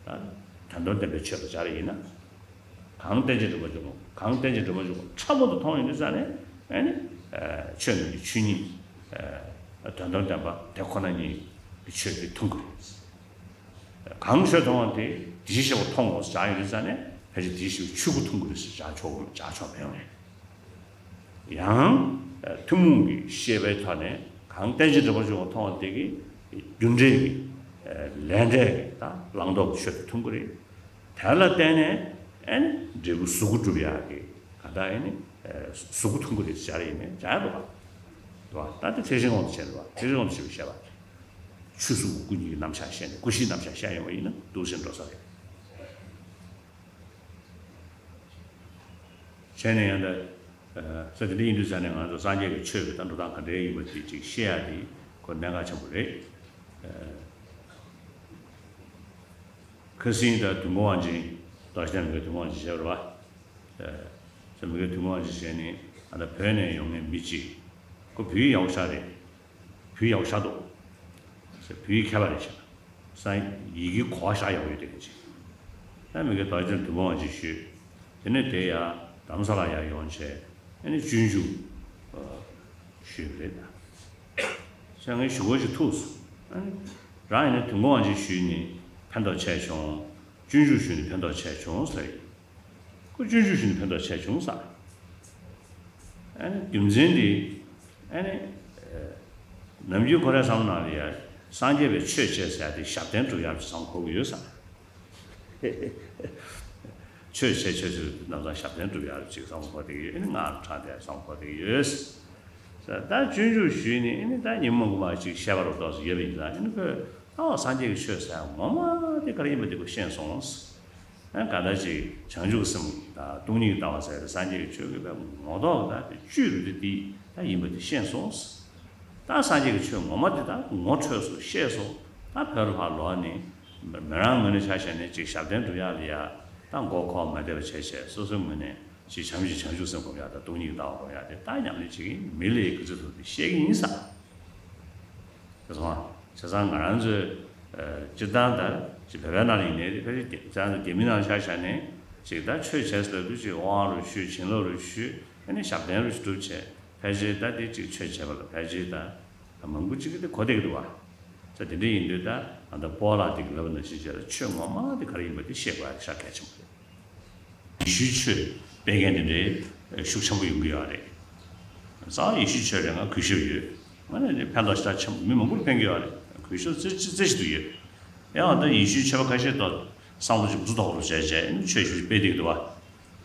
ལ། ད་དོན་དམ་བདེན་པའི་ཆོས་ལ་སྦྱར་ཡིན་ན། གང་རྟེན་ཅིང་འབྲེལ་པར་འབྱུང་བ་གང་རྟེན་ཅིང་འབྲེལ་པར་འབྱུང་བ་ཕྲ་མོ་དུ་མཐོང་ཡོང་དུས་ཙང་ནས་ཨ་ནི་ཆོས་ནི་ཆོས་ཉིད་དོན་དམ་བདེན་པ་དེ་ཁོ་ན་ཉིད་ཀྱི་ཆོས་དེ་མཐོང་གི་རེད། གང་ཆོས་མཐོང་བ་དེ་དེ་བཞིན་གཤེགས་པ་མཐོང་ངོ་ཟེར་སྦྱར་ཡོང་དུས་ཙང་ནས་ཕལ་ཆེར་དེ་བཞིན་གཤེགས་པ་ཆོས་སྐུ་མཐོང་གི་རེད་ཟེར་སྦྱར་ཆོག་གི་མ་སྦྱར་ཆོག་མེད་ཡོང་རེད། ཡང་ཐུན་མོང་གི་ཤེས་པའི་ཐོག་ནས་གང་རྟེན་ཅིང་འབྲེལ་པར་འབྱུང་བ་མཐོང་བ་དེ་གི་རྒྱུ་འབྲས་ཀྱི་ལས་འབྲས་ཀྱི་ད་བླང་དོར་གྱི་ཆོས་དེ་མཐོང་གི་རེད། དེ་ལ་བརྟེན་ནས་ཨ་ནི་འབྲས་བུ་གཟུགས་སྐུ་འགྲུབ་ཡག་གི་ག་ད་ཨ་ནི་གཟུགས་སྐུ་མཐོང་གི་རེད་ཟེར་ཡིན་ནའི་སྦྱར་ཡག་འདུག་ག་འདུག་ག་ད་དེ་ཐེག་ཆེན་དབང་དུ་བྱས་འདུག་ག་ཐེག་ཆེན་དབང་དུ་བྱས་པའི་བཤད་པ། ཆོས་གཟུགས་སྐུ་གཉིས་ཀྱི་རྣམ་གཞག་བཤད་ནས་སྐུ་བཞིའི་རྣམ་གཞག་བཤད་ཡོང་བ་ཡིན་ན་འདུག་ཟེར་འགྲོ་ས་རེད། བྱས་ནས་ཡང་ད། ས་དེ་འདྲ་ཡིན་དུས་ཙང་ནས་ང་ཚོ་སངས་རྒྱས་ཀྱི་ཆོས་ཀྱི་ད་འགྲོ་སྟངས་ག་འདྲའི་ཡིན་པ་དེ་ཅིག་ཤེས་ཡག་དེ་ཁོ་གནད་འགག་ཆེན་པོ་རེད། ཁ་སང་ད་དུས་འཁོར་དབང་ཆེན་རྡོ་རྗེ་གདན་ལ་དུས་འཁོར་དབང་ཆེན་བྱས་པ་རེད་པ། ས་མི་དགེ་དུས་འཁོར་དབང་ཆེན་བྱས་ནས་ཨ་ད་བོད་ནས་ཡོང་མཁན་མི་གཅིག་ཁོ་བོད་ཡིག་ཡག་པོ་ཤར་རེད། བོད་ཡག་པོ་ཤར་འདུག་བོད་ཡིག་མཁས་པ་རེད་ཤག་ས་ཡི་གེ་གོ་བ་ཤག་ཡག་པོ་ཡོད་དེ་ག་ཅིག་ད་མི་དགེ་རྡོ་རྗེ་གདན་དུས་འཁོར་དབང་ཆེན་ཞུས། དེ་ནས་དེ་ཡར་རྡ་རམ་ས་ལ་ཡར་ཡོང་བྱས་ཨ་ནི་སྤྱོད་འཇུག་ཞུས་པ་རེད་ད། ས་ངས་ཞུ་སྒོ་ཅིག་ཐུག་སོང་། ཨ་ནི་རང་ཡིན་ན་དུས་འཁོར་དབང་ཆེན་ཞུས་ནས་ཕན་ཐོགས་ཆེ་བྱུང་། སྤྱོད་འཇུག་ཞུས་ནས་ཕན་ཐོགས་ཆེ་བྱུང་ཟེར་ཡིན། ཁོ་སྤྱོད་འཇུག་ཞུས་ནས་ཕན་ཐོགས་ཆེ་བྱུང་ས། ཨ་ནི་རྒྱུ་མཚན་འདི། ཨ་ནི། ནམ་རྒྱུན་ཁོ་རའི་བསམ་བློ་ནང་ལ་ཡ། སངས་རྒྱས་པའི་ཆོས་བྱེད་ཟེར་ཡ་དེ་ཞབས་བརྟན་སྒྲུབ་ཡག་ཅིག་བསམ་གོ་གི་ཡོད་ས། ཆོས་བྱེད་ཆོས་ཟེར་དུས་ནམ་ཚང་ཞབས་བརྟན་སྒྲུབ་ཡག་ཅིག་བསམ་གོ་བསྡད་ཀྱི་ཡོད། ཨ་ནི་སྔགས་ལ་དྲངས་ཏེ་བསམ་གོ་བསྡད་ཀྱི་ཡོད། ད་སྤྱོད་འཇུག་ཞུས་ནས་ཨ་ནི་ད་ཉིན་མོ་གུ་མ་ཅིག་བཤད་པ་རུ་ཏོག་ཙམ་ཡོད་པ་ཡིན་ཙང་ཨ་ནི་ཁོས། ཨ་སངས་རྒྱས་ཀྱི་ཆོས་ཟེར་ངོ་མ་དེ་ག་རེ་ཡིན་པ་དེ་ཁོ་ཤེས་སོང་། ཨ་ག་འདྲ་ཅིག་བྱང་ཆུབ་སེམས་དང་སྟོང་ཉིད་ལྟ་བ་ཟེར་སངས་རྒྱས་ཀྱི་ཆོས་ཀྱི་ངོ་ཐོག་ད་དེ་བཅུད་རུ་དེ་དེ་ད་ཡིན་པ་དེ་ཤེས་སོང་། ད་སངས་རྒྱས་ཀྱི་ཆོས་ངོ་མ་དེ་ད་ངོ་འཕྲོད་སོང་ཤེས་སོང་། ད་བོད་ལ་ཕར་ལོག་ནས་མི་རང་ངོས་ནས་ཆ་བཞག་ནས་ཅིག་ཞབས་བརྟན་སྒྲུབ་ཡག་ལ་ཡ་ད་མགོ་འཁོར་མ་བསྡད་པ་བྱས་བྱས་སོ་སོའི་ངོས་ནས་ཅིག་བྱམས་ཤིང་བྱང་ཆུབ་སེམས་སྒོམ་ཡག་དང་སྟོང་ཉིད་ལྟ་བ་སྒོམ་ཡག་དེ་ད་ཉམས་ལེན་བྱེད་ཀྱི་ཡིན། མི་ལས་ག་ཚོད་ཐུབ་དེ་ཤེས་ཀྱི་ཡིན་ས། དེ་སོང་བྱས་ཙང་ང་རང་ཚོས་སྤྱིར་བཏང་ད་ཅིག་བོད་པའི་ནང་ལ་ཡིན་ནའི་ཕལ་ཆེར་རྒྱ་ཚང་ཚོ་རྒྱ་མི་ནང་ཆ་བཞག་ནས་ཅིག་ད་ཆོས་བྱས་ཟེར་ལབ་དུས་ཅིག་དབང་རུ་ཞུས་བྱིན་རླབས་རུ་ཞུས་ཨ་ནི་ཞབས་བརྟན་རུ་ཞུ་སྒྲུབ་བྱས་ཕལ་ཆེར་ད་དེ་ཅིག་ཆོས་བྱས་པ་ལ་ཕལ་ཆེར་ད་མང་པོ་ཅིག་གིས་དེ་གོ་བསྡད་ཀྱི་འདུག་བ། ད་དེ་འདྲ་ཡིན་དུས་ད་ང་ད་སྤོ་ལགས་དེ་གི་ལབ་ནང་བཞིན་བྱས་ལ་ཆོས་ངོ་མ་དེ་ག་རེ་ཡིན་པ་དེ་ཤེས་དགོས་ཡག་ཤ་གལ་ཆེན་པོ་རེད། ཡེ་ཤུའི་ཆོས་སྤེལ་མཁན་དེ་འདྲའི་ཤུགས་ཆེན་པོ་ཡོང་གི་ཡོད་རེད། རྩ་བ་ཡེ་ཤུའི་ཆོས་རེད། ང་གུས་ཞབས་ཡོད། ང་ནི་ཕན་ཐོགས་ཞེ་དྲག་ཆེན་པོ་མི་མང་པོར་ཕན་གྱི་ཡོད་རེད། གུས་ཞབས་རྩེ་རྩེ་ཞིག་ཏུ་ཡོད། ཡང་ད་ཡེ་ཤུའི་ཆོས་པ་ཁ་ཤས་ཐོག་བསམ་བློ་ཅིག་འཛུགས་ཐོག་རུ་བྱས་བྱས་ཆོས་ཞུ་སྤེལ་བསྡད་ཀྱི་འདུག་བ།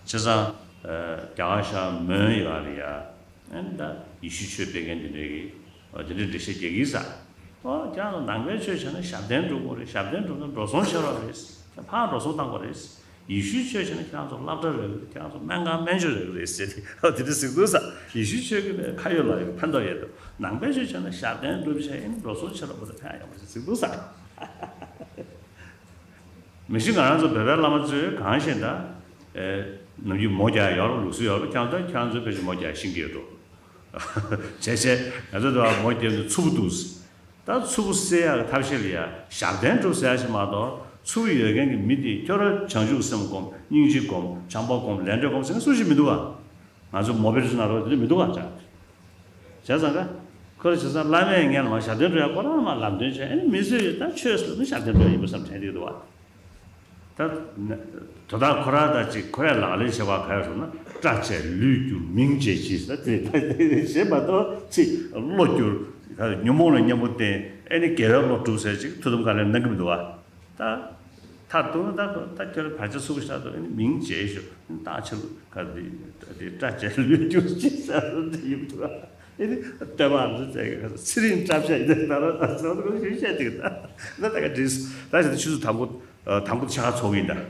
བྱས་ཙང་རྒྱ་གར་ཤར་མོན་ཡོད་རེད་ཡ། ཨ་ནི་ད་ཡེ་ཤུའི་ཆོས་སྤེལ་མཁན་དེ་འདྲའི་གི་དེ་འདྲའི་འགྲེལ་བཤད་རྒྱག་གི་ས། ཨོ་ཁྱེད་རང་ཚོ་ནང་པའི་ཆོས་བྱས་ན་ཞབས་བརྟན་སྒྲུབ་དགོས་རེད། ཞབས་བརྟན་སྒྲུབ་ན་འགྲོ་སོང་ཤོར་བ་རེད། ཁྱེད་ཕར་འགྲོ་སོང་བཏང་དགོས་རེད། ཡེ་ཤུའི་ཆོས་བྱས་ན་ཁྱེད་རང་ཚོ་སློབ་གྲྭ་རེད། ཁྱེད་རང་ཚོ་སྨན་ཁང་སྨན་བཅོས་རེད་རེད་ཟེར་ཏེ་ཨོ་དེ་འདྲ་ཟེར་འདུག་ས། ཡེ་ཤུའི་ཆོས་ཀྱི་ཁ་ཡོད་ལག་ཡོད་ཕན་ཐོགས་ཡོད་དོ། ནང་པའི་ཆོས་བྱས་ན་ཞབས་བརྟན་སྒྲུབ་བྱས་ཡིན་འགྲོ་སོང་ཤོར་བ་དེ་ཕན་ཡོད་མ་རེད་ཟེར་འདུག་ས། མི་ཤི་ང་རང་ཚོ་བོད་པའི་བླ་མ་ཚོས་གང་ཤེས་ད། ཨེ། ནམ་རྒྱུན་མོ་རྒྱག་ཡོད་རེད། ལུགས་སྲོལ་ཡོད་རེད། ཁྱེད་ཚོ་ཁྱེད་ཚོའི་ཕལ་ཆེར་མོ་རྒྱག་ཤེས་ཀྱི་ཡོད་འགྲོ། བྱས་བྱས་ང་ཚོ་འདྲ་བ་མོ་རྒྱག་ནས་ཚུར་བུ་འདུག་ད་ཚུར་བུ་སེལ་ཡག་གི་ཐབས་ཤེས་ལ་ཡ་ཞབས་བརྟན་སྒྲུབ་ཟེར་ཡག་ཞིག་མ་གཏོགས་ཚུར་བུ་ཡོད་མཁན་གྱི་མི་དེ་ཁྱོད་རང་བྱང་ཆུབ་སེམས་སྒོམ། སྙིང་རྗེ་སྒོམ། བྱམས་པ་སྒོམ། ལས་འབྲས་སྒོམ་ཟེར་མཁན་སུ་ཞིག་མི་འདུག་ག་ང་ཚོ་མོ་པའི་རིགས་ནང་ལོགས་དེ་འདྲ་མི་འདུག་ག་བྱས། བྱས་ཙང་ཀ་ཁོ་རང་བྱས་ཙང་བླ་མས་ངས་ལ་མ་ཞབས་བརྟན་སྒྲུབ་ཡག་ཁོ་རང་མ་ལམ་སྟོན་བྱས། ཨ་ནི་མི་ཚོས་ད་ཆོས་ཟེར་ན་ཞབས་བརྟན་སྒྲུབ་ཡག་ཡིན་པ་བསམ་དྲན་གྱི་འདུག་བ། ད་དོ་བདག་ཁོ་རང་ད་ཅིག་ཁོ་ཡ་ལག་ལེན་བྱེད་པ་ག་ཡོད་རུང་ན་སྐྲ་བཅད་ལུས་བསྒྱུར་མིང་བརྗེ་གྱིས་ད་དེ་ད་དེ་བྱེད་མ་གཏོགས་ཅིག་བློ་བསྒྱུར་ད་ཉོན་མོངས་ལ་མཉམ་པོ་བསྟེན། ཨ་ནི་དགེ་བའི་བློ་སྒྲུབ་ཟེར་ཅིག་ཐུགས་དམ་བཀའ་ལན་གནང་གི་མི་འདུག་བ། ད་མཐར་གཏུགས་ན་ད་ད་ཁྱོད་བར་ཆད་ཚུགས་ཤག་ཏུ་ཨ་ནི་མིང་བརྗེ་ཞུ་ད་ཆེ་ལུ་ག་དེ་དེ་སྐྲ་བཅད་ལུས་བསྒྱུར་ཅིག་ཟེར་དེ་ཡིན་འདུག་བ། ཨ་ནི་ལྟད་མ་རུ་བཙལ་གི་ཚེ་རིང་སྐྲ་བཅད་ཡིན་ད་ར་ད་ཚོ་ཚོ་ཞུ་བཤད་ཅིག་ད་ད་ད་ག་འདྲིས་ད་ཞེ་ད་ཆུ་ཚོད་དང་པོ། དང་པོ་ཆ་ཚོགས་ཡིན་ད།